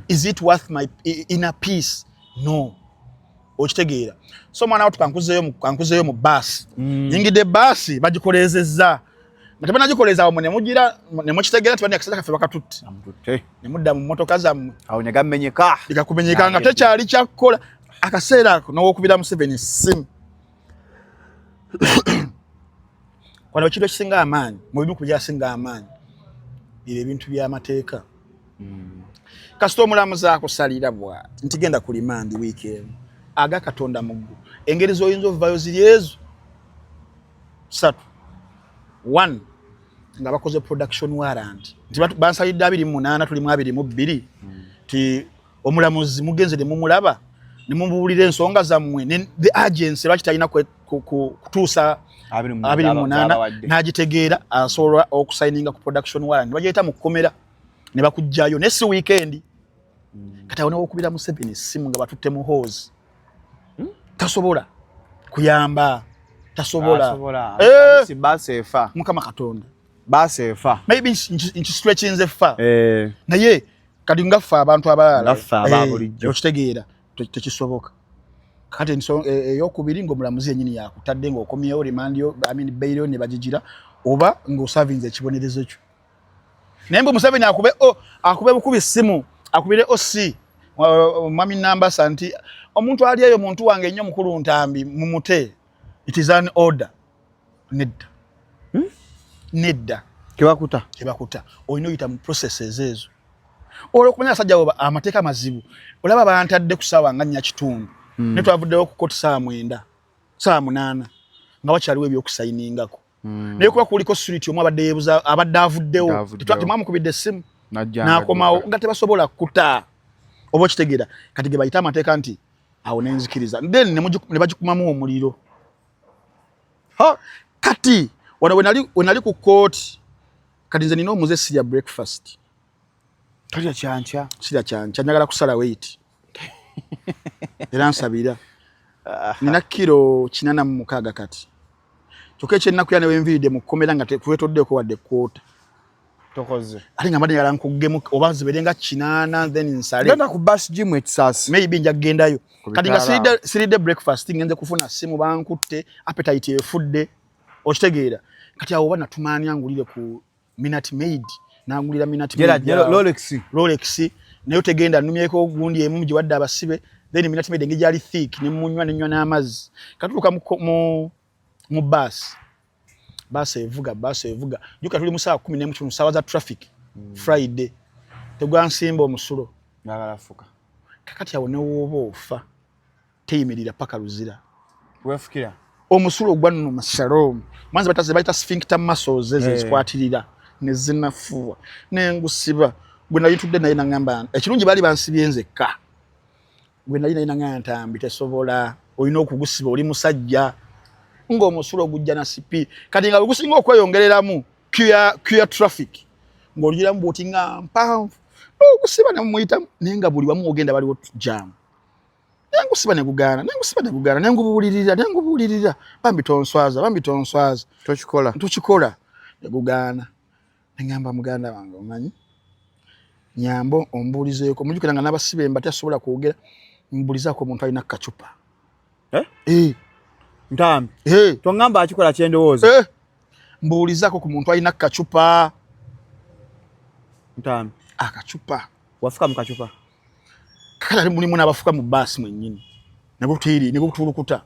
Is it worth my inner peace? No. Okitegeera? So mwana watu kankuzeeyo mu baasi. Nyingidde baasi, bagikoleezezza nga tebanagikoleeza awo nemugira nemukitegeera nti bani akasajja kaffe bakatutte. Amututte. Nemudda mu mmotoka zammwe. Awo ne gamenyeka. Likakumenyeka nga tekyali kyakkola akaseera ako nowokubira Museveni essimu. Wano ekintu ekisinga amaanyi, mu bimu ku byasinga amaanyi, biro ebintu by'amateeka. Kasita omulamuzi akusalira bwati nti genda ku remand wiiki emu, aga Katonda muggulu, engeri z'oyinza ovuvayo ziri ezo satu. One, nga bakoze production warrant nti bansalidde 28, tulimu 22, ti omulamuzi mugenze ne mumulaba ne mumubuulira ensonga zammwe ne the agency lwaki talina kutuusa 28, n'agitegeera, asobola okusayininga ku production warrant, bagiyita mu kkomera ne bakugjayo, ne si weekend. Kati awo newokubira Museveni essimu nga batutte Muhoozi, tasobola kuyamba, tasobola. Eh! Baseefa. Mukama Katonda. Baseefa. Maybe nkistretchinze fa, naye kati nga ffe abantu abalala Nga ffe aba bulijjo. Okitegeera, tekisoboka. Kati eyokubiri, ng'omulamuzi yennyini yakutadde ng'okomyewo remand yo, I mean bail yo ne bagigira, oba ng'osavinze ekibonerezo kyo. Naye mbu Museveni akube, akube bukubi ssimu akubire OC. Mwami Nambasa nti omuntu ali eyo muntu wange nnyo, mukulu Ntambi, mumute, it is an order. Nedda, Nedda. Kebakuta. Kebakuta. Olina oyita mu processes ezo olwokumanya abasajja abo amateeka mazibu. Olaba bantadde ku ssaawa nga 4:15, naye twavuddewo ku kooti 9:00, 8:00, nga wakyaliwo ebyokusayiningako. Naye kuba kuliko surety omu abadde yeebuza, abadde avuddewo. Avuddewo. Temwamukubidde essimu Najja n'akomawo nga tebasobola kuta, oba okitegeera? Kati ge bayita amateeka nti awo nenzikiriza, then ne bagikumamu omuliro. Ha! Kati wano wenali ku kooti, kati nze nina omuze, sirya breakfast. Tolya kyankya? Sirya kyankya, njagala kusala weight. Era nsabira, nina kiro 86 kati, kyokka ekyennaku ya newenviiridde mu kkomera nga tekuwetoddeeko wadde kwota. Tokoze. Ate nga mbadde njagala nkuggemu oba zibeere nga 80, then nsale. Genda ku bus gym ekisaasi. Maybe nja kugendayo. Ku Kati nga bitaala. siridde breakfast, ngenze kufuna simu bankutte, appetite efudde, okitegeera? Kati awo oba natumaani angulire ku Minute Maid, nangulira Minute Gerard Maid awo. Rolex. Rolex naye tegenda, numyeko gundi emu giwadde abasibe, then Minute Maid engeri gyali thick nemunywa, nenywa n'amazzi. Katutuuka mu bus, bus evuga, bus evuga, juka tuli mu 11:15, saawa za traffic, Friday, tegwansimba omusulo. Njagala fuka. Kakati awo newooba ofa teyimirira paka Luzira. Wefukira. Omusulo ogwannuma, Shalom, mwanzi bayita bayita sphincter muscles ezo Eh. ezikwatirira nezinafuwa, nengusiba. Gwe nali ntudde naye nangamba, ekirungi baali bansibye nzekka, gwe nali naye nangamba, "Ntambi, tesobola, olina okugusiba, oli musajja." Ng'omusulo gujja na sipi. Kati nga bwegusinga okweyongereramu queue traffic, ng'olugiramu bwoti nga mpanvu, n'ogusiba nemumuyitamu, naye nga buli wamu ogenda waliwo jam. Nengusiba negugaana, nengusiba negugaana, nengubuulirira, nengubuulirira, "Bambi tonswaza, bambi tonswaza." Tokikola. Tukikola, negugaana. Neŋŋamba, "Muganda wange, omanyi nyambo ombuulizeeko." Mujjukira nga n'abasibe mba tasobola kwogera, "Mbuulizaako omuntu alina kacupa." Eh? Eh. Ntambi. Eh. Tongamba akikola kyendowooza. Eh. "Mbuulizaako ku muntu alina kacupa." Ntambi. Akacupa. Wafuka mu kacupa? Kakati mulimu n'abafuka mu baasi mwennyini, negutiiri negutulukuta.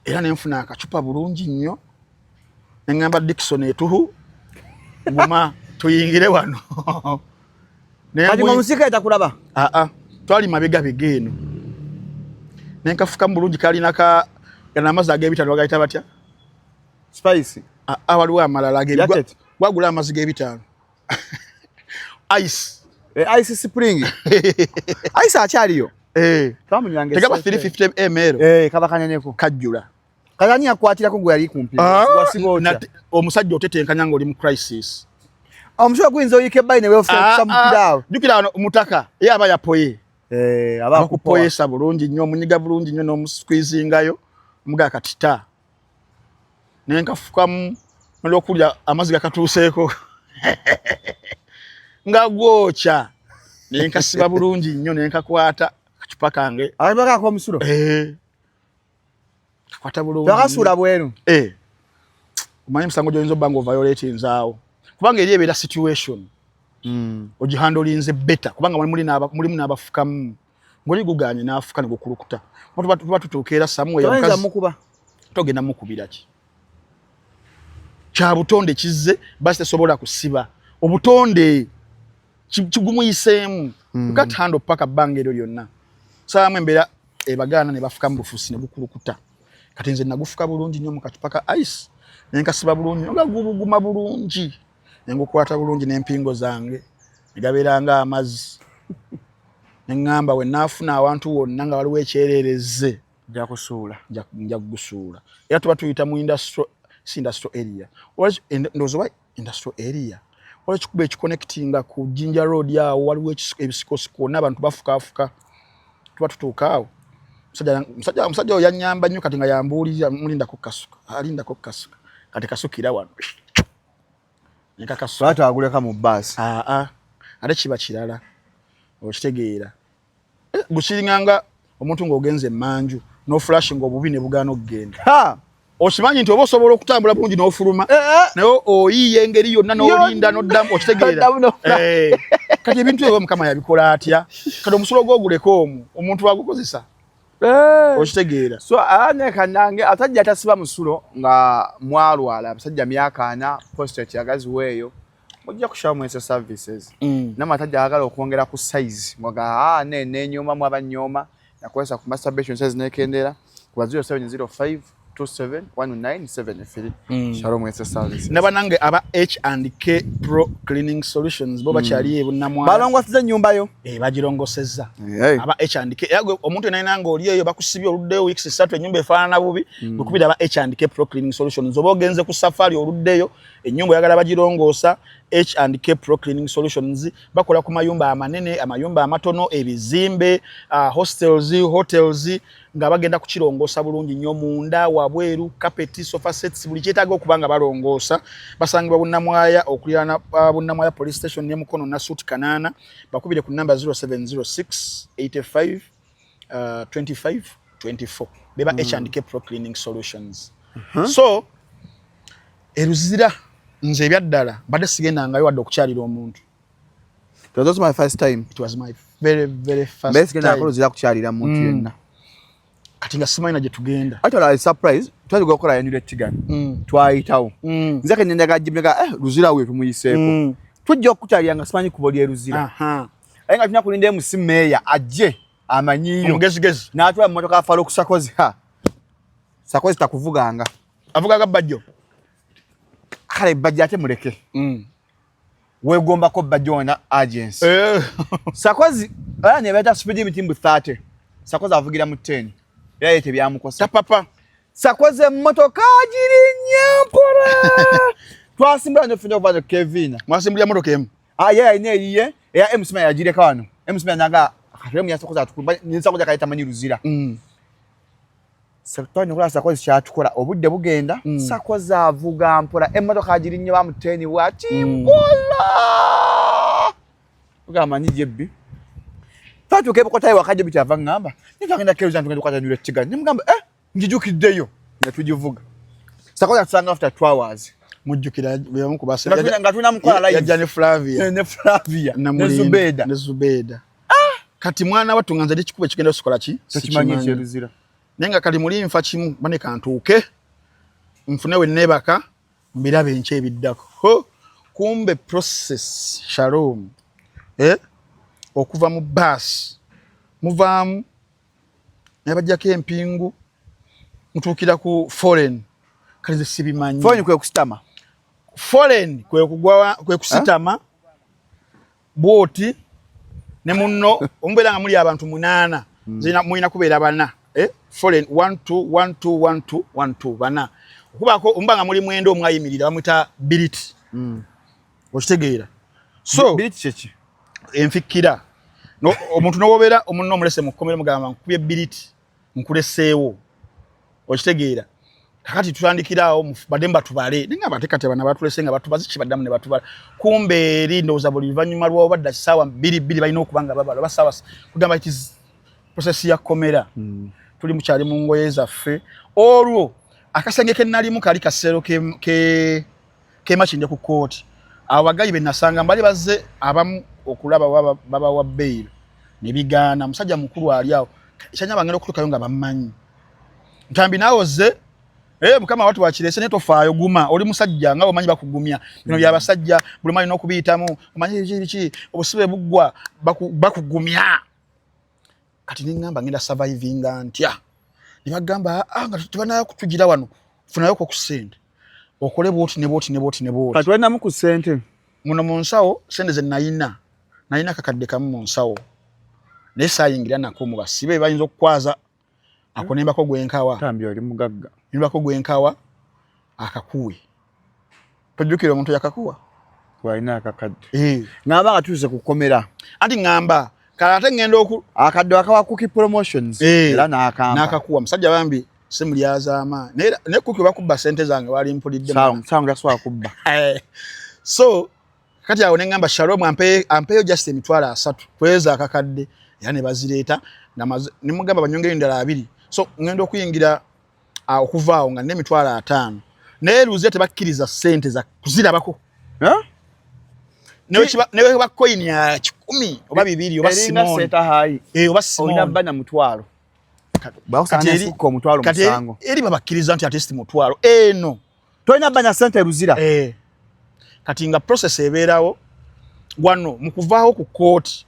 Era nenfuna akacupa bulungi nnyo, neŋŋamba, "Dickson etuhu, guma tuyingire wano." Kati nga omusika etakulaba? Aa, twali mabegabega eno, nenkafukamu bulungi. Kalina ka gano amazzi ag'ebitaano, bagayita batya? Spice. Aa, waliwo amalala. Jacket. Gwagula amazzi g'ebitaano, ice. Eh, ice spring. Ice akyaliyo. Eh, Twamunywanga. Tegaba 350 ml? Eh, kaba kanyanyeko. Kajjula. Kati ani yakwatirako gwe yali kumpi? Ah, Wasiba otya? Omusajja otetenkanya ng'oli mu crisis. Omusulo guyinza oyika ebbayi ne weefusa mupira awo. Jjukira wano mutaka ye aba yapoye. Eh, aba akupoya. Abakupoyesa bulungi nnyo, omunyiga bulungi nnyo n'omusqueezingayo, omugaa katita nenkafukamu nolwokulya amazzi gakatuuseeko nga gwokya, nenkasiba bulungi nnyo, nenkakwata kacupa kange. Akacupa kako omusulo. Eh. Kakwata bulungi. Twakasuula bweru. Eh. Omanyi emisango gy'oyinza obba nga oviolatinzaawo, kubanga eri ebeera situation ogihandlinze better, kubanga mulimu n'abafukamu ng'oli guganye n'afuka ne gukulukuta. Kuba tuba tutuuka era somewhere. Toyinza Omukazi mukuba. Togenda mukubira ki? Kya butonde kizze, basi tesobola kusiba obutonde kigumuyiseemu. You can't handle paka bbanga eryo lyonna. Saamu embeera ebagaana ne bafuka mu bufusi ne gukulukuta. Kati nze nagufuka bulungi nnyo mu kacupa ka ice, ne nkasiba bulungi nnyo nga gubuguma bulungi, ne ngukwata bulungi n'empingo zange, ne gabeera nga amazzi. Ne ŋŋamba, we naafuna awantu wonna nga waliwo ekyerereze, Nja kusuula. Nja kugusuula. Era tuba tuyita mu industrial, si industrial area, ndowooza oba industrial area, waliwo ekikubo ekiconnectinga ku Jinja Road awo, waliwo ebisikosiko n'abantu bafukaafuka. Tuba tutuuka awo, musajja oyo yannyamba nnyo. Kati nga yambuulira, "Mulindako kasuka, alindako kasuka." Kati kasukira wano, nekakasuka. Lwaki twaguleka mu bbaasi? Aa, ate kiba kirala, okitegeera? Eh, gukiringanga omuntu ng'ogenze emmanju n'oflushinga obubi ne bugaana okugenda. Ha! Okimanyi nti oba osobola okutambula bulungi n'ofuluma, Eh, eh. naye oyiiya engeri yonna n'olinda n'oddamu, okitegeera? Oddamu n'ofuluma. Eh, kati ebintu ebyo Mukama yabikola atya? Kati omusulo gwoguleka omwo, omuntu agukozesa, okitegeera? So ane kanange atajja atasiba musulo nga mwalwala abasajja 40, prostate yagaziweeyo, mujja kushawo mwese services. Namwe atajja agala okwongera ku size, mwaga ah ne nenyoma mwaba nyoma nakozesa ku masturbation size nekendera kuba 0705 271973. Shalom Mwese Services. Nabanange aba H and K Pro Cleaning Solutions bo bakyali ebunnamwaya. Balongosiza ennyumba yo. Eh, bagirongosezza. Hey. Aba H and K. Era gwe omuntu yenna nga oli eyo bakusibye, oluddeyo weeks 3, ennyumba efaanana bubi, bwekubira aba H and K Pro Cleaning Solutions. Oba ogenze ku safari, oluddeyo, ennyumba oyagala bagirongoosa, H and K Pro Cleaning Solutions bakola ku mayumba amanene, amayumba amatono, ebizimbe, hostels, hotels, nga bagenda kukirongoosa bulungi nnyo munda, wabweru, carpet, sofa sets, buli kyetaaga okuba nga balongoosa. Basangibwa Bunnamwaya, okuliraana Bunnamwaya Police Station ne Mukono Nasuti Kanaana. Bakubire ku namba 0706 85 25 24. Beba H and K Pro Cleaning Solutions. So eruzira nze ebyaddala mbadde sigendangayo wadde okukyalira omuntu. It was also my first time. It was my very very first Mbese genda time. akolozira kukyalira muntu yenna. Kati nga simanyi na gye tugenda. Actually, I was surprised. Twali gokola yanjula ettigano. Twayitawo. Nze ke nyendaga jimega eh Luzira we tumuyiseeko. Tujja okukyalira nga simanyi kubo ly'e Luzira. Aye nga tulina kulinda MC Meya ajje amanyiyo. Omugezigezi. N'atwala mu mmotoka afaala okusakozi ha. Sakozi takuvuganga. Avugaga Bajjo. Kale Bajjo ate muleke. Weegombako Bajjo wona agency. Eh. Sakozi era ne beeta speed limit mbu 30. Sakozi avugira mu 10. Era ye tebyamukosa. Tapapa. Sakozi emmotoka agirinnya mpola. Twasimbula ne funa okuva Kevin. Mwasimbulira motoka emu. Ah, ye alina eyiye eya MC Meya yagireka wano. MC Meya naga akatule mu yasakozi atukuba ne Sakozi akayita manyi Luzira. Twalina okulaba Sakozi kyatukola, obudde bugenda. Sakozi avuga mpola, emmotoka agirinnye ba mu 10 bw'ati mpola. Tugamba manyi jebbi. Twatuuka ebukotayi waka, jebbi kyava ŋŋamba naye twagenda keruza tugenda okukwata ettigani, ne mugamba eh njijukiddeyo ne tugivuga. Sakozi atusanga after 2 hours. Mujjukira bebamu ku basa. Nga tulina mukola live. Yajja ne Flavia. Ne Flavia ne Namulinda, Zubeda. Ne Zubeda. Kati mwana wattu nga nze ekikubo ekigenda osikola ki? Tokimanyi Sikimanyi. ekyeruzira. Naye nga kali muli nfa kimu bane kantuuke nfune we neebaka mbirabe enkya ebiddako. Ho, kumbe process, Shalom, eh? Okuva mu baasi muvaamu naye bajjako empingu, mutuukira ku foreign, kale nze sibimanyi. Foreign kwe kusitama. Foreign kwe kugwa, kwe kusitama bwoti ne munno omubeera nga muli abantu munaana, zina mulina kubeera bana, eh? Foreign 1 2 1 2 1 2 1 2 bana, okubaako omuba nga muli mwenda, omu ayimirira bamwita biriti. Okitegeera? So Biriti kyeki? Enfikkira. No, omuntu nowobeera omunno omulese mu kkomero, mugamba nkubye biriti, nkuleseewo. Okitegeera? Kakati tutandikiraawo badde mbatubale, naye nga bate kati abana batulese nga batubaze kibaddamu ne batubala. Kumbe eri ndowooza buli luvannyuma lwawo badda ssaawa bbiri bbiri balina okuba nga babala oba ssaawa kugamba it is process ya kkomera. Tuli mukyali mu ngoye zaffe, olwo akasenge ke nalimu kali kaseero kemakindye ku kooti. Abo bagayi be nasanga bali bazze abamu okulaba babawa bail ne bigaana. Musajja mukulu ali awo ekyanya bangenda okutuukayo nga bammanyi, Ntambi naawe ozze. Eh, mukama watu wakirese, naye tofaayo, guma, oli musajja nga omanyi bakugumya bino byabasajja, buli omu alina okubiyitamu, omanyi biki biki, obusibe buggwa, bakugumya. Kati neŋŋamba ngenda survivinga ntya? Ne bagamba, ah, nga tebanaya kutugira wano, funayoko ku ssente okole bwoti ne bwoti ne bwoti ne bwoti. Kati walinamu ku ssente? Muno mu nsawo sente ze nayina, nayina akakadde kamu mu nsawo, naye saayingira nako mu basibe bayinza okukwaza ako nembako gwenkawa. Tambi oli mugagga. Nembako gwenkawa akakuwe, tojjukira omuntu yakakuwa. Walina akakadde? Eh. Ngamba nga tuuse ku kkomera. Anti ŋŋamba kale ate ŋŋenda oku Akadde akawa Cookie Promotions. Eh, era n'akampa. N'akakuwa musajja bambi simulyazaama, naye Cookie bakubba sente zange wali mpulidde. Sawa tasobola kubba. Eh, so kati awo neŋŋamba Shalom ampeeyo just 300,000 kweza akakadde, era ne bazireeta, nemugamba banyongere endala abiri. So ŋŋenda okuyingira Okuvaawo nga n'50,000, naye Luzira tebakkiriza ssente za kuzirabako. Huh? Newe ba coin ya 100 oba 200 oba Eringa simoni seta hayi. Eh, oba Olina simoni. bana 500. Bakusanga Kati n'esukka omutwalo kati musango. Eri babakkiriza nti at least 500 eno. Tolina banya sente Luzira. Eh. Kati nga process ebeerawo wano mu kuvaawo ku kooti,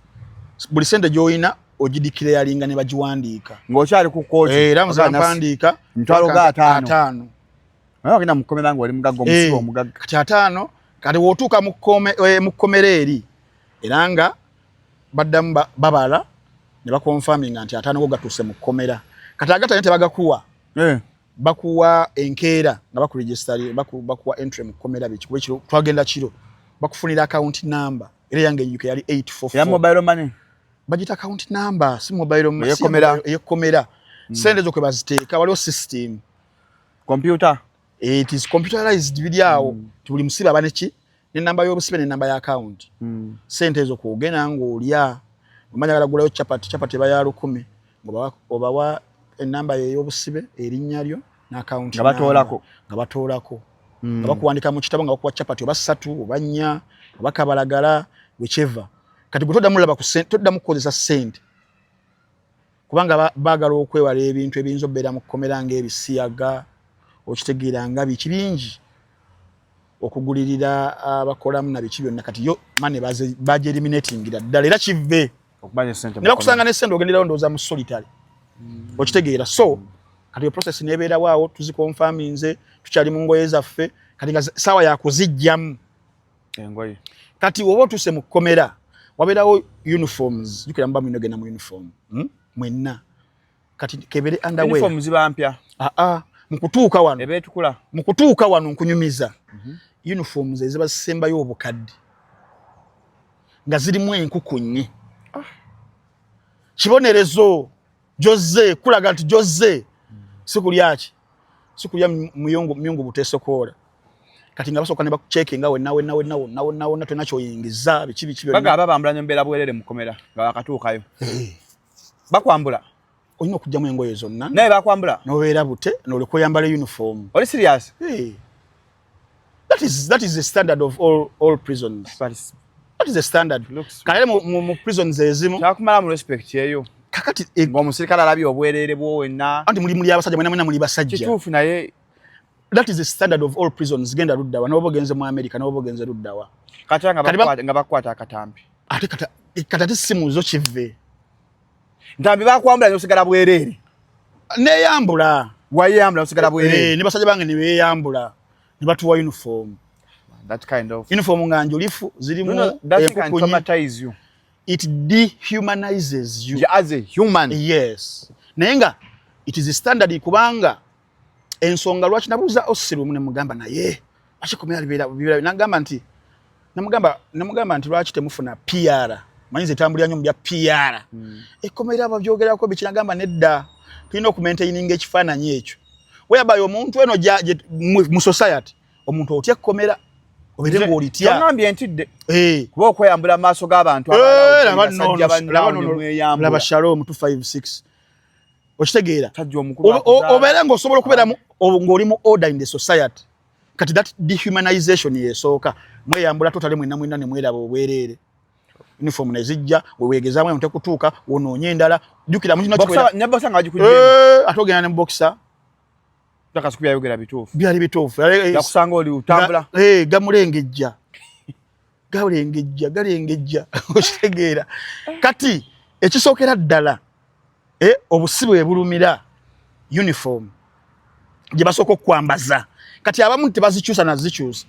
buli sente gy'olina ogideclaringa ne bagiwandiika. Ng'okyali ku kooti. Eh, era nze Ogana mpandiika 50,000. 50. Naye ogenda mu kkomera ng'oli mugagga, omusibe Eh, omugagga. Kati 50, kati w'otuuka mu kkomera eri, era nga baddamu babala ne baconfirminga nti 50 go gatuuse mu kkomera. Kati agatano tebagakuwa. Eh. Bakuwa enkeera nga bakuregisteri, bakuwa entry mu kkomera biki, kuba ekiro twagenda kiro, bakufunira account number, era yange UK yali 844. Eya mobile money. Bagita account number, si mobile money. Ey'ekkomera. Ey'ekkomera. Sente zo kwe baziteeka, waliwo system. Computer. It is computerized, biri awo ti buli musibe aba neki nenamba y'obusibe nenamba ya account. Sente ezo kwogenda ng'olya, omanya agala gulayo chapati, chapati eba ya 1000, ng'obawa enamba ye ey'obusibe, erinnya lyo n'account Nga batoolako. number. Nga batoolako, nga bakuwandika mu kitabo, nga bakuwa chapati oba 3 oba 4 oba kabalagala, whichever. Kati gwe toddamu laba ku sente, toddamu kukozesa sente, kubanga baagala okwewala ebintu ebiyinza okubeera mu kkomera ng'ebisiyaga, okitegeera, nga biki bingi, okugulirira abakolamu na biki byonna. Kati yo mane bagyeliminatingira ddala, era kive Okubanya sente. Ne bakusanga ne sente ogenderawo, ndowooza mu solitary, okitegeera. So kati yo process nebeerawo awo, tuziconfirminze, tukyali mu ngoye zaffe, kati nga saawa yakuzijjamu Engoye. Kati oba otuuse mu kkomera, wabeerawo uniforms, jjukira muba mulina ogenda mu uniform, Mwenna kati kebere underwear. Uniform ziba mpya. Aa, mu kutuuka wano Ebeetukula. Mu kutuuka wano nkunyumiza uniforms eziba zisembayo obukadde nga zirimu enkukunyi, kibonerezo joze kulaga nti joze sikulyaki, sikulya muyungu myungu buteesokoola. Kati nga basooka ne bakucheckinga wenna wenna wenna wonna wonna wonna, tolina kyoyingiza, biki biki byonna. Bagaba babambula nnyo, bwerere mu kkomera nga bakatuukayo. Bakwambula. Olina okugyamu engoye zonna. Naye bakwambula. Nobeera bute noleka oyambala uniform. Oli serious? Hey. That is the standard of all prisons. But That is the standard. looks Kale mu prisons ezimu kyakumala mu respect eyo. Kakati Ng'omusirikale alabye obwereere bwo wenna. Anti muli abasajja, mwena mwena muli basajja. Kituufu, naye That is the standard of all prisons. Genda luddawa, n'oba ogenze mu America, n'oba ogenze luddawa. Kati nga Kati bakwata akatambi. Ate kata ate simu zo kive. Ntambi bakwambula n'osigala bwereere. Neeyambula. Wayeyambula n'osigala bwereere. Eh, ne basajja bange ne beeyambula ne batuwa uniform. That kind of Uniform nga njulifu, zirimu No, no, that can enkukunyi. traumatize you. It dehumanizes you. Yeah, as a human. Yes, naye nga it is standard, kubanga ensonga lwaki nabuuza osirumu ne mugamba, naye lwaki komera libeera bibeera, nagamba nti namugamba nti lwaki temufuna PR, manyi nze etambulira nnyo mu bya PR, ekkomera babyogerako biki, nagamba nedda, tulina okumaintaininga ekifaananyi ekyo whereby omuntu eno mu society omuntu otya ekkomera, obeere ng'olitya. Tongambye ntidde. Eh. Kuba okweyambula mu maaso g'abantu Eh, abalala, laba basajja nno, bannaawe laba ne nno, mweyambula. laba Shalom 256, okitegeera? Musajja omukulu akuzaala. Obeere ng'osobola okubeera ng'oli mu order in the society. Kati that dehumanization yesooka, mweyambula totally mwenna mwenna ne mweraba obwereere, uniform nezijja, weweegezaamu eno tekutuuka, wonoonye endala, jjukira mu kino Boxer- ne boxer nga bagikuggyeemu. Eh, ate ogenda ne mu boxer. Kasuku byayogera bituufu. Byali bituufu. Yakusanga oli otambula. Gamulengejja, galengejja, galengejja, okitegeera? Kati ekisookera ddala, obusibe bwe bulumira uniform gye basooka okukwambaza. Kati abamu tebazikyusa nazikyusa.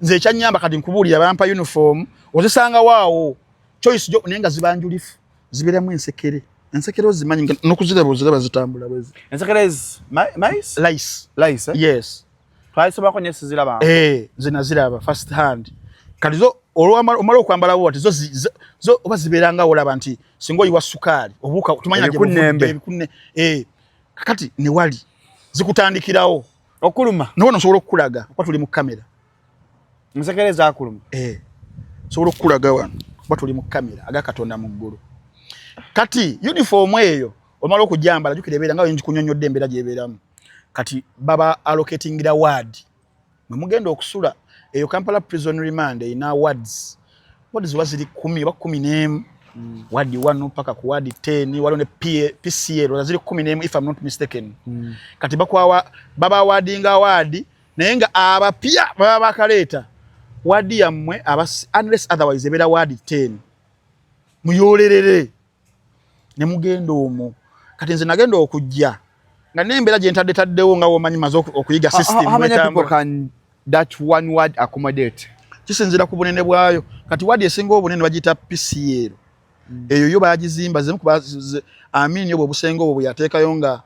Nze ekyanyamba, kati nkubuulira, bampa uniform ozisanga waawo choice jo, naye nga zibanjulifu, zibeeramu ensekere. Ensekere ozimanyi nga nokuziraba oziraba zitambula bwezi. Ensekere is mice? Lice. Lice, eh? Yes. Twalisomako nnyo, siziraba. Eh, nze naziraba first hand. Kati zo olwamala omala okwambala bwati, zo oba zibeera nga olaba nti singa oyiwa sukaali obuuka tumanya gye buvudde. Ebikunnembe. Ebikunne, eh. Kakati ne wali zikutandikirawo Okuluma. Nowano nsobola okukulaga kuba tuli mu kamera. Ensekere zakuluma. Eh, nsobola okukulaga wano kuba tuli mu kamera aga Katonda mu ggulu. Kati uniform eyo omala okujambala, jjukira ebeera nga ngikunyonnyodde embeera gy'ebeeramu. Kati baba allocatingira ward mwe mugenda okusula. Eyo Kampala Prison Remand erina wards. Wards oba ziri 10 oba 11. Ward 1 paka ku ward 10, waliwo ne PCL, oba ziri 11 if I'm not mistaken. Kati bakwawa, baba awardinga ward, naye nga abapya baba bakaleeta ward yammwe unless otherwise ebeera ward 10, muyolerere ne mugenda omwo. Kati nze nagenda okujja nga n'embeera gye ntadde taddewo, nga womanyi maze okuyiga system How many people bwetambula. can that one ward accommodate? Kisinziira ku bunene bwayo. Kati ward esinga obunene bagiyita PCL. Eyo yo bagizimba zimu ku Amini obwo obusenge obwo bwe yateekayo nga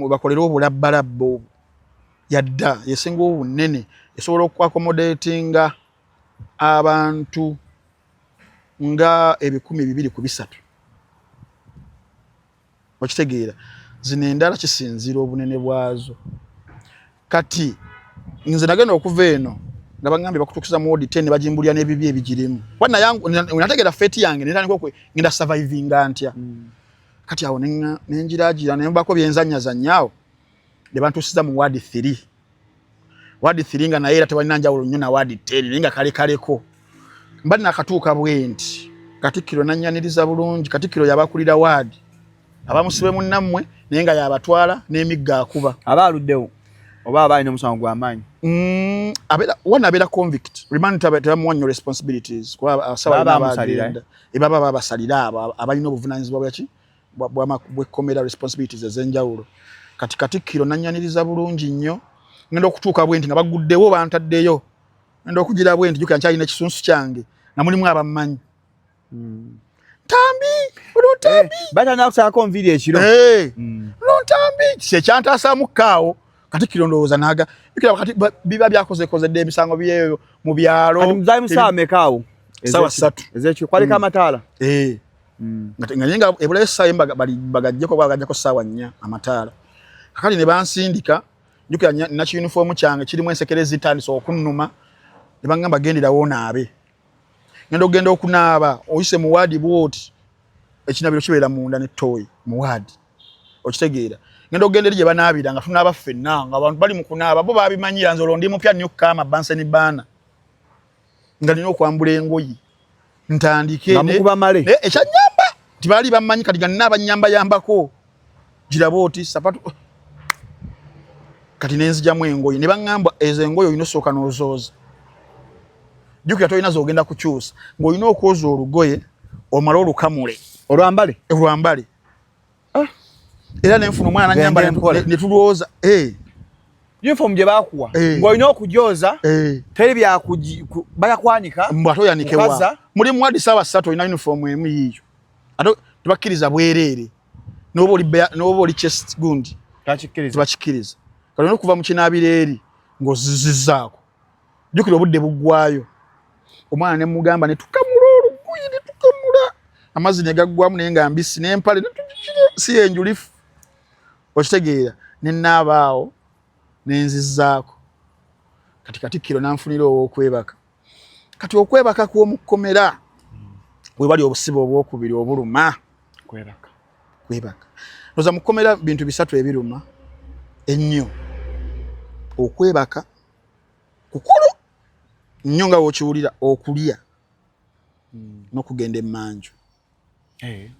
bakolere obulabbalabba obwo yadda. Esinga obunene esobola okuaccommodatinga abantu nga 2,200, okitegeera? Zino endala kisinziira obunene bwazo. Kati nze nagenda okuva eno nga bagambye bakutuukiza mu ward 10, bagimbulira n'ebibi ebigirimu. Kuba nategeera fate yange, netandika ngenda survivinga ntya. Kati awo nenjiragira nembako byenzanyazanya awo ne bantuusiza mu ward 3. Ward 3 nga naye era tewalina njawulo nnyo na ward 10, naye nga kale kaleko. Mba nakatuuka bwe nti, katikkiro nannyaniriza bulungi. Katikkiro yabakulira ward, abamusibe munnammwe, naye nga yabatwala n'emigga akuba. Aba aluddewo oba aba alina omusango gw'amaanyi? Abeera one, abeera convict. Remand tebamuwa nnyo responsibilities kuba abasawo Baba alina bamusalira, bagenda. Baba babasalira abo abalina obuvunaanyizibwa bwaki bw'ekkomera, responsibilities ez'enjawulo. Kati katikkiro nannyaniriza bulungi nnyo. Ngenda okutuuka bwe nti nga baguddewo, bantaddeyo. Ngenda okugira bwe nti, jjukira nkyalina ekisunsu kyange, nga mulimu abammanyi. Ntambi, oluntambi. Batandika kusalako nviiri ekiro. Eh, luntambi kyekyantaasaamu kaawo. Katikkiro ndowooza naga jjukira kati biba byakozekozedde emisango byeyo mu byalo. Kati muzaali musaawa meka awo? Ssaawa 3. Ez'ekiro kwaliko amataala? Eh. Nga naye nga ebulayo essaawa emu bagaggyeko, bagaggyako ssaawa 4 amataala. Kakati ne bansindika, njukira nina kiyunifoomu kyange kirimu ensekere zitandise okunnuma, ne baŋŋamba genderawo onaabe. Ngenda okugenda okunaaba, oyise mu ward bwoti, ekinabiro kibeera munda ne toilet mu ward, okitegeera? Ngenda okugenda eri gye banaabira nga tunaaba ffenna, nga abantu bali mu kunaaba bo babimanyira, nze olwo ndi mupya newcomer banseni baana, nga nina okwambula engoyi ntandike. Nga mukuba male. Naye ekyanyamba tibaali bammanyi, kati nga nina abanyamba yambako giraba oti sapatu. Kati nenzigyamu engoye ne baŋŋamba ezo engoye olina osooka n'ozooza. Jjukira tolina z'ogenda kukyusa, ng'olina okwoza olugoye omale olukamule. Olwambale? Olwambale. Era nenfuna omwana nanyamba Gende mpola. ne tulwoza. Eh, Uniform gye baakuwa Eh. ng'olina okugyoza, eh. teri bakakwanika. Mbw ate oyanikewa? Mukaza. Muli mu ward saawa 3, olina uniform emu yiiyo, ate tebakkiriza bwereere, n'oba oli chest gundi. Takikkiriza. Tebakikkiriza. Kati olina okuva mu kinaabiro eri ng'ozizizzaako. Jjukira obudde buggwayo. Omwana ne mugamba ne tukamula olugoye, ne tukamula amazzi ne gaggwamu, naye nga mbisi n'empale ne tugikira si yenjulifu, okitegeera? Ne naabaawo ne nzizzaako. Kati katikkiro nanfunira ow'okwebaka. Kati okwebaka kw'omukkomera we bali obusibe obwokubiri obuluma. Kwebaka. Kwebaka. Noza mukomera bintu bisatu ebiruma ennyo: okwebaka kukulu nnyo nga wokiwulira, okulya n'okugenda emmanju. Eh.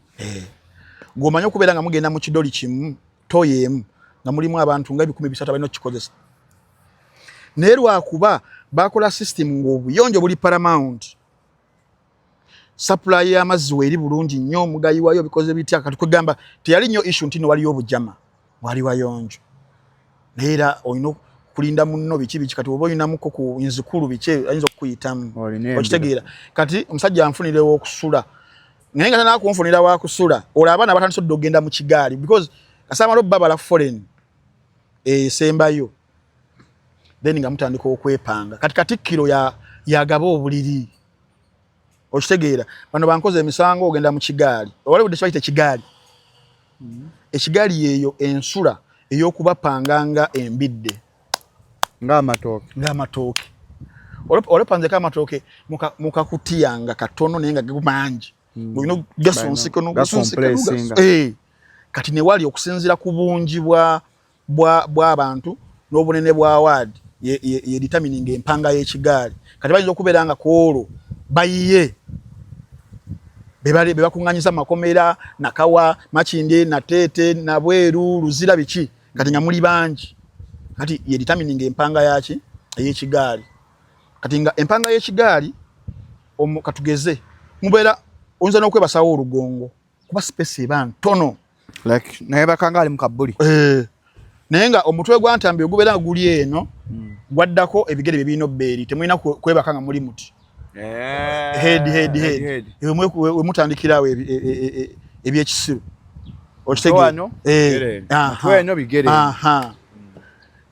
Gw'omanyi okubeera nga mugenda mu kidoli kimu, toilet emu, nga mulimu abantu nga 300 balina okukikozesa, naye lwakuba bakola system ng'obuyonjo buli paramount, supply y'amazzi weeri bulungi nnyo, mugayiwayo bikoze bitya. Kati kwegamba teyali nnyo issue nti no waliyo obujama, wali wayonjo, naye era olina okulinda munno biki biki. Kati oba olinamuko ku nzikulu biki ayinza okukuyitamu. Olina embiro. Okitegeera? Kati omusajja anfunirewo okusula, naye nga tanaa kunfunira wakusula, olwo abaana batandise odda okugenda mu kigaali, because kasamala obbabala foreign esembayo, then nga mutandika okwepanga. Kati katikkiro yagaba obuliri, okitegeera? Bano bankoze emisango, ogenda mu kigaali. Owalibudde kibayita ekigaali. Ekigaali yeeyo ensula ey'okubapanga nga embidde. Ng'amatooke. Ng'amatooke. Olepanzeko amatooke mukakutiya nga katono, naye nga mangi, olina gasunsika. Gacompressinga. Kati newali okusinziira ku bungi bwa Bw'abantu n'obunene bwa ward ye determining empanga y'ekigaali. Kati bayinza okubeera nga kwolwo bayiye be bakuŋŋanyiza makomera, Nakawa, Makindye, Nateete, Nabweru, Luzira, biki, kati nga muli bangi. Kati ye determining empanga yaki ey'ekigaali. Kati nga empanga y'ekigaali, katugeze mubeera, oyinza n'okwebasawo olugongo kuba space eba ntono. Like naye bakanga ali mu kabuli. Eh, naye nga omutwe gwa Ntambi ogubeera nga guli eno, gwaddako ebigere bye birina obbeeri. Temulina kwebaka nga muli muti head, head, head. We mutandikirawo ebyekisiru. Wano, bigere. Mutwe eno, bigere. Aha.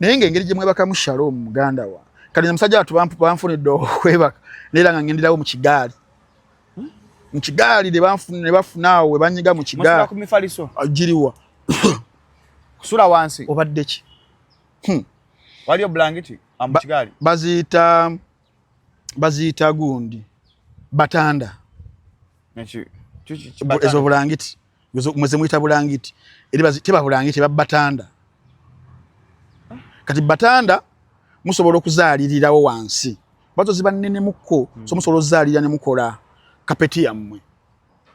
Naye ng'engeri gye mwebakamu, Shalom muganda wa kati, omusajja watu banfunidde okwebaka, naye era nga ngenderawo mu kigaali, mu kigaali ne bafunaawo we banyiga mu Musula kigaali. ku mifaliso? Giriwa? Kusula wansi? Obadde ki? Waliyo bulangiti mu kigaali? Baziyita gundi, batanda. Ezo bulangiti mweze muyita bulangiti, eri teba bulangiti, babatanda. Kati batanda musobola okuzaalirirawo wansi, bazo ziba nnenemukko. So musobola okuzaalirira ne mukola kapeti yammwe,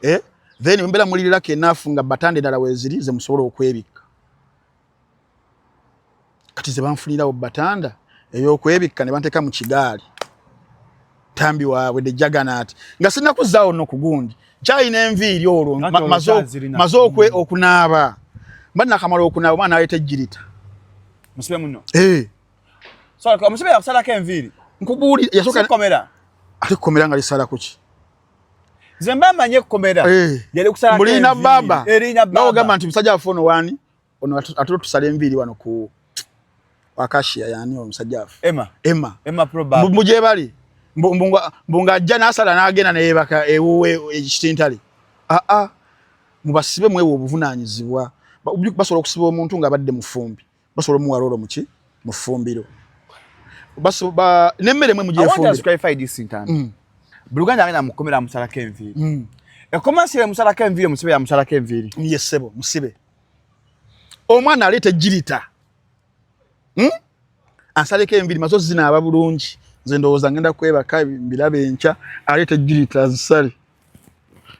eh? Then mbeera mulirirako enough nga batanda endala weeziri ze musobola okwebikka. Kati ze banfunirawo batanda ey'okwebikka ne banteeka mu kigaali. Tambi waabwe the juggernaut, nga sinakuzaawo nno ku gundi, nkyalina enviiri olwo. Anti olwo kyazirina. Maze okunaaba, mba nakamala okunaaba, omwana aleeta ejjirita. Musibe muno? Eh. So omusibe yakusalako enviiri? Nkubuulira, yasooka. Sikomera? Ate kukomera nga lisala kuki? Nze mba manye ekkomera Eh. yali kusalako Mulina enviiri. baba. Erina Nawe ogamba baba. nti musajja waffe ono wani ono ate tusala enviiri wano ku Akashia, yani omusajja waffe. Emma. Emma. Emma Pro Baba. Mbu gye bali, mbu ng'ajja n'asala n'agenda neyeebaka ewuwe ekitintale. Aa, mubasibe, mwewe obuvunaanyizibwa. Basobola okusiba omuntu ng'abadde mufumbi, basobola omuwa role muki mu ffumbiro. N'emmere mwe I want us to mugyefumbira. clarify this, Ntambi. Buluganda agenda mu kkomera amusalako enviiri. Ekkomansi emusalako enviiri, omusibe yamusalako enviiri? Ye ssebo, musibe. Omwana aleeta ejjirita. Ansaleko enviiri, mazo zinaaba bulungi. Nze ndowooza ngenda kwebaka, mbiraba enkya. Aleeta ejjirita azisale.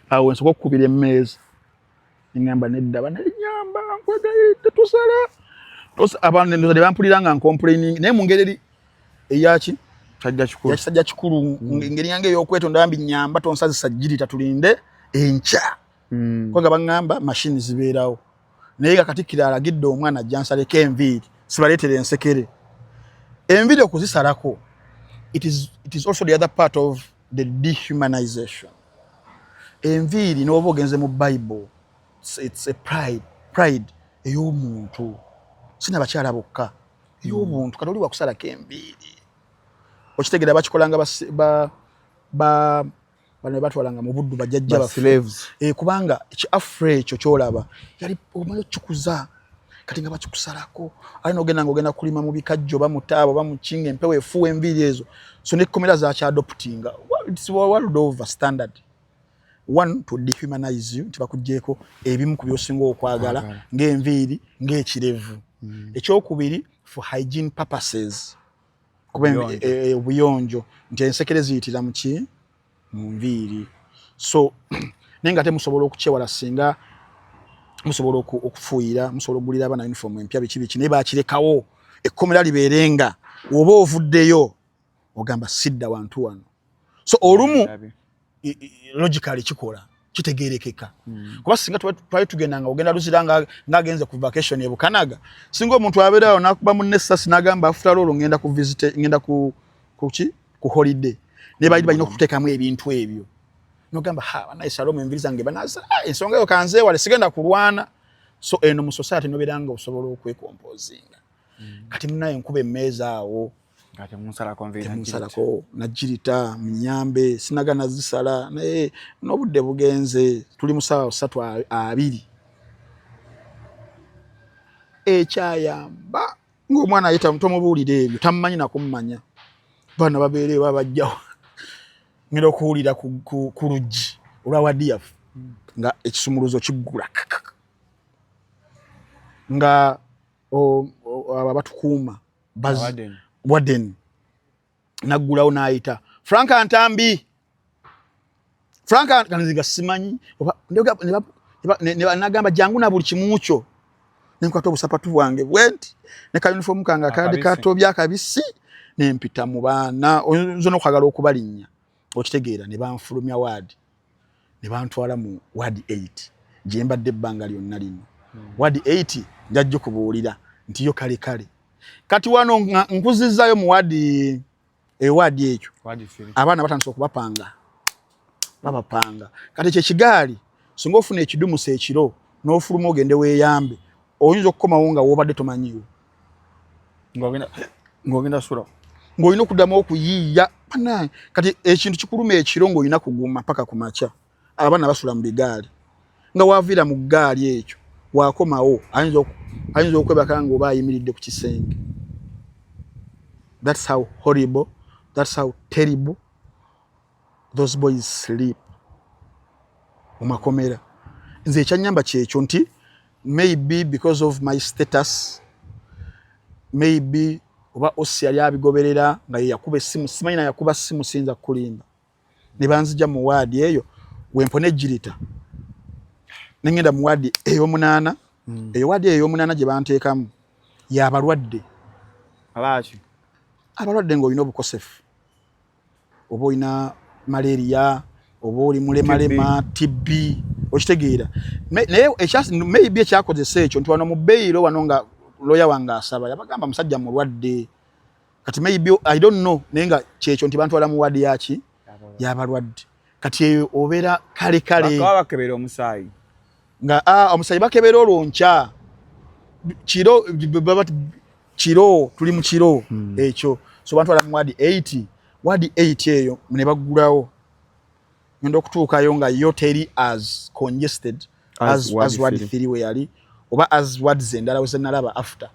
Awo nsooka okukubira emmeeza. Ngamba nedda, bananyamba, nkwegayiridde tusala. Abantu ndowooza ne bampulira nga ncomplaining, naye mu ngeri eri eyaki Sajja kikulu. Yakisajja kikulu. Engeri yange ey'okwetonda, bambi nyamba, tonsazisa jjirita, tulinde enkya. Kubanga baŋŋamba mashini zibeerawo, naye nga katikkiro alagidde omwana ajja nsaleko enviiri, sibaleetera ensekere. Enviiri okuzisalako, it is also the other part of the dehumanization. Enviiri, n'oba ogenze mu Bible, it's a pride ey'omuntu, si nabakyala bokka, ey'obuntu. Kati oli wakusalako enviiri, okitegeera, bakikolanga bano batwalanga mu buddu bajjajja Ba baffe. slaves. Eh, kubanga eki afro ekyo kyolaba yali omanyi okikuza, kati nga bakikusalako, ate nogenda nga ogenda kulima mu bikajjo oba mutaaba oba mukinga, empewo efuuwa enviiri ezo. So nekkomera zakyadoptinga. Well, it's world over standard one to dehumanize you, nti bakugjeeko ebimu ku byosinga okwagala ng'enviiri, ng'ekirevu. Ekyokubiri, for hygiene purposes, kuba Obuyonjo. Obuyonjo, nti ensekere ziyitira muki mu nviiri. So naye nga temusobola okukyewala, singa musobola okufuuyira, musobola okugulira abaana uniform empya, biki biki, naye bakirekawo ekkomera libeerenga oba ovuddeyo ogamba sidda wantu wano. So olumu logically kikola, kitegerekeka, kuba singa twali tugenda nga ogenda Luzira ng'agenze ku vacation e Bukanaga, singa omuntu abeerawo n'akuba munne essasi n'agamba, "After all ngenda ku visit, ngenda ku kuki ku holiday," naye bali balina okuteekamu ebintu ebyo, nogamba, "Ha, banaye Salomu, enviiri zange banaza." Ah, ensonga eyo kanzeewale, sigenda kulwana. So eno mu society nobeera nga osobola okwekompozinga. Kati munaye nkuba emmeeza awo. Nga temunsalako nviiri? Temunsalako najirita, munyambe, sinagana zisala, naye n'obudde bugenze, tuli mu ssaawa 3:20. Ekyayamba ng'omwana ayita, tomubuulira ebyo, tamumanyi nakummanya, baana babeere baba bajjawo. Ngenda okuwulira ku luggi olwa wadi yaffe nga ekisumuluzo kiggula, nga Abo abatukuuma, warden naggulawo n'ayita Frank Ntambi, Frank. Kanziga simanyi, nagamba jangu na buli kimu kyo. Nenkwata obusapatu bwange bwenti ne ka uniform kange akadde katobya akabisi, nempita mu baana nzo n'okwagala okubalinnya, okitegeera? Ne banfulumya ward ne bantwala mu ward 8 gye mbadde ebbanga lyonna lino. Ward 8 njajja okubuulira nti yo kale kale. Kati wano nkuzizaayo mu ward, ewaadi ekyo abaana batandise okubapanga, babapanga. Kati ekyo ekigaali, singa ofuna ekidumusa ekiro n'ofuluma ogende weeyambe, oyinza okukomawo nga woobadde tomanyiwo ng'ogenda sula, ng'olina okuddamu okuyiiya. Kati ekintu kikuluma ekiro ng'olina kuguma paka ku makya. Abaana basula mu bigaali, nga waviira mu ggaali ekyo wakomawo ayinza okwebaka nga oba ayimiridde ku kisenge. That's how horrible, that's how terrible those boys sleep mu makomera. Nze ekyanyamba kyekyo nti maybe because of my status, maybe oba osi yali abigoberera nga ye yakuba essimu, simanyi nayakuba ssimu, siyinza kukulimba, ne banzija mu waadi eyo wempona ejirita nengenda mu waadi ey'omunaana. Eyo waadi eyo ey'omunaana gye banteekamu yabalwadde. Abaki? Abalwadde ng'olina obukosefu, oba olina malaria, oba oli mulemalema, TB, okitegeera? Naye maybe ekyakozesa ekyo nti wano mu bail wano nga lawyer wange asaba yabagamba musajja mulwadde. Kati maybe, I don't know, naye nga kyekyo nti bantwala mu wadi yaki yabalwadde. Kati eyo obeera kale kale. Bakebera omusaayi? Nga ah, omusaayi bakebera olwo nkya, kiro kiro, tuli mu kiro. Ekyo so bantwala mu wadi 8, wadi 8 eyo ne baggulawo. Ngenda okutuukayo nga yo teri as congested as ward 3 we yali oba as wards endala wezenalaba after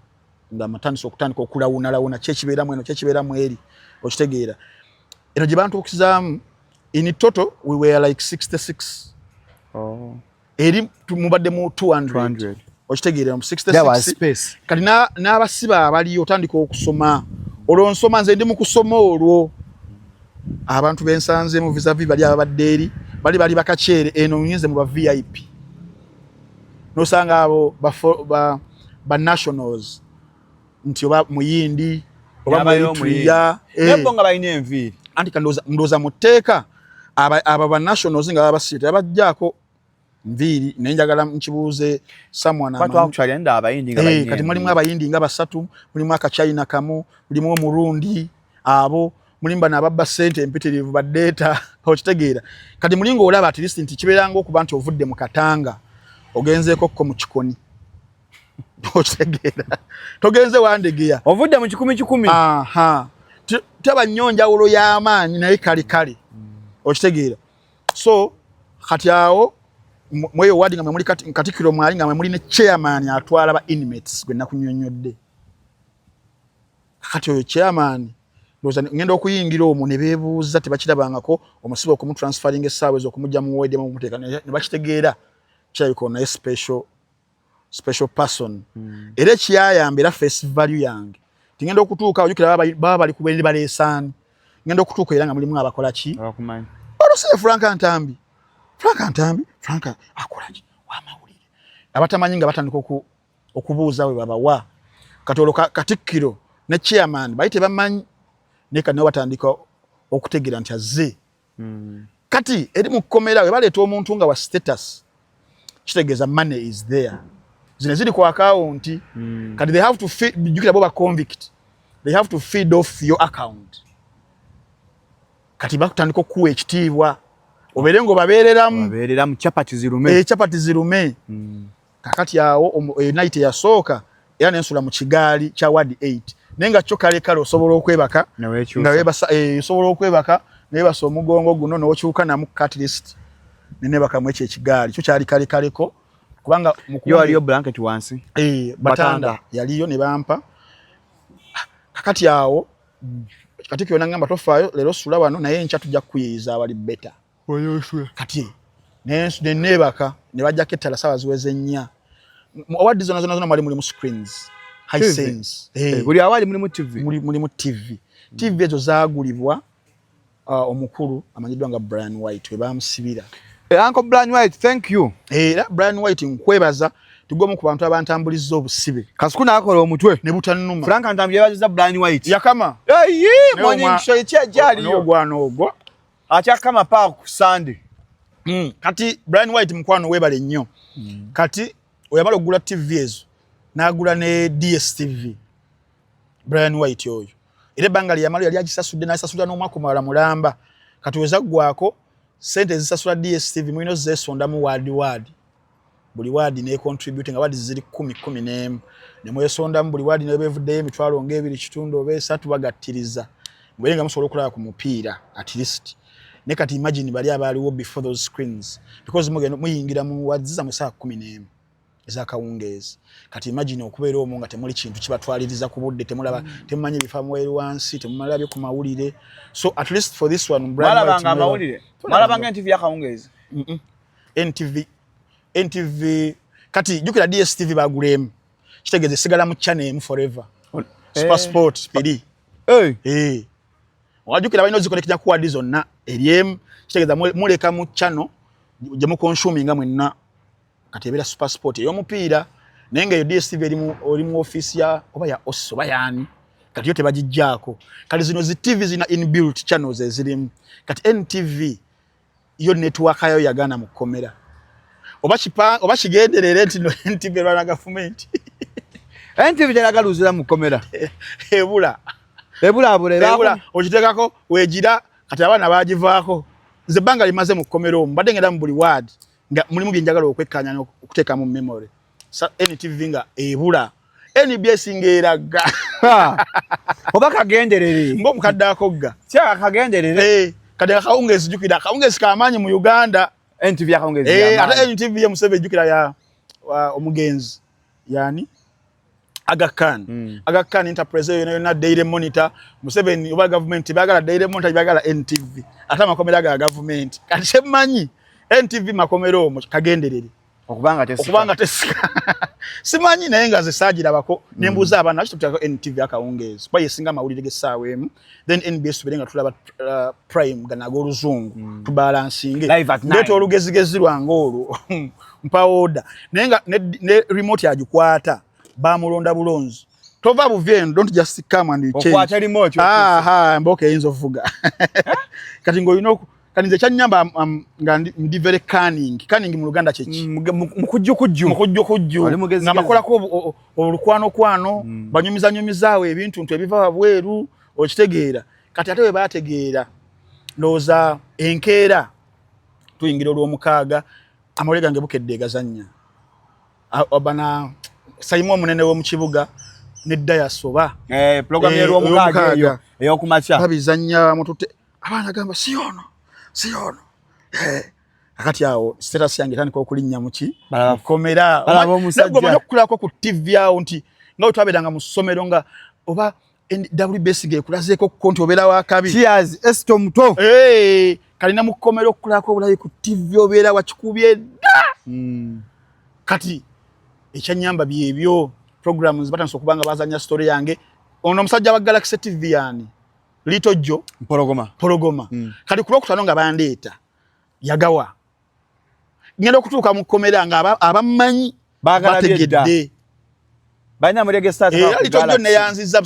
nga matandisa okutandika okulawunalawuna kyekibeeramu eno, kyekibeeramu eri, okitegeera? Eno gye bantuukizaamu, in total we were like 66. Oh. Eri mubadde mu 200, okitegeera? Mu 66. Kati n'abasiba abaliyo otandika okusoma olwo, nsoma nze ndi mu kusoma olwo abantu bensanzeemu vis-a-vis bali ababadde eri bali bakakyere. Eno nyinze mu ba VIP, nosanga abo ba nationals nti oba muyindi oba Mueritrea. Eh. Nga balina enviiri. Anti ndowooza mu tteeka aba ba nationals nga baba basibe tebabajjaako nviiri, naye njagala nkibuuze someone. Eh, kati mulimu abayindi nga basatu, mulimu akachina kamu, mulimu omurundi, abo mulimu bano ababba ssente empitirivu baddeeta, okitegeera? Kati mulinga olaba at least nti kibeeranga okuba nti ovudde mu Katanga ogenzeeko ko mu Kikoni, okitegeera? Togenze Wandegeya. Ovudde mu kikumi kikumi. Aha, taba nnyo njawulo y'amaanyi, naye kale kale, okitegeera? So kati awo mweyo wadi nga mwemuli katikiro, mwali nga mwemuli ne chairman atwala ba inmates gwe nakunyonyodde. Kati oyo chairman ndowooza ngenda okuyingira omwo ne beebuuza, tebakirabangako omusibe okumutransferinga essaawa ezo, okumugja mu ward omumuteeka, ne bakitegeera kirabika naye special person. Era ekiyayamba era face value yange tingenda okutuuka, ojjukira baba bali kubeerera baleesaani, ngenda okutuuka era nga mulimu abakola ki, olwo Frank Ntambi, Frank Ntambi, Frank akola ki, wamawulire, abatamanyi nga batandika okubuuza we babawa. Kati olwo katikkiro ne chairman bali tebamanyi, naye kati nabo batandika okutegeera nti azze. Kati eri mu kkomera we baleeta omuntu nga wa status, kitegeeza money is there, zino ziri ku account. Kati they have to feed, jjukira bo ba convict, they have to feed off your account. Kati bakutandika okukuwa ekitiibwa obeere ng'obabeereramu. Babeereramu, chapati zirume. Eh, chapati zirume. Kakati awo night eyasooka era nensula mu kigaali kya ward 8, naye nga kyo kale kale osobola okwebaka nga webasa, eh, osobola okwebaka newebasa omugongo guno n'okyuka namu, at least nenebakamu ekyo ekigaali kyo kyali kale kaleko kubanga yo waliyo blanket wansi. Eh, batanda yaliyo ne bampa. Kakati awo katikkiro nangamba tofaayo, leero sula wano, naye enkya tujja kukuyiyiza awali better. Kati neneebaka ne bajjako ettala, saawa ziweze 4. Ward zona zona zona mwali mulimu screens. Hisense. Eh, buli awali mulimu TV. Mulimu TV. TV ezo zaagulibwa omukulu amanyiddwa nga Brian White, we bamusibira. Hey, Uncle Brian White, thank you. Era Brian White nkwebaza, tugwomu ku bantu abantambulizza obusibe. Kasuku n'akola omutwe ne butanuma. Frank Ntambi yebaziza Brian White. Yakama. Hey, morning show ekyajaliyo. N'ogwana ogwo. Akyakama pa ku Sunday. Kati Brian White mukwano webale nnyo. Kati oyamala okugula TV ezo n'agula ne DSTV. Brian White oyo era ebbanga lye yamala yali agisasudde, n'asasulira n'omwaka omulala mulamba. Kati wezaggwako sente ezisasula DSTV mulina ozeesondamu waadi waadi, buli waadi necontribute, nga waadi ziri 10 11, nemwesondamu buli waadi nebevuddeyo emitwalo ng'ebiri kitundu oba esatu, bagattiriza mubeere nga musobola okulaba ku mupiira at least. Ne kati imagine bali abaaliwo before those screens, because mugenda muyingira mu waadi zammwe saa 11 ezakawungeezi. Kati imagine okubeera omwo nga temuli kintu kibatwaliriza ku budde, temulaba, temumanyi ebifa mweru wansi, temumalabye ku mawulire. So at least for this one, Brian White, Mwalabanga amawulire. Mwalabanga NTV yakawungeezi. NTV, NTV kati jjukira DSTV bagulemu, kitegeeza esigala mu channel emu forever, Super Sport piri. Hey. Eh, wajjukira balina ozikonekita ku wadi zonna eri emu, kitegeeza muleka mu channel gye muconsuminga mwenna. Kati ebeera Super Sport ey'omupiira, naye nga eyo DSTV eri mu oli mu office ya oba ya OSS oba yaani, kati yo tebagijjaako. Kati zino zi TV zina inbuilt channels ezirimu. Kati NTV yo network yayo yagaana mu kkomera, oba kipa oba kigenderere nti no NTV erwana gavumenti. NTV teraga luzira mu kkomera. Ebula. Ebulaabula. Ebula, okiteekako wegira. Kati abaana bagivaako. Nze ebbanga limaze mu kkomera omwo mbadde ngenda mu buli ward nga mulimu bye njagala okwekkaanya n'okuteeka mu memory. Sa NTV nga ebula, NBS ng'eraga. Oba kagenderere. Ng'omukadde akogga. Kyaka kagenderere. Eh, kati akawungeezi, jjukira akawungeezi kamaanyi mu Uganda. NTV yakawungeezi. Eh, ate NTV ye Museveni, jjukira ya omugenzi yani Aga Khan. Aga Khan Enterprise yonna yonna, Daily Monitor, Museveni oba gavumenti baagala Daily Monitor, baagala NTV, ate amakomera ga gavumenti. Kati kyemmanyi, NTV makomera omwo kagenderere. Okubanga tesika. Okubanga tesika simanyi, naye nga ze saagirabako. Nembuuza abaana, lwaki tuteekako NTV akawungeezi, kuba yesinga amawulire g'essaawa emu, then NBS tubeere nga tulaba prime gano ag'oluzungu, tubalansinge. Live at 9. Ndeeta olugezigezi lwange olwo, mpa order, naye nga ne remote agikwata bamulonda bulonzi. Tova buvi eno, don't just come and you change. Okwata remote. Aha, mboka eyinza ovuga kati ng'olina kati nze kyanyamba nga ndi very cunning. Cunning mu Luganda kyeki? Mukujjukujju. Mukujjukujju. Oli mugezigezi. Nga makolako olukwanokwano, banyumizanyumizaawo ebintu ntu ebiva wabweru, okitegeera? Kati ate bwe bategeera, ndowooza enkeera tuyingira olwomukaaga, amawulire gange Bukedde egazannya. Bana Sayimu omunene w'omu kibuga ne Dayas oba Eh, program Eh, y'olwomukaaga eyo ey'omukaaga. ey'okumakya. Babizannya mutute, abaana gamba si ono, si ono. Eh, akati awo status yange etandika okulinnya muki komera. Balaba omusajja. Omanyi okukulako ku TV awo nti nga bwe twabeeranga mu ssomero nga oba WBS ng'ekulazeeko ko nti obeera wakabi. Cheers, Esther Muto. Eh, kalina mu kkomera okukulako obulayi ku TV, obeera wakikubye dda. Kati ekyanyamba byebyo programs batandise okuba nga bazanya story yange. Ono omusajja wa Galaxy TV yani Lito Jo. Mpologoma. Pologoma. Kati ku lwokutaano nga bandeeta yagawa, ngenda okutuuka mu kkomera nga abammanyi Baagala byedda. bategedde. Balina mulege start. Era Lito Jo neyanziza.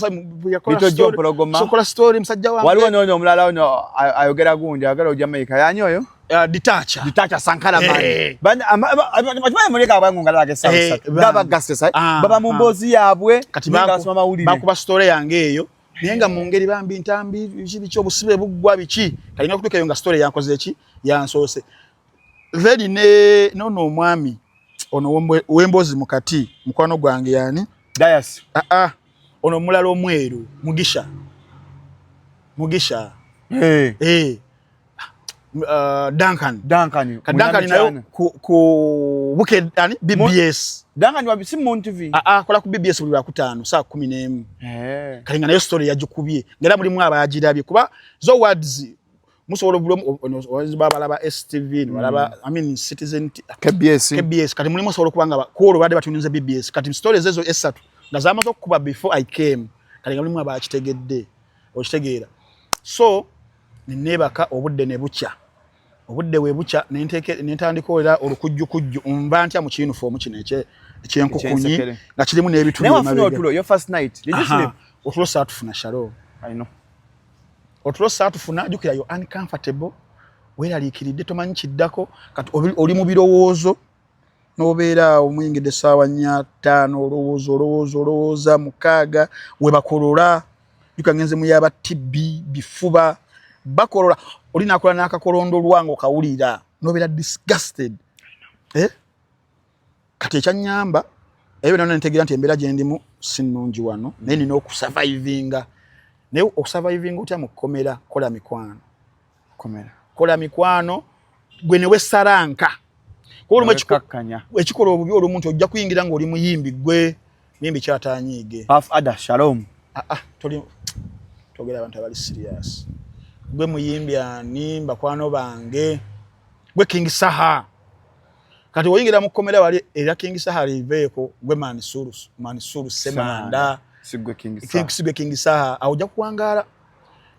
Lito Jo Mpologoma. Sokola story musajja wange. Waliwo noono omulala ono ayogera gundi, ayogera Ojamaica. Yani oyo? Ditacha. Ditacha Sankara man. Eh. Bana bakimanyi muleka abangu nga lage sawa. Eh, Gaba gasesa. Ah, Baba mu ah. mboozi yaabwe. Kati naye nga basoma mawulire. Bakuba story yange eyo, naye nga mu ngeri bambi ntambi biki biki, obusibe buggwa biki, kalina okutuuka eyo nga story yankoze ki, yansoose. Then ne nono omwami ono w'emboozi mukati, mukwano gwange yani. Dias. Ah, ah, ono omulala omweru, Mugisha, Mugisha. Eh. Eh. Duncan. Duncan. Ka Duncan nayo ku buke ani BBS. Duncan wa si Moon TV. Ah ah, kola ku BBS buli lwakutaano saa 11. Eh. Kali nga nayo story yagikubye, ngera mulimu abagirabye, kuba zo words musobola obulamu babalaba STV, balaba, I mean Citizen KBS. KBS. Kati mulimu osobola okuba nga kwolwo badde batuninze BBS. Kati stories ezo esatu Nga zamaze okukuba before I came. Kale nga mulimu abakitegedde, okitegeera. So neneebaka, obudde ne bukya. Obudde bwe bukya, nentandika era olukujjukujju, nva ntya mu kiyunifoomu kino ekyenkukunyi nga kirimu n'ebituli. Otulo saatufuna, Shalom. Otulo saatufuna. Jjukira yo uncomfortable, weeraliikiridde, tomanyi kiddako. Kati oli mu birowoozo, n'obeera awo muyingidde essaawa 4, 5, olowooza, olowooza, olowooza, 6 we bakolola. Jjuka ngenze mu yaba TB, bifuba, bakolola, oli nakola n'akakolondolwa nga okawulira, n'obeera disgusted, eh? Kati ekyanyamba ebyo byonna, ntegeera nti embeera gye ndimu si nnungi wano, naye nina okusurvivinga. Naye okusurvivinga otya mu kkomera? Kola mikwano, kola mikwano gwe ne wesaranka. Kuba olumu ekikola obubi, olumu nti ojja kuyingira ng'oli muyimbi, gwe muyimbi kyatanyiige. Puff Adder, Shalom. Ah, ah, toli twogera abantu abali serious. Gwe muyimbi ani, bakwano bange, gwe King Saha. Kati oyingira mu kkomera wali era King Saha liveeko, gwe Mansuru, Mansuru Semanda. Sigwe King Saha. Sigwe King Saha. Awo ojja kuwangaala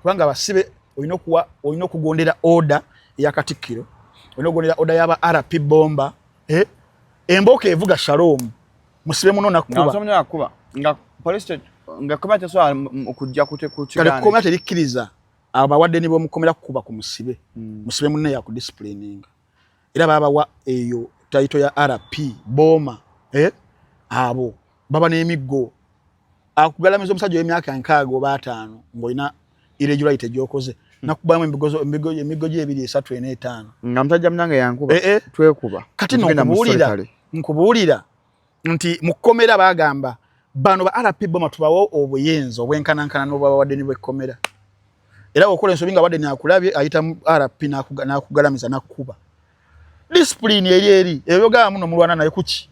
kubanga abasibe olina okuwa, olina okugondera order eya Katikkiro, olina okugondera order y'aba RP Bomba, eh? Embooka evuga, Shalom, musibe muno nakuba. Nga police, nga koma tesobola okujja kute ku kale kkomera terikkiriza abawadde ne bomukomera kukuba ku musibe. Musibe munne yakudisciplininga, era babawa eyo title ya RP Boma, eh? Abo baba n'emiggo. Akugalamiza omusajja w'emyaka 65 ng'olina irregularity gyokoze, nakubamu emiggo gye ebiri, esatu, ena, etaano. Nga musajja munange yankuba. Eh, eh. Twekuba. Kati no nkubuulira, nkubuulira nti mu kkomera bagamba bano ba RP Boma tubawo obuyinza obwenkanankana n'obwabawadde ni bwekkomera. Era okola ensobi nga wadde nakulabye, ayita mu RP n'akugalamiza, n'akukuba. Discipline eri eri ebyo muno mulwana naye kuki.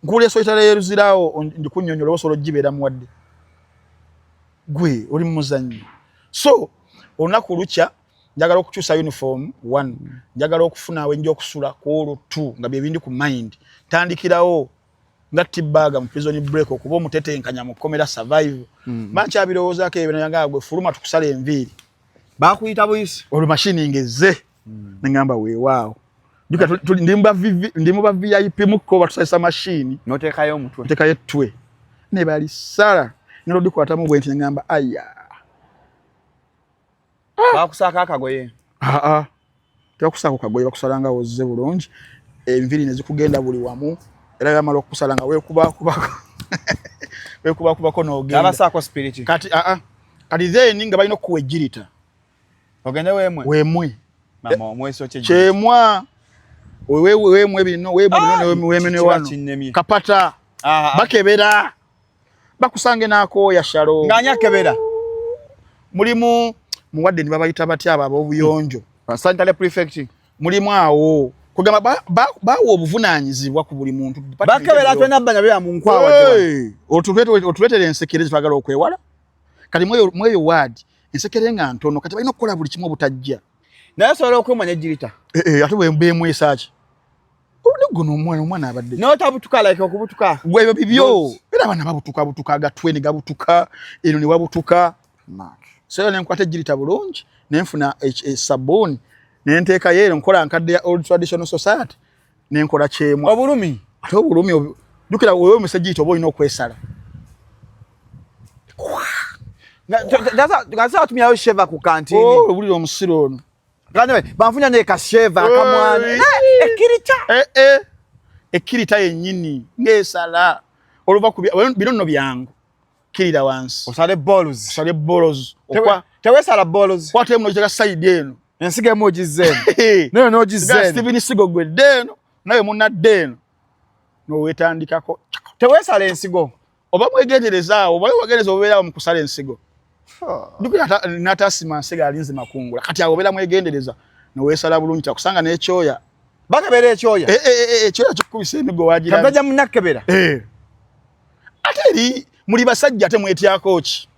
Nkuwulira solitary yeruzirawo, ndikunyonyola osobola ogibeera muwadde gwe oli mumuzannyo. So olunaku lukya, njagala okukyusa uniform one, njagala okufuna awenja okusula ku olwo two, nga byebindi ku mind. Tandikirawo nga T-Bag mu Prison Break, okuba omutetenkanya mu kkomera, survive. Mba nkyabirowoozaako ebyo, nanga gwe fuluma tukusala enviiri. Bakuyita buyisi. Olwo mashini ngezze, neŋŋamba weewaawo. Juka ndi mu ba VIP mukko, batusalisa mashini. Noteekayo omutwe. Ntekayo ettwe ne balisala, ngenda odikwatamu bwe nti, neŋŋamba aya. Bakusaako akagoye? Aa, tebakusaako kagoye, bakusala nga wozze bulungi, enviiri ne zikugenda buli wamu. Era bamala okukusala nga weekubakubako, weekubakubako n'ogenda. Abasaako spirit? Kati aa, kati then nga balina okukuwa ejjirita. Ogende weemwe. Weemwe. Mama, omweso kye? Kyemwa, weemwe bino, weemwe bino, weemwe ne wano kapata. Bakebera, bakusange n'akooya, Shalo. Ng'ani akebera? Mulimu muwadde ne babayita batya abo ab'obuyonjo? Sanitary prefect. Mulimu awo kugamba bawa obuvunaanyizibwa ku buli muntu. Bakebera twenabanya bya mu nkwawa. Otuleetera ensekere zetwagala okwewala. Kati mweyo waadi ensekere nga ntono, kati balina okukola buli kimu obutajja. Naye osobola okwemanya ejirita? Eh, eh, ate bemwesa ki guno omwana, omwana abadde Notabutuka, like okubutuka? Gwe ebyo bibyo. Era abaana babutuka butuka, agatwe ne gabutuka, eno ne wabutuka. So nenkwata ejjirita bulungi, nenfuna esabbuuni, nenteekayo ero, nkola nkadde ya old traditional society, nenkola kyemwa. Obulumi? Ate obulumi, jjukira wewe omusajja oba olina okwesala. Nga satumyayo shaver ku kantini. Oh, owulira omusiro ono. Banfunya ne ka shaver akamwana ekirita. Eh, eh. Ekkirita yennyini ng'esala oluva ku bino nno byangu, kirira wansi. Osale balls. Osale balls. Tewesala balls. Kwata emu nogiteka side eno. Ensigo emu ogizze eno, nayo n'ogizze eno. Steven Sigo gwedde eno, naye munadde eno nowetandikako. Tewesala ensigo? Oba mwegendereza awo, oba wegendereza, obeerawo mu kusala ensigo. Jjukira natasima nsigo alinze makungula. Kati awo obeera mwegendereza nowesala bulungi, takusanga n'ekyoya. Bakebera ekyoya? Eh, eh, eh, ekyoya kikubisa emigo wagira. Kabajja munakebera. Ate eri muli basajja, ate mwetyako ki?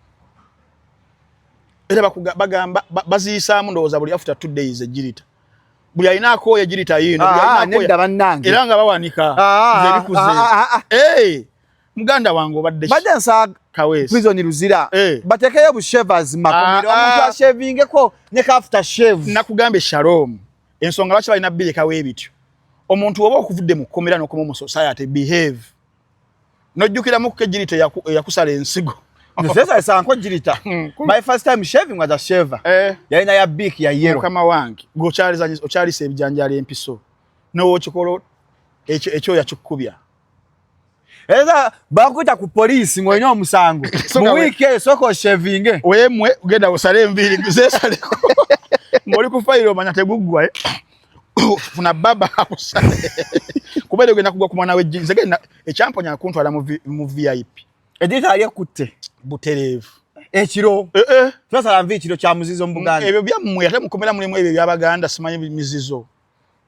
Era bagamba baziyisaamu, ndowooza buli after 2 days ejirita. Buli alina akooya ejirita yiino. Nedda bannange. Era nga bawanika nze ebikuze. Muganda wange, obadde ki? Badde nsaba Kaweesi. prison Luzira batekeyo bushavers makomero, omuntu ashavingeko ne ka after shave. Nakugambye, Shalom, ensonga lwaki balina birekawo ebityo, omuntu oba okuvudde mu kkomera n'okoma mu society, behave, nojjukiramu kuko ejjirito eyakusala ensigo. Nzesasanko jirita. My first time shaving was a shaver. Yalina ya Bic ya yellow. Mukama wange, gweokyaliza, okyalisa ebijanjaalo empiso, nowokikola ekyo ekyo yakikubya. Era bakuyita ku poliisi ng'olina omusango. Soka Mu wiiki eyo sooka oshavinge. Wemwe genda osale enviiri zesaleko ng'oli ku fayiro, omanya teguggwa, eh? Funa baba akusale, kuba era ogenda kugwa ku mwana w'ejji. Nze genda ekyamponya kuntwala mu VIP. Edita yali ekutte. Butereevu. Ekiro. Eh, eh. Twasala nvi ekiro kya muzizo mu Buganda. Ebyo byammwe, ate mukomera mulimu ebyo ebyabaganda, simanyi mizizo,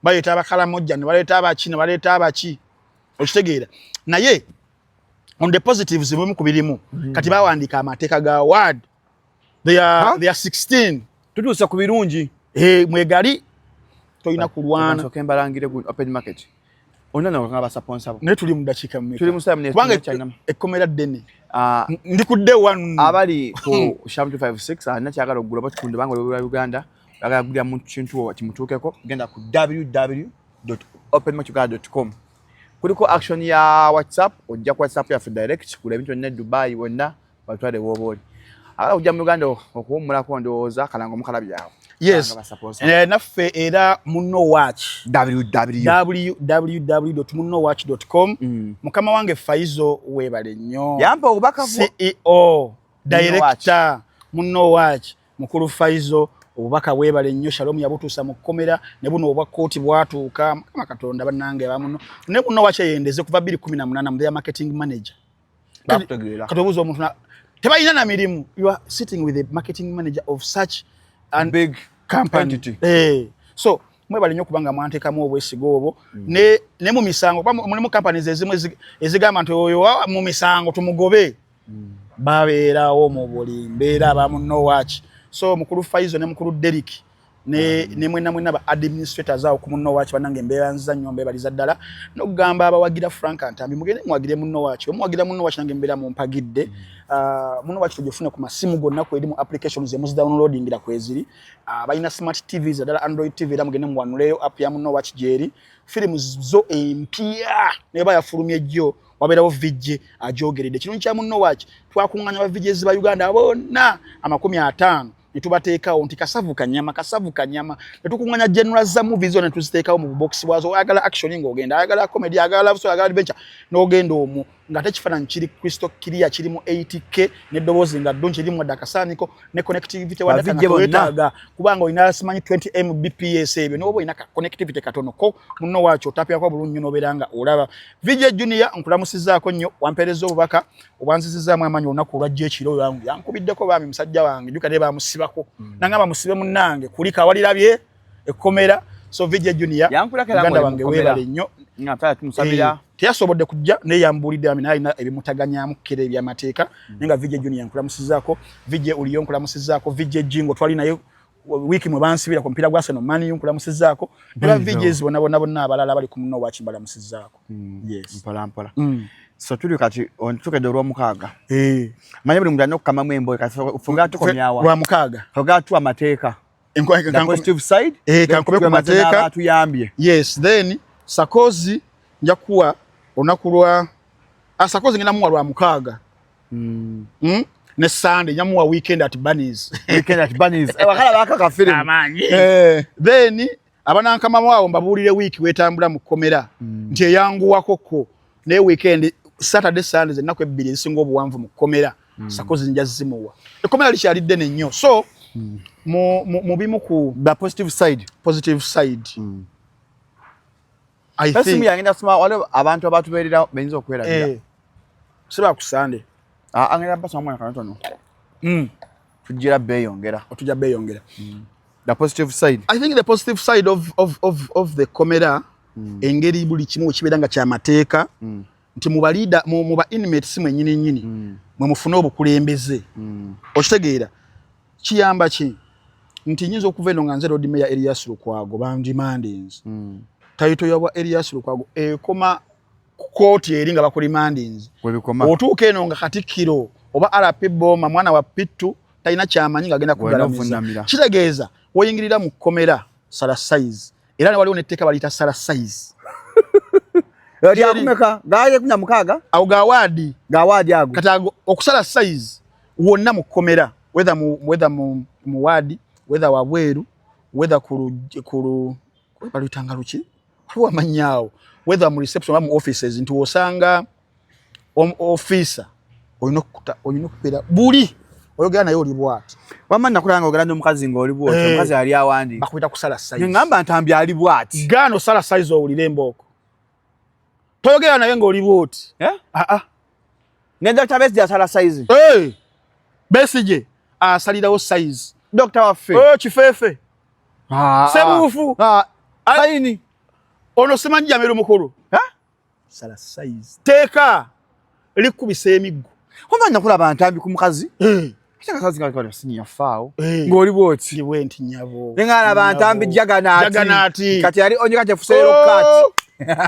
baleeta abakalamojja ne baleeta abaki ne baleeta abaki, okitegeera? Naye on the positives, bimu ku birimu, kati bawandiika amateeka ga ward, they are, Huh? they are 16. Tutuuse ku birungi. Eh, mwegali tolina kulwana. Nsooke mbalangire gu Open Market. Olina nga basponsor bo. Naye tuli mu dakiika mmeka? Tuli mu ssaawa ne- Kubanga kyalina. ekkomera ddene. Ah, Ndikudde wano. Abali ku Shalom 256, alina kyagala okugula oba kitunda, banga olwa Uganda oyagala kugulira muntu kintu kimutuukeko, genda ku www.openmarketuganda.com, kuliko action ya WhatsApp. Ojja ku WhatsApp yaffe direct, kugula ebintu byonna e Dubai wonna batwale wooba oli. Agala kujja mu Uganda okuwummulako, ndowooza kalango mukalabyawo. Yes. Eh, naffe era Muno Watch, www www.munowatch.com. Mukama wange Faizo, weebale nnyo. Yampa obubaka. CEO, director Muno Watch, mukulu Faizo, obubaka weebale nnyo. Shalom yabutuusa mu kkomera, ne buno obwa kooti bwatuuka. Mukama Katonda, bannange bamuno ne Muno Watch eyendeze kuva 2018 mu their marketing manager. Bakutegeera. Kati obuuza omuntu tebalina na mirimu, you are sitting with the marketing manager of such an big company. Entity. Eh, so mwebale nnyo kubanga mwanteekamu obwesiga obwo ne mu misango, kuba mulimu companies ezimu ezigamba nti oyo mu misango tumugobe, babeerawo mu buli mbeera aba Muno Watch. So mukulu Faizo ne mukulu Derrick ne mwena mwena ba administrators awo ku Muno Watch, bannange embeera nziza nnyo, mbeebaliza ddala n'okugamba abawagira Frank Ntambi, mugende muwagire Muno Watch. Omuwagira Muno Watch, nange mbeera mumpagidde. Muno Watch tugifune ku masimu gonna, kweri mu applications emuzidownloadingira kweziri. Balina smart TVs, ddala Android TV, era mugende muwanuleyo app ya Muno Watch gyeri. Firimu zo empya neba yafulumye jjo, wabeerawo VJ ajogeredde. Ekirungi kya Muno Watch, twakuŋŋanya ba VJs ba Uganda bonna 50 ne tubateekawo nti kasavu kanyama, kasavu kanyama, ne tukuŋŋanya genre za movies zo ne tuziteekawo mu bubokisi bwazo. Oyagala action ng'ogenda, ayagala comedy, ayagala love story, ayagala adventure, n'ogenda omwo ng'ate ekifaananyi kiri crystal clear, kiri mu 8K n'eddoboozi nga ddungi, kirimu wadde akasaaniko ne connectivity wa data nga Ba VJ bonna. teweetaaga kubanga olina simanyi 20 Mbps ebyo, n'oba olina ka connectivity katono ko Muno Watch otapyako bulungi nnyo n'obeera nga olaba. VJ Junior, nkulamusizaako nnyo, wampeereza obubaka obwanzizizaamu amaanyi olunaku olwajja ekiro. Yangu yankubiddeko baami musajja wange juka naye bamusibako, nangamba musibe munnange kulika walirabye ekkomera. So VJ Junior, Yankulako era muganda ng'oli wange, mu kkomera. weebale nnyo. Nga twala tumusabira. Eh, teyasobodde kujja naye yambuulidde ami naye alina ebimutaganyamu kera ebyamateeka, naye nga VJ Junior nkulamusizaako, VJ Uliyo nkulamusizaako, VJ Jingo twali naye wiiki mwe bansibira ku mupiira gwa Arsenal, Man U, nkulamusizaako, ne ba VJs bonna bonna bonna abalala bali ku Muno Watch mbalamusizaako. Yes. Mpola mpola. So tuli kati ontukedde olwomukaaga. Eh. Manyi buli muntu alina okukamamu emboyi, kati fuga tukomyawa. Lwa mukaaga. Fuga tu amateeka. The positive side. Eh, kankobe ku mateeka. Atuyambye. Yes, then Sakozi nja kuwa olunaku lwa Sakozi ngenda muwa lwa mukaaga. Ne Sunday nyamuwa Weekend at Bunnies. Weekend at Bunnies. Eh, wakala baka ka film. Amaanyi. Eh. Then abanankamamu awo mbabuulire wiiki wetambula mu kkomera nti eyanguwako ko, naye weekend, Saturday, Sunday, ennaku ebbiri ezisinga obuwanvu mu kkomera. Sakozi nja zimuwa. Ekkomera likyali ddene nnyo, so mu bimu ku The positive side. Positive side, I Esimu think yange ndasoma, waliwo abantu abatubeerera bayinza okwerabira. Eh, siba ku Sunday. Ah, angenda basoma mwana katono. Tujira beeyongera. Otujja beeyongera. The positive side. I think the positive side of the komera, engeri buli kimu kibeera nga kyamateeka, nti mu ba leader, mu ba inmates mwennyini nnyini mwe mufune obukulembeze. Okitegeera kiyamba ki nti nyinza okuva eno nga nze Lord Mayor Erias Lukwago bandimandinze, title yabwa Erias Lukwago ekoma Kooti eri nga bakurimandinze, otuuka eno nga katikkiro oba RP Boma mwana wa Pittu talina kyamanyi ng'agenda kugalamiza. Kitegeeza woyingirira mu kkomera sala size, era ne waliwo netteeka baliyita sala size. Lyakumeka gaye 16. Awo gawaadi. Gawaadi ago. Kati ago okusala size wonna mu kkomera, whether mu waadi, whether wabweru, whether ku baluyitanga luki, waliwo amannya awo, whether mu reception oba mu offices, nti wosanga officer olina okubeera buli oyogera naye oli bwati. Wamma nakulaba nga ogera n'omukazi ng'oli bwoti. Omukazi yali awandiika. Bakuyita kusala size. Ngamba Ntambi ali bwati. Gaana osala size, owulire embooko. Toyogera naye ng'oli bwoti. Eh? Aa. Ne Dr. Besigye asala size. Hey! Besigye asalirawo size. Dr. waffe. Oh, kifeefe. Ah, Sebuufu. Ah, sayini. Ono simanyi Jamiru mukulu. Sala size. Teeka likubisa emiggo. Wamma nakulaba Ntambi ku mukazi. Hey. Yafaawo ng'oli bwoti. Ndi bwenti, nyabo. Nengalaba Ntambi jaganaati. Jaganaati. Kati yali onyeka kyefuseero kati.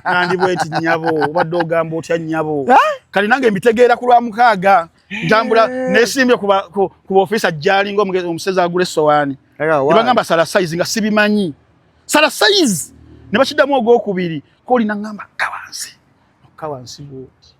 Nandi bwenti, nyabo, obadde ogamba otya, nyabo? Kati nange mbitegeera ku lwa mukaaga ntambula nesimbye ku ofiisa jalinga omusezi agula essowaani, nebagamba sala size, nga sibimanyi sala size, ne bakiddamu ogwokubiri koolina ngamba kawansi kawansi bwoti.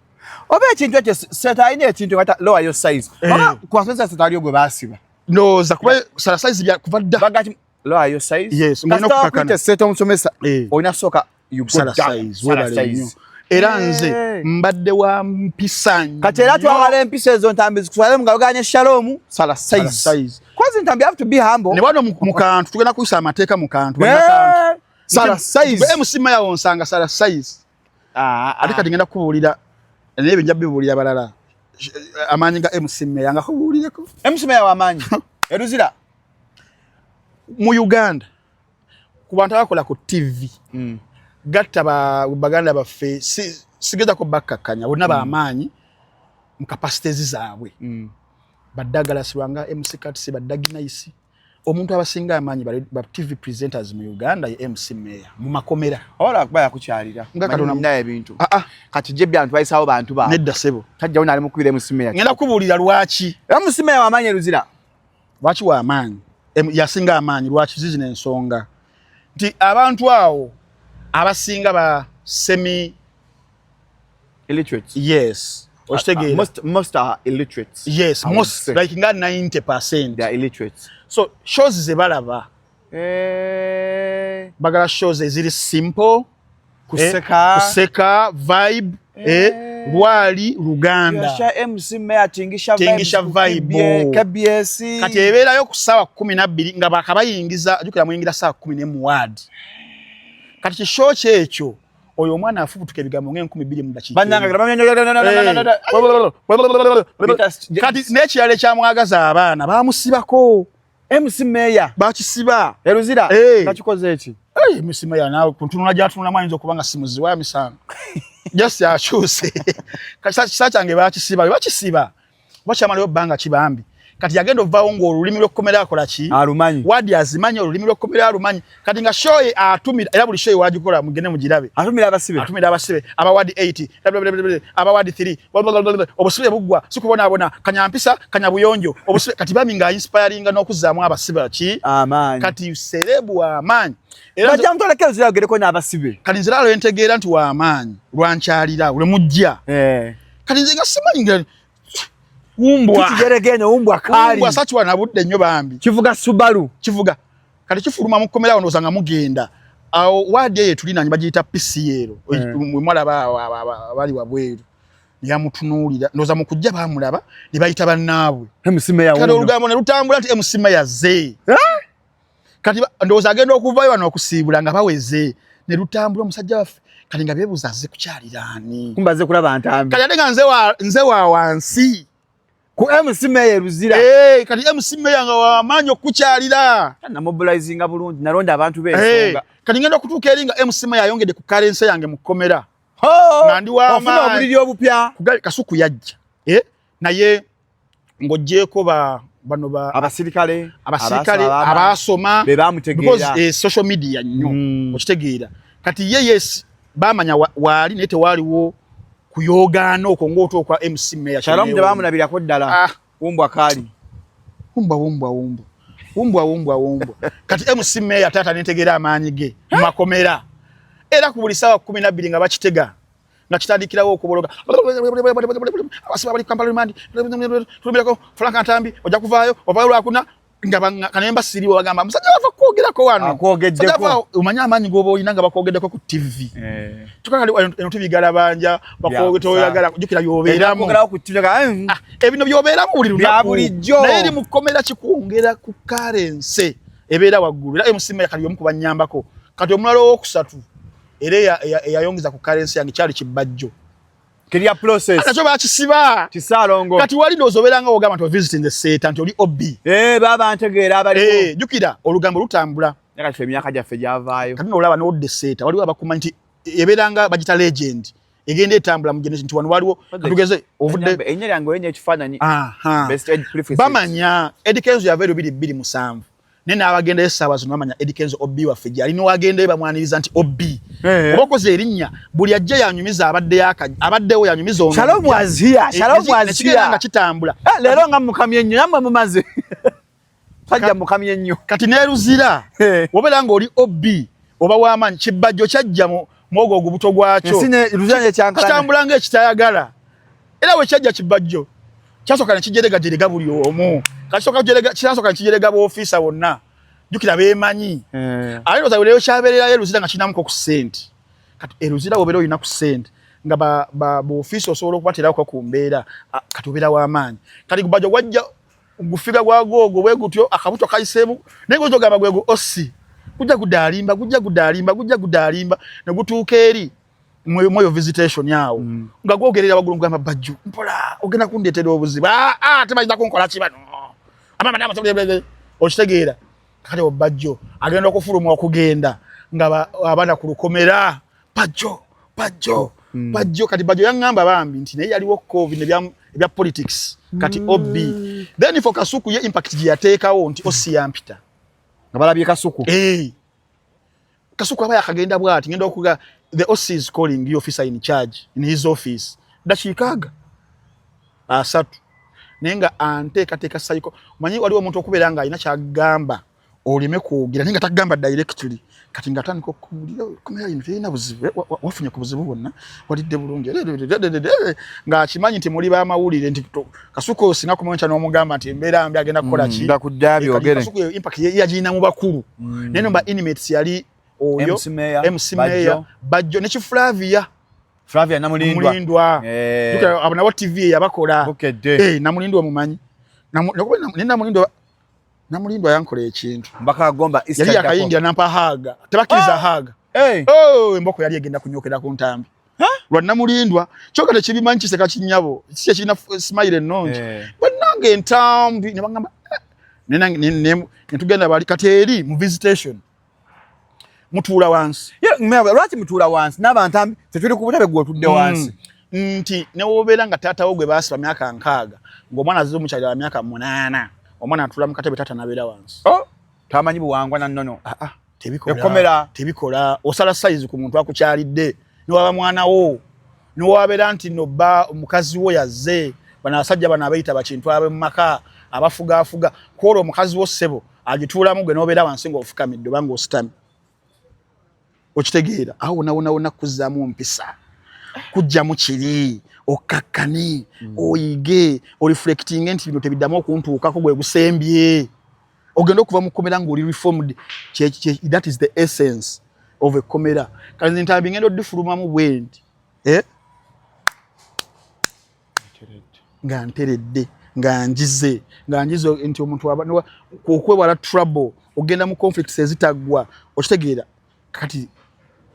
Oba ekintu ekyo seta alina ekintu nga lower your size. Oba kubasomesa seta aliyo gwe baasiba. Ndowooza kuba sala size bya kuva dda. Bagati lower your size. Yes. Kasita wakwita seta omusomesa, olina sooka you go sala down. Size, webale nnyo. Era nze mbadde wa mpisa. Kati era twagala empisa ezo, Ntambi, zikutwale mu ngalo ganye Shalom, sala size. Size. Kwazi Ntambi have to be humble. Ne wano mu kantu tugenda kuyisa amateeka mu kantu. Sala size. MC Maya onsanga sala size. Ate kati ngenda kubuulira, naye ebyo nja bibuulira balala, amaanyi ga MC Meya nga kubuulireko. MC Meya w'amaanyi eruzira. Mu Uganda ku bantu abakola ku TV, gatta baganda baffe, sigezako bakkakkanya bonna, bamaanyi mu capacities zaabwe. Baddagala Lwanga, MC Kats, baddaginaisi, omuntu abasinga amaanyi ba TV presenters mu Uganda ye MC Meya mu makomera. Wala kuba yakukyalira. Nga Katonda naye ebintu. Ah, ah. Kati je byantu bayisawo bantu ba. Nedda ssebo. Tajjawo nali mukubira MC Meya. Ngenda kubuulira lwaki. MC Meya w'amaanyi eruzira. Lwaki w'amaanyi, yasinga amaanyi lwaki? Zizino ensonga nti abantu awo abasinga ba semi Illiterate. Yes, okitegeera. Most are illiterate. Yes. I would most say. Like nga 90%. They are illiterate. So shows ze balaba, bagala shows eziri simple. Kuseka. Kuseka, vibe, lwali Luganda. Yasha MC Meya tingisha. Tingisha vibes ku vibe. KBS. Kati ebeerayo ku ssaawa 12 nga bakabayingiza, jjukira muyingira ssaawa 11 waadi. Kati kishow kyekyo, oyo omwana afubutuka ebigambo ng'enkumibiri mu dakiika. Bannange. Kati n'ekirala ekyamwagaza, abaana bamusibako. MC Meya. Bakisiba. Eruzira. Eh. Nakikoze eki? MC Meya naawe kuntunula gy'atunulamu ayinza okuba nga simuziwa ya misango, just akyuse. Kisa kyange bakisiba, bwe bakisiba oba kyamalayo bbanga kibambi. Kati yagenda ovaawo ng'olulimi lw'ekkomera akola ki? Alumanyi. Wadi azimanyi, olulimi lw'ekkomera alumanyi. Kati nga show ye atumira, era buli show ye wagikola mugende mugirabe. Atumira abasibe. Atumira abasibe, abawadi 8, abawadi 3, obusibe buggwa sikubonaabona, kanyampisa kanyabuyonjo obusibe. Kati bami nga inspiringa n'okuzzaamu abasibe ki? Amaanyi. Kati celeb w'amaanyi. Era bajja mutwaleko eruzira ayogereko n'abasibe. Kati nze lalo entegeera nti w'amaanyi lwankyalira lwe mujja. Kati nze nga simanyi nga wumbwa. Tukigerege wumbwa kaali. Wumbwa sakiwa nabudde nnyo bambi. Kivuga Subaru. Kivuga. Kati kifuluma mu kkomera awo, ndowooza nga mugenda awo waadi eyo etulinaanye bagiyita PCL. Mwalaba abali wabweru neyamutunuulira, ndowooza mu kujja baamulaba ne bayita bannaabwe. MC Meya kati wuno. Olugambo ne lutambula nti MC Meya ze. Kati ndowooza agenda okuvayo wano okusiibula nga baweze ne lutambula omusajja waffe. Kati nga beebuuza azze kukyalira ani? Kumbaze kulaba Ntambi. Kati ate nga nze wa wansi. Ku MC Meya eruzira. Eh, kati MC Meya nga wamaanyi okukyalira. Namobilizinga bulungi, nalonda abantu b'ensonga. Kati ngenda okutuuka eri nga MC Meya ayongedde ku currency yange mu kkomera. Ho! Nga ndi w'amaanyi. Ofuna obuliri obupya. Kasuku yajja, naye ng'oggyeko ba bano ba abasirikale. Abasirikale abasoma, abasoma be bamutegeera. Because social media nnyo. Okitegeera, kati ye yes bamanya waali, naye tewaaliwo. Kuyogaana okwo ng'otwa okwa MC Mayor. Shalom tebamulabirako ddala. Ah. Wumbwa kaali. Wumbwa, wumbwa, wumbwa, wumbwa, wumbwa, wumbwa. Kati MC Mayor taata nentegeera amaanyi ge mu makomera, era ku buli ssaawa 12 nga bakitega, nga kitandikirawo okubologa abasiba bali Kampala remand, tulumirako Frank Ntambi, ojja kuvaayo, ovaayo lwakuna, nga kanemba siriwo, bagamba musajja wava kwogerako wano. Akwogeddeko. Omanyi amaanyi g'oba olina nga bakwogeddeko ku TV? Eh. Tukakali eno TV galabanja toyagala jjukira byobeeramu. Okwogerawo ku TV nga, Ah, ebino byobeeramu buli Bya lunaku. bulijjo. Naye eri mu kkomera kikwongera ku currency ebeera waggulu. Era MC Mayor kali omu ku bannyambako. Kati omulala owokusatu era eyayongeza ku currency yange kyali Kibajjo. Career process. Nakyo bakisiba. Kisaalongo. Kati wali ndowooza obeera nga wogamba nti visiting the Seeta, nti oli OB. Eh, baba ntegeera abaliwo. Eh, jjukira olugambo lutambula. Naye kati ffe emyaka gyaffe gyavaayo. Kati nolaba n'odda eseeta, waliwo abakumanyi nti ebeera nga bagita legend, egenda etambula mu generation, nti wano waliwo, katugeze ovudde Erinnya lyange olinnya ekifaananyi. Aha. Best age preferences. Bamanya Eddy Kenzo yava ero 2007, naye n'abagendayo essaawa zino bamanya Eddy Kenzo OB waffe gyali, niwagendayo bamwaniriza nti OB. Eh. Oba okoze erinnya, buli ajja yanyumiza abadde abaddewo, yanyumiza ono. Shalom was here. Shalom was Nekigenda here. nga kitambula. Eh, leero nga mukamye nnyo, nammwe mumaze. Sajja mukamye nnyo. Kati neruzira Eh. obeera ng'oli OB oba w'amaanyi. Kibajjo kyajja mu mwogwo ogubuto gwakyo. Ensi ne Luzira nekyankalana. Kitambula ng'ekitayagala, era bwe kyajja Kibajjo kyasooka ne kijeregajerega buli omu. Kyasooka ne kijerega boofiisa bonna, jjukira beemanyi. Eh. Ate ndowooza leero kyabeererayo Eruzira nga kirinamuko ku ssente. Kati Eruzira bw'obeera olina ku ssente nga boofiisa osobola okubateerako ku mbeera, kati obeera w'amaanyi. Kati gubajjo gwajja gufiga gwagwo ogwo bwe gutyo, akabuto kayiseemu, naye ngoyinza ogamba gwe gu osi gujja gudaalimba, gujja gudaalimba, gujja gudaalimba, ne gutuuka eri mweyo visitation awo nga gwogerera waggulu, ngamba Bajjo mpola, ogenda kundeetera obuzibu. Ah, ah, tebayinza kunkola ki bano. Okitegeera? Kati Bajjo agenda okufuluma okugenda nga abaana ku lukomera, Bajjo, Bajjo, Bajjo. Kati Bajjo yaŋŋamba bambi nti naye yaliwo COVID ebya politics. Kati OB then for Kasuku, ye impact gye yateekawo nti OC yampita. Nga balabye Kasuku. Eh. Kasuku aba yakagenda bwati, ngenda okuga the OC is calling you, officer in charge in his office. Dakiika aga 30, naye nga anteekateeka sayiko. Manyi waliwo omuntu okubeera nga alina kyagamba oleme kwogera, naye nga tagamba directly. Kati nga atandika okuwulira komera ino terina buzibu, wafunye ku buzibu bwonna, walidde bulungi, ng'akimanyi nti muli b'amawulire, nti Kasuku oyo singa kumanyi n'omugamba nti embeera mbi, agenda kukola ki? Nga kudda byogere. Kasuku eyo impact ye yagirina mu bakulu. Naye no ba inmates yali oyo MC Mayor, MC Mayor, Bajjo. Bajjo ne Kiflavia. Flavia Namulindwa. Namulindwa. Eh. Jjukira abo nabo TV yabakola. Bukedde. Eh, Namulindwa mumanyi. Naye Namulindwa yankola ekintu. Mbaka Gomba East. Yali Addako. yakayingira nampa hug. Tebakkiriza Ah! hug. Eh. Oh, emboko yali egenda kunyokera ku ntambi. Lwa Namulindwa, kyokka tekibimanyi kiseka kinnyabo. Kiki ekirina smile ennungi. Eh. Bannange entambi ne bagamba eh. Ne tugenda bali kati eri mu visitation. Mutuula wansi. Ye, lwaki mutuula wansi n'abantambi tetuli ku butebe, gwe otudde wansi? Nti ne wobeera nga taata wo gwe baasiba myaka 60, ng'omwana azze omukyalira wa myaka 8, omwana atuula mu katebe, taata n'abeera wansi. Oh, tamanyi buwangwa na nnono. Ah, ah, tebikola. Ekkomera. Tebikola. Osala size ku muntu akukyalidde, niwaba mwana wo, niwabeera nti no bba omukazi wo yazze. Bano abasajja bano abayita bakintu abe mu maka abafugaafuga, kwolwo omukazi wo ssebo agituulamu, gwe n'obeera wansi ng'ofukamidde oba ng'ositamye. Okitegeera? Awo wonna wonna wonna kuzzaamu mpisa, kujjamu kiri okkakkane, oyige oreflectinge nti bino tebiddamu okuntuukako, gwe gusembye ogenda okuva mu kkomera ng'oli reformed. That is the essence of ekkomera. Kati nze ntambi ngenda odifulumamu bwe nti, eh? Nga nteredde, nga njize nti omuntu okwewala trouble, ogenda mu conflicts ezitaggwa. Okitegeera? Kati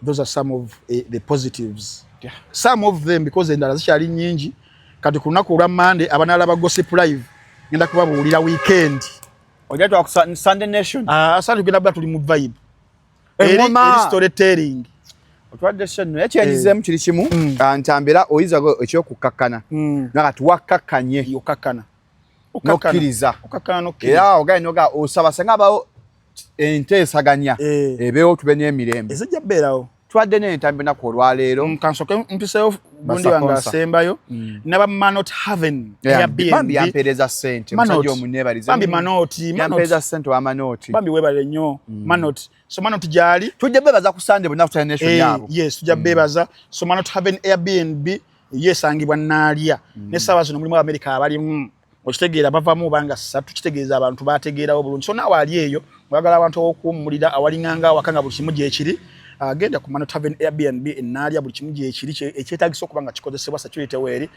those are some of the positives, some of them, because endala zikyali nnyingi. Kati ku lunaku olwa Mande abanalaba Gossip Live, ngenda kubabuulira weekend. Ojja twa ku Sunday Nation. Ah, asante, tugenda kuba tuli mu vibe eri, Engoma. eri storytelling. Otwadde show nno ekyenjizeemu kiri kimu. Ah, ntambira oyinza ekyokukkakkana nga kati wakkakkanye. Okakkana. N'okkiriza. Okakkana n'okkiriza. Era ogaye noga osaba senga abawo enteesaganya Eh. ebeewo tube n'emirembe. Ezijja beerawo. Twadde n'entambi ennaku olwaleero. Kansoke mpiseyo gundi wange asembayo, naba Manot Haven. Bambi yampeereza ssente, musajja omuneebaliza. Bambi Manoti. Yampeereza ssente wa Manoti. Bambi weebale nnyo, Manot. So Manot gyali. Tujja beebaza ku Sande bonna ku Nation yaabo. Yes, tujja beebaza. So Manot Haven Airbnb yesangibwa Naalya, n'essaawa zino mulimu Abamerika abalimu, okitegeera, bavamu banga ssatu, kitegeeza abantu bategeerawo bulungi. So naawe ali eyo oyagala abantu ow'okuwummulira awalinganga awaka nga buli kimu gyekiri, genda ku Manot Haven Airbnb Enaalya. Buli kimu gyekiri ekyetagisa okuba nga kikozesebwa, security weeri,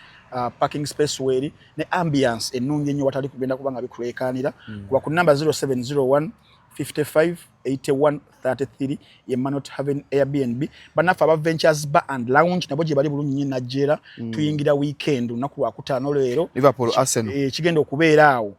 parking space weeri, ne ambiance ennungi ennyo watali kugenda kuba nga bikuleekaanira. Kuba ku namba 0701 55 81 33, ye Manot Haven Airbnb. Bannaffe aba Ventures Bar and Lounge nabo gye bali bulungi nnyo Najjeera. Tuyingira weekend, olunaku lwakutaano leero. Liverpool Arsenal. Kigenda okubeera awo.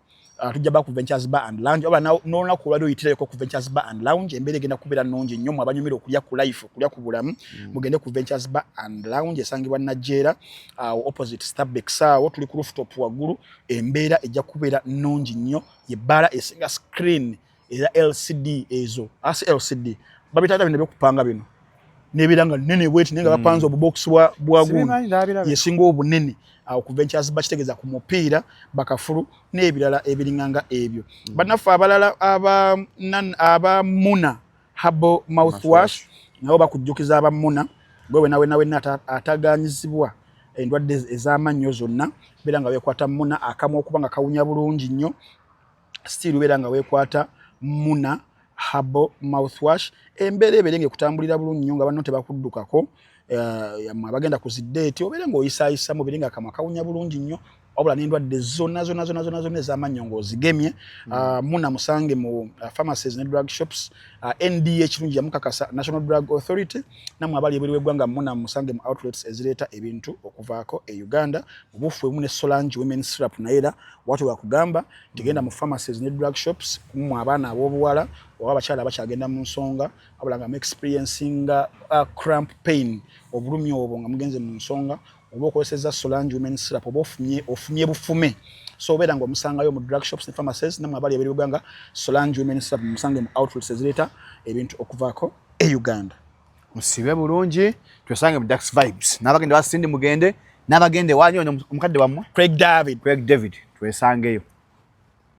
Tujja ba ku Ventures Bar and Lounge oba n'olunaku olwali oyitirayoko ku Ventures Bar and Lounge. Embeera egenda kubeera nnungi nnyo. Mwe abanyumira okulya ku life, okulya ku bulamu, mugende ku Ventures Bar and Lounge esangibwa Najjeera awo opposite Starbucks, awo tuli ku rooftop waggulu. Embeera ejja kubeera nnungi nnyo. Ye bbaala esinga screen era LCD ezo, asi LCD babitata bino byokupanga bino nebeera nga nene bweti, naye nga bapanze obubokisi bwa gundi yesinga obunene awo ku Ventures. Bakitegeeza ku mupiira bakafulu n'ebirala ebiringanga ebyo. Bannaffe abalala aba Muna Herbal Mouthwash nabo bakujjukiza. Aba Muna, gwe wena wena wena ataganyizibwa endwadde ez'amannyo zonna, beera nga weekwata Muna. Akamwa okuba nga kawunya bulungi nnyo, still beera nga weekwata Muna Herbal Mouthwash. Embeera ebeere nga ekutambulira bulungi nnyo nga banno tebakuddukako. Abagenda ku zi date, obeere ng'oyisaayisa mubeere nga akamwa kawunya bulungi nnyo, wabula n'endwadde zonna zonna zonna zonna zonna ez'amannyo ng'ozigemye. Muna musange mu pharmacies ne drug shops. NDA kirungi yamukakasa, National Drug Authority. Nammwe abali ebweru w'eggwanga, muna musange mu outlets ezireeta ebintu okuvaako e Uganda mu bufu ebumu ne Solange Women Syrup. Naye era watu wakugamba nti genda mu pharmacies ne drug shops. Kumwe abaana ab'obuwala oba abakyala abakyagenda mu nsonga, wabula nga mu experiencing cramp pain, obulumi obwo nga mugenze mu nsonga, oba okozesezza Solange Women Syrup, oba ofunye bufume, so obeera nga omusangayo mu drug shops ne pharmacies. Namwe abali ebweru w'eggwanga, Solange Women Syrup musange mu outlets ezireeta ebintu okuvaako e Uganda. Musibe bulungi, twesange mu Dax Vibes. N'abagenda basindi mugende, n'abagenda ewanyu ono omukadde wammwe. Craig David. Craig David, twesangeyo.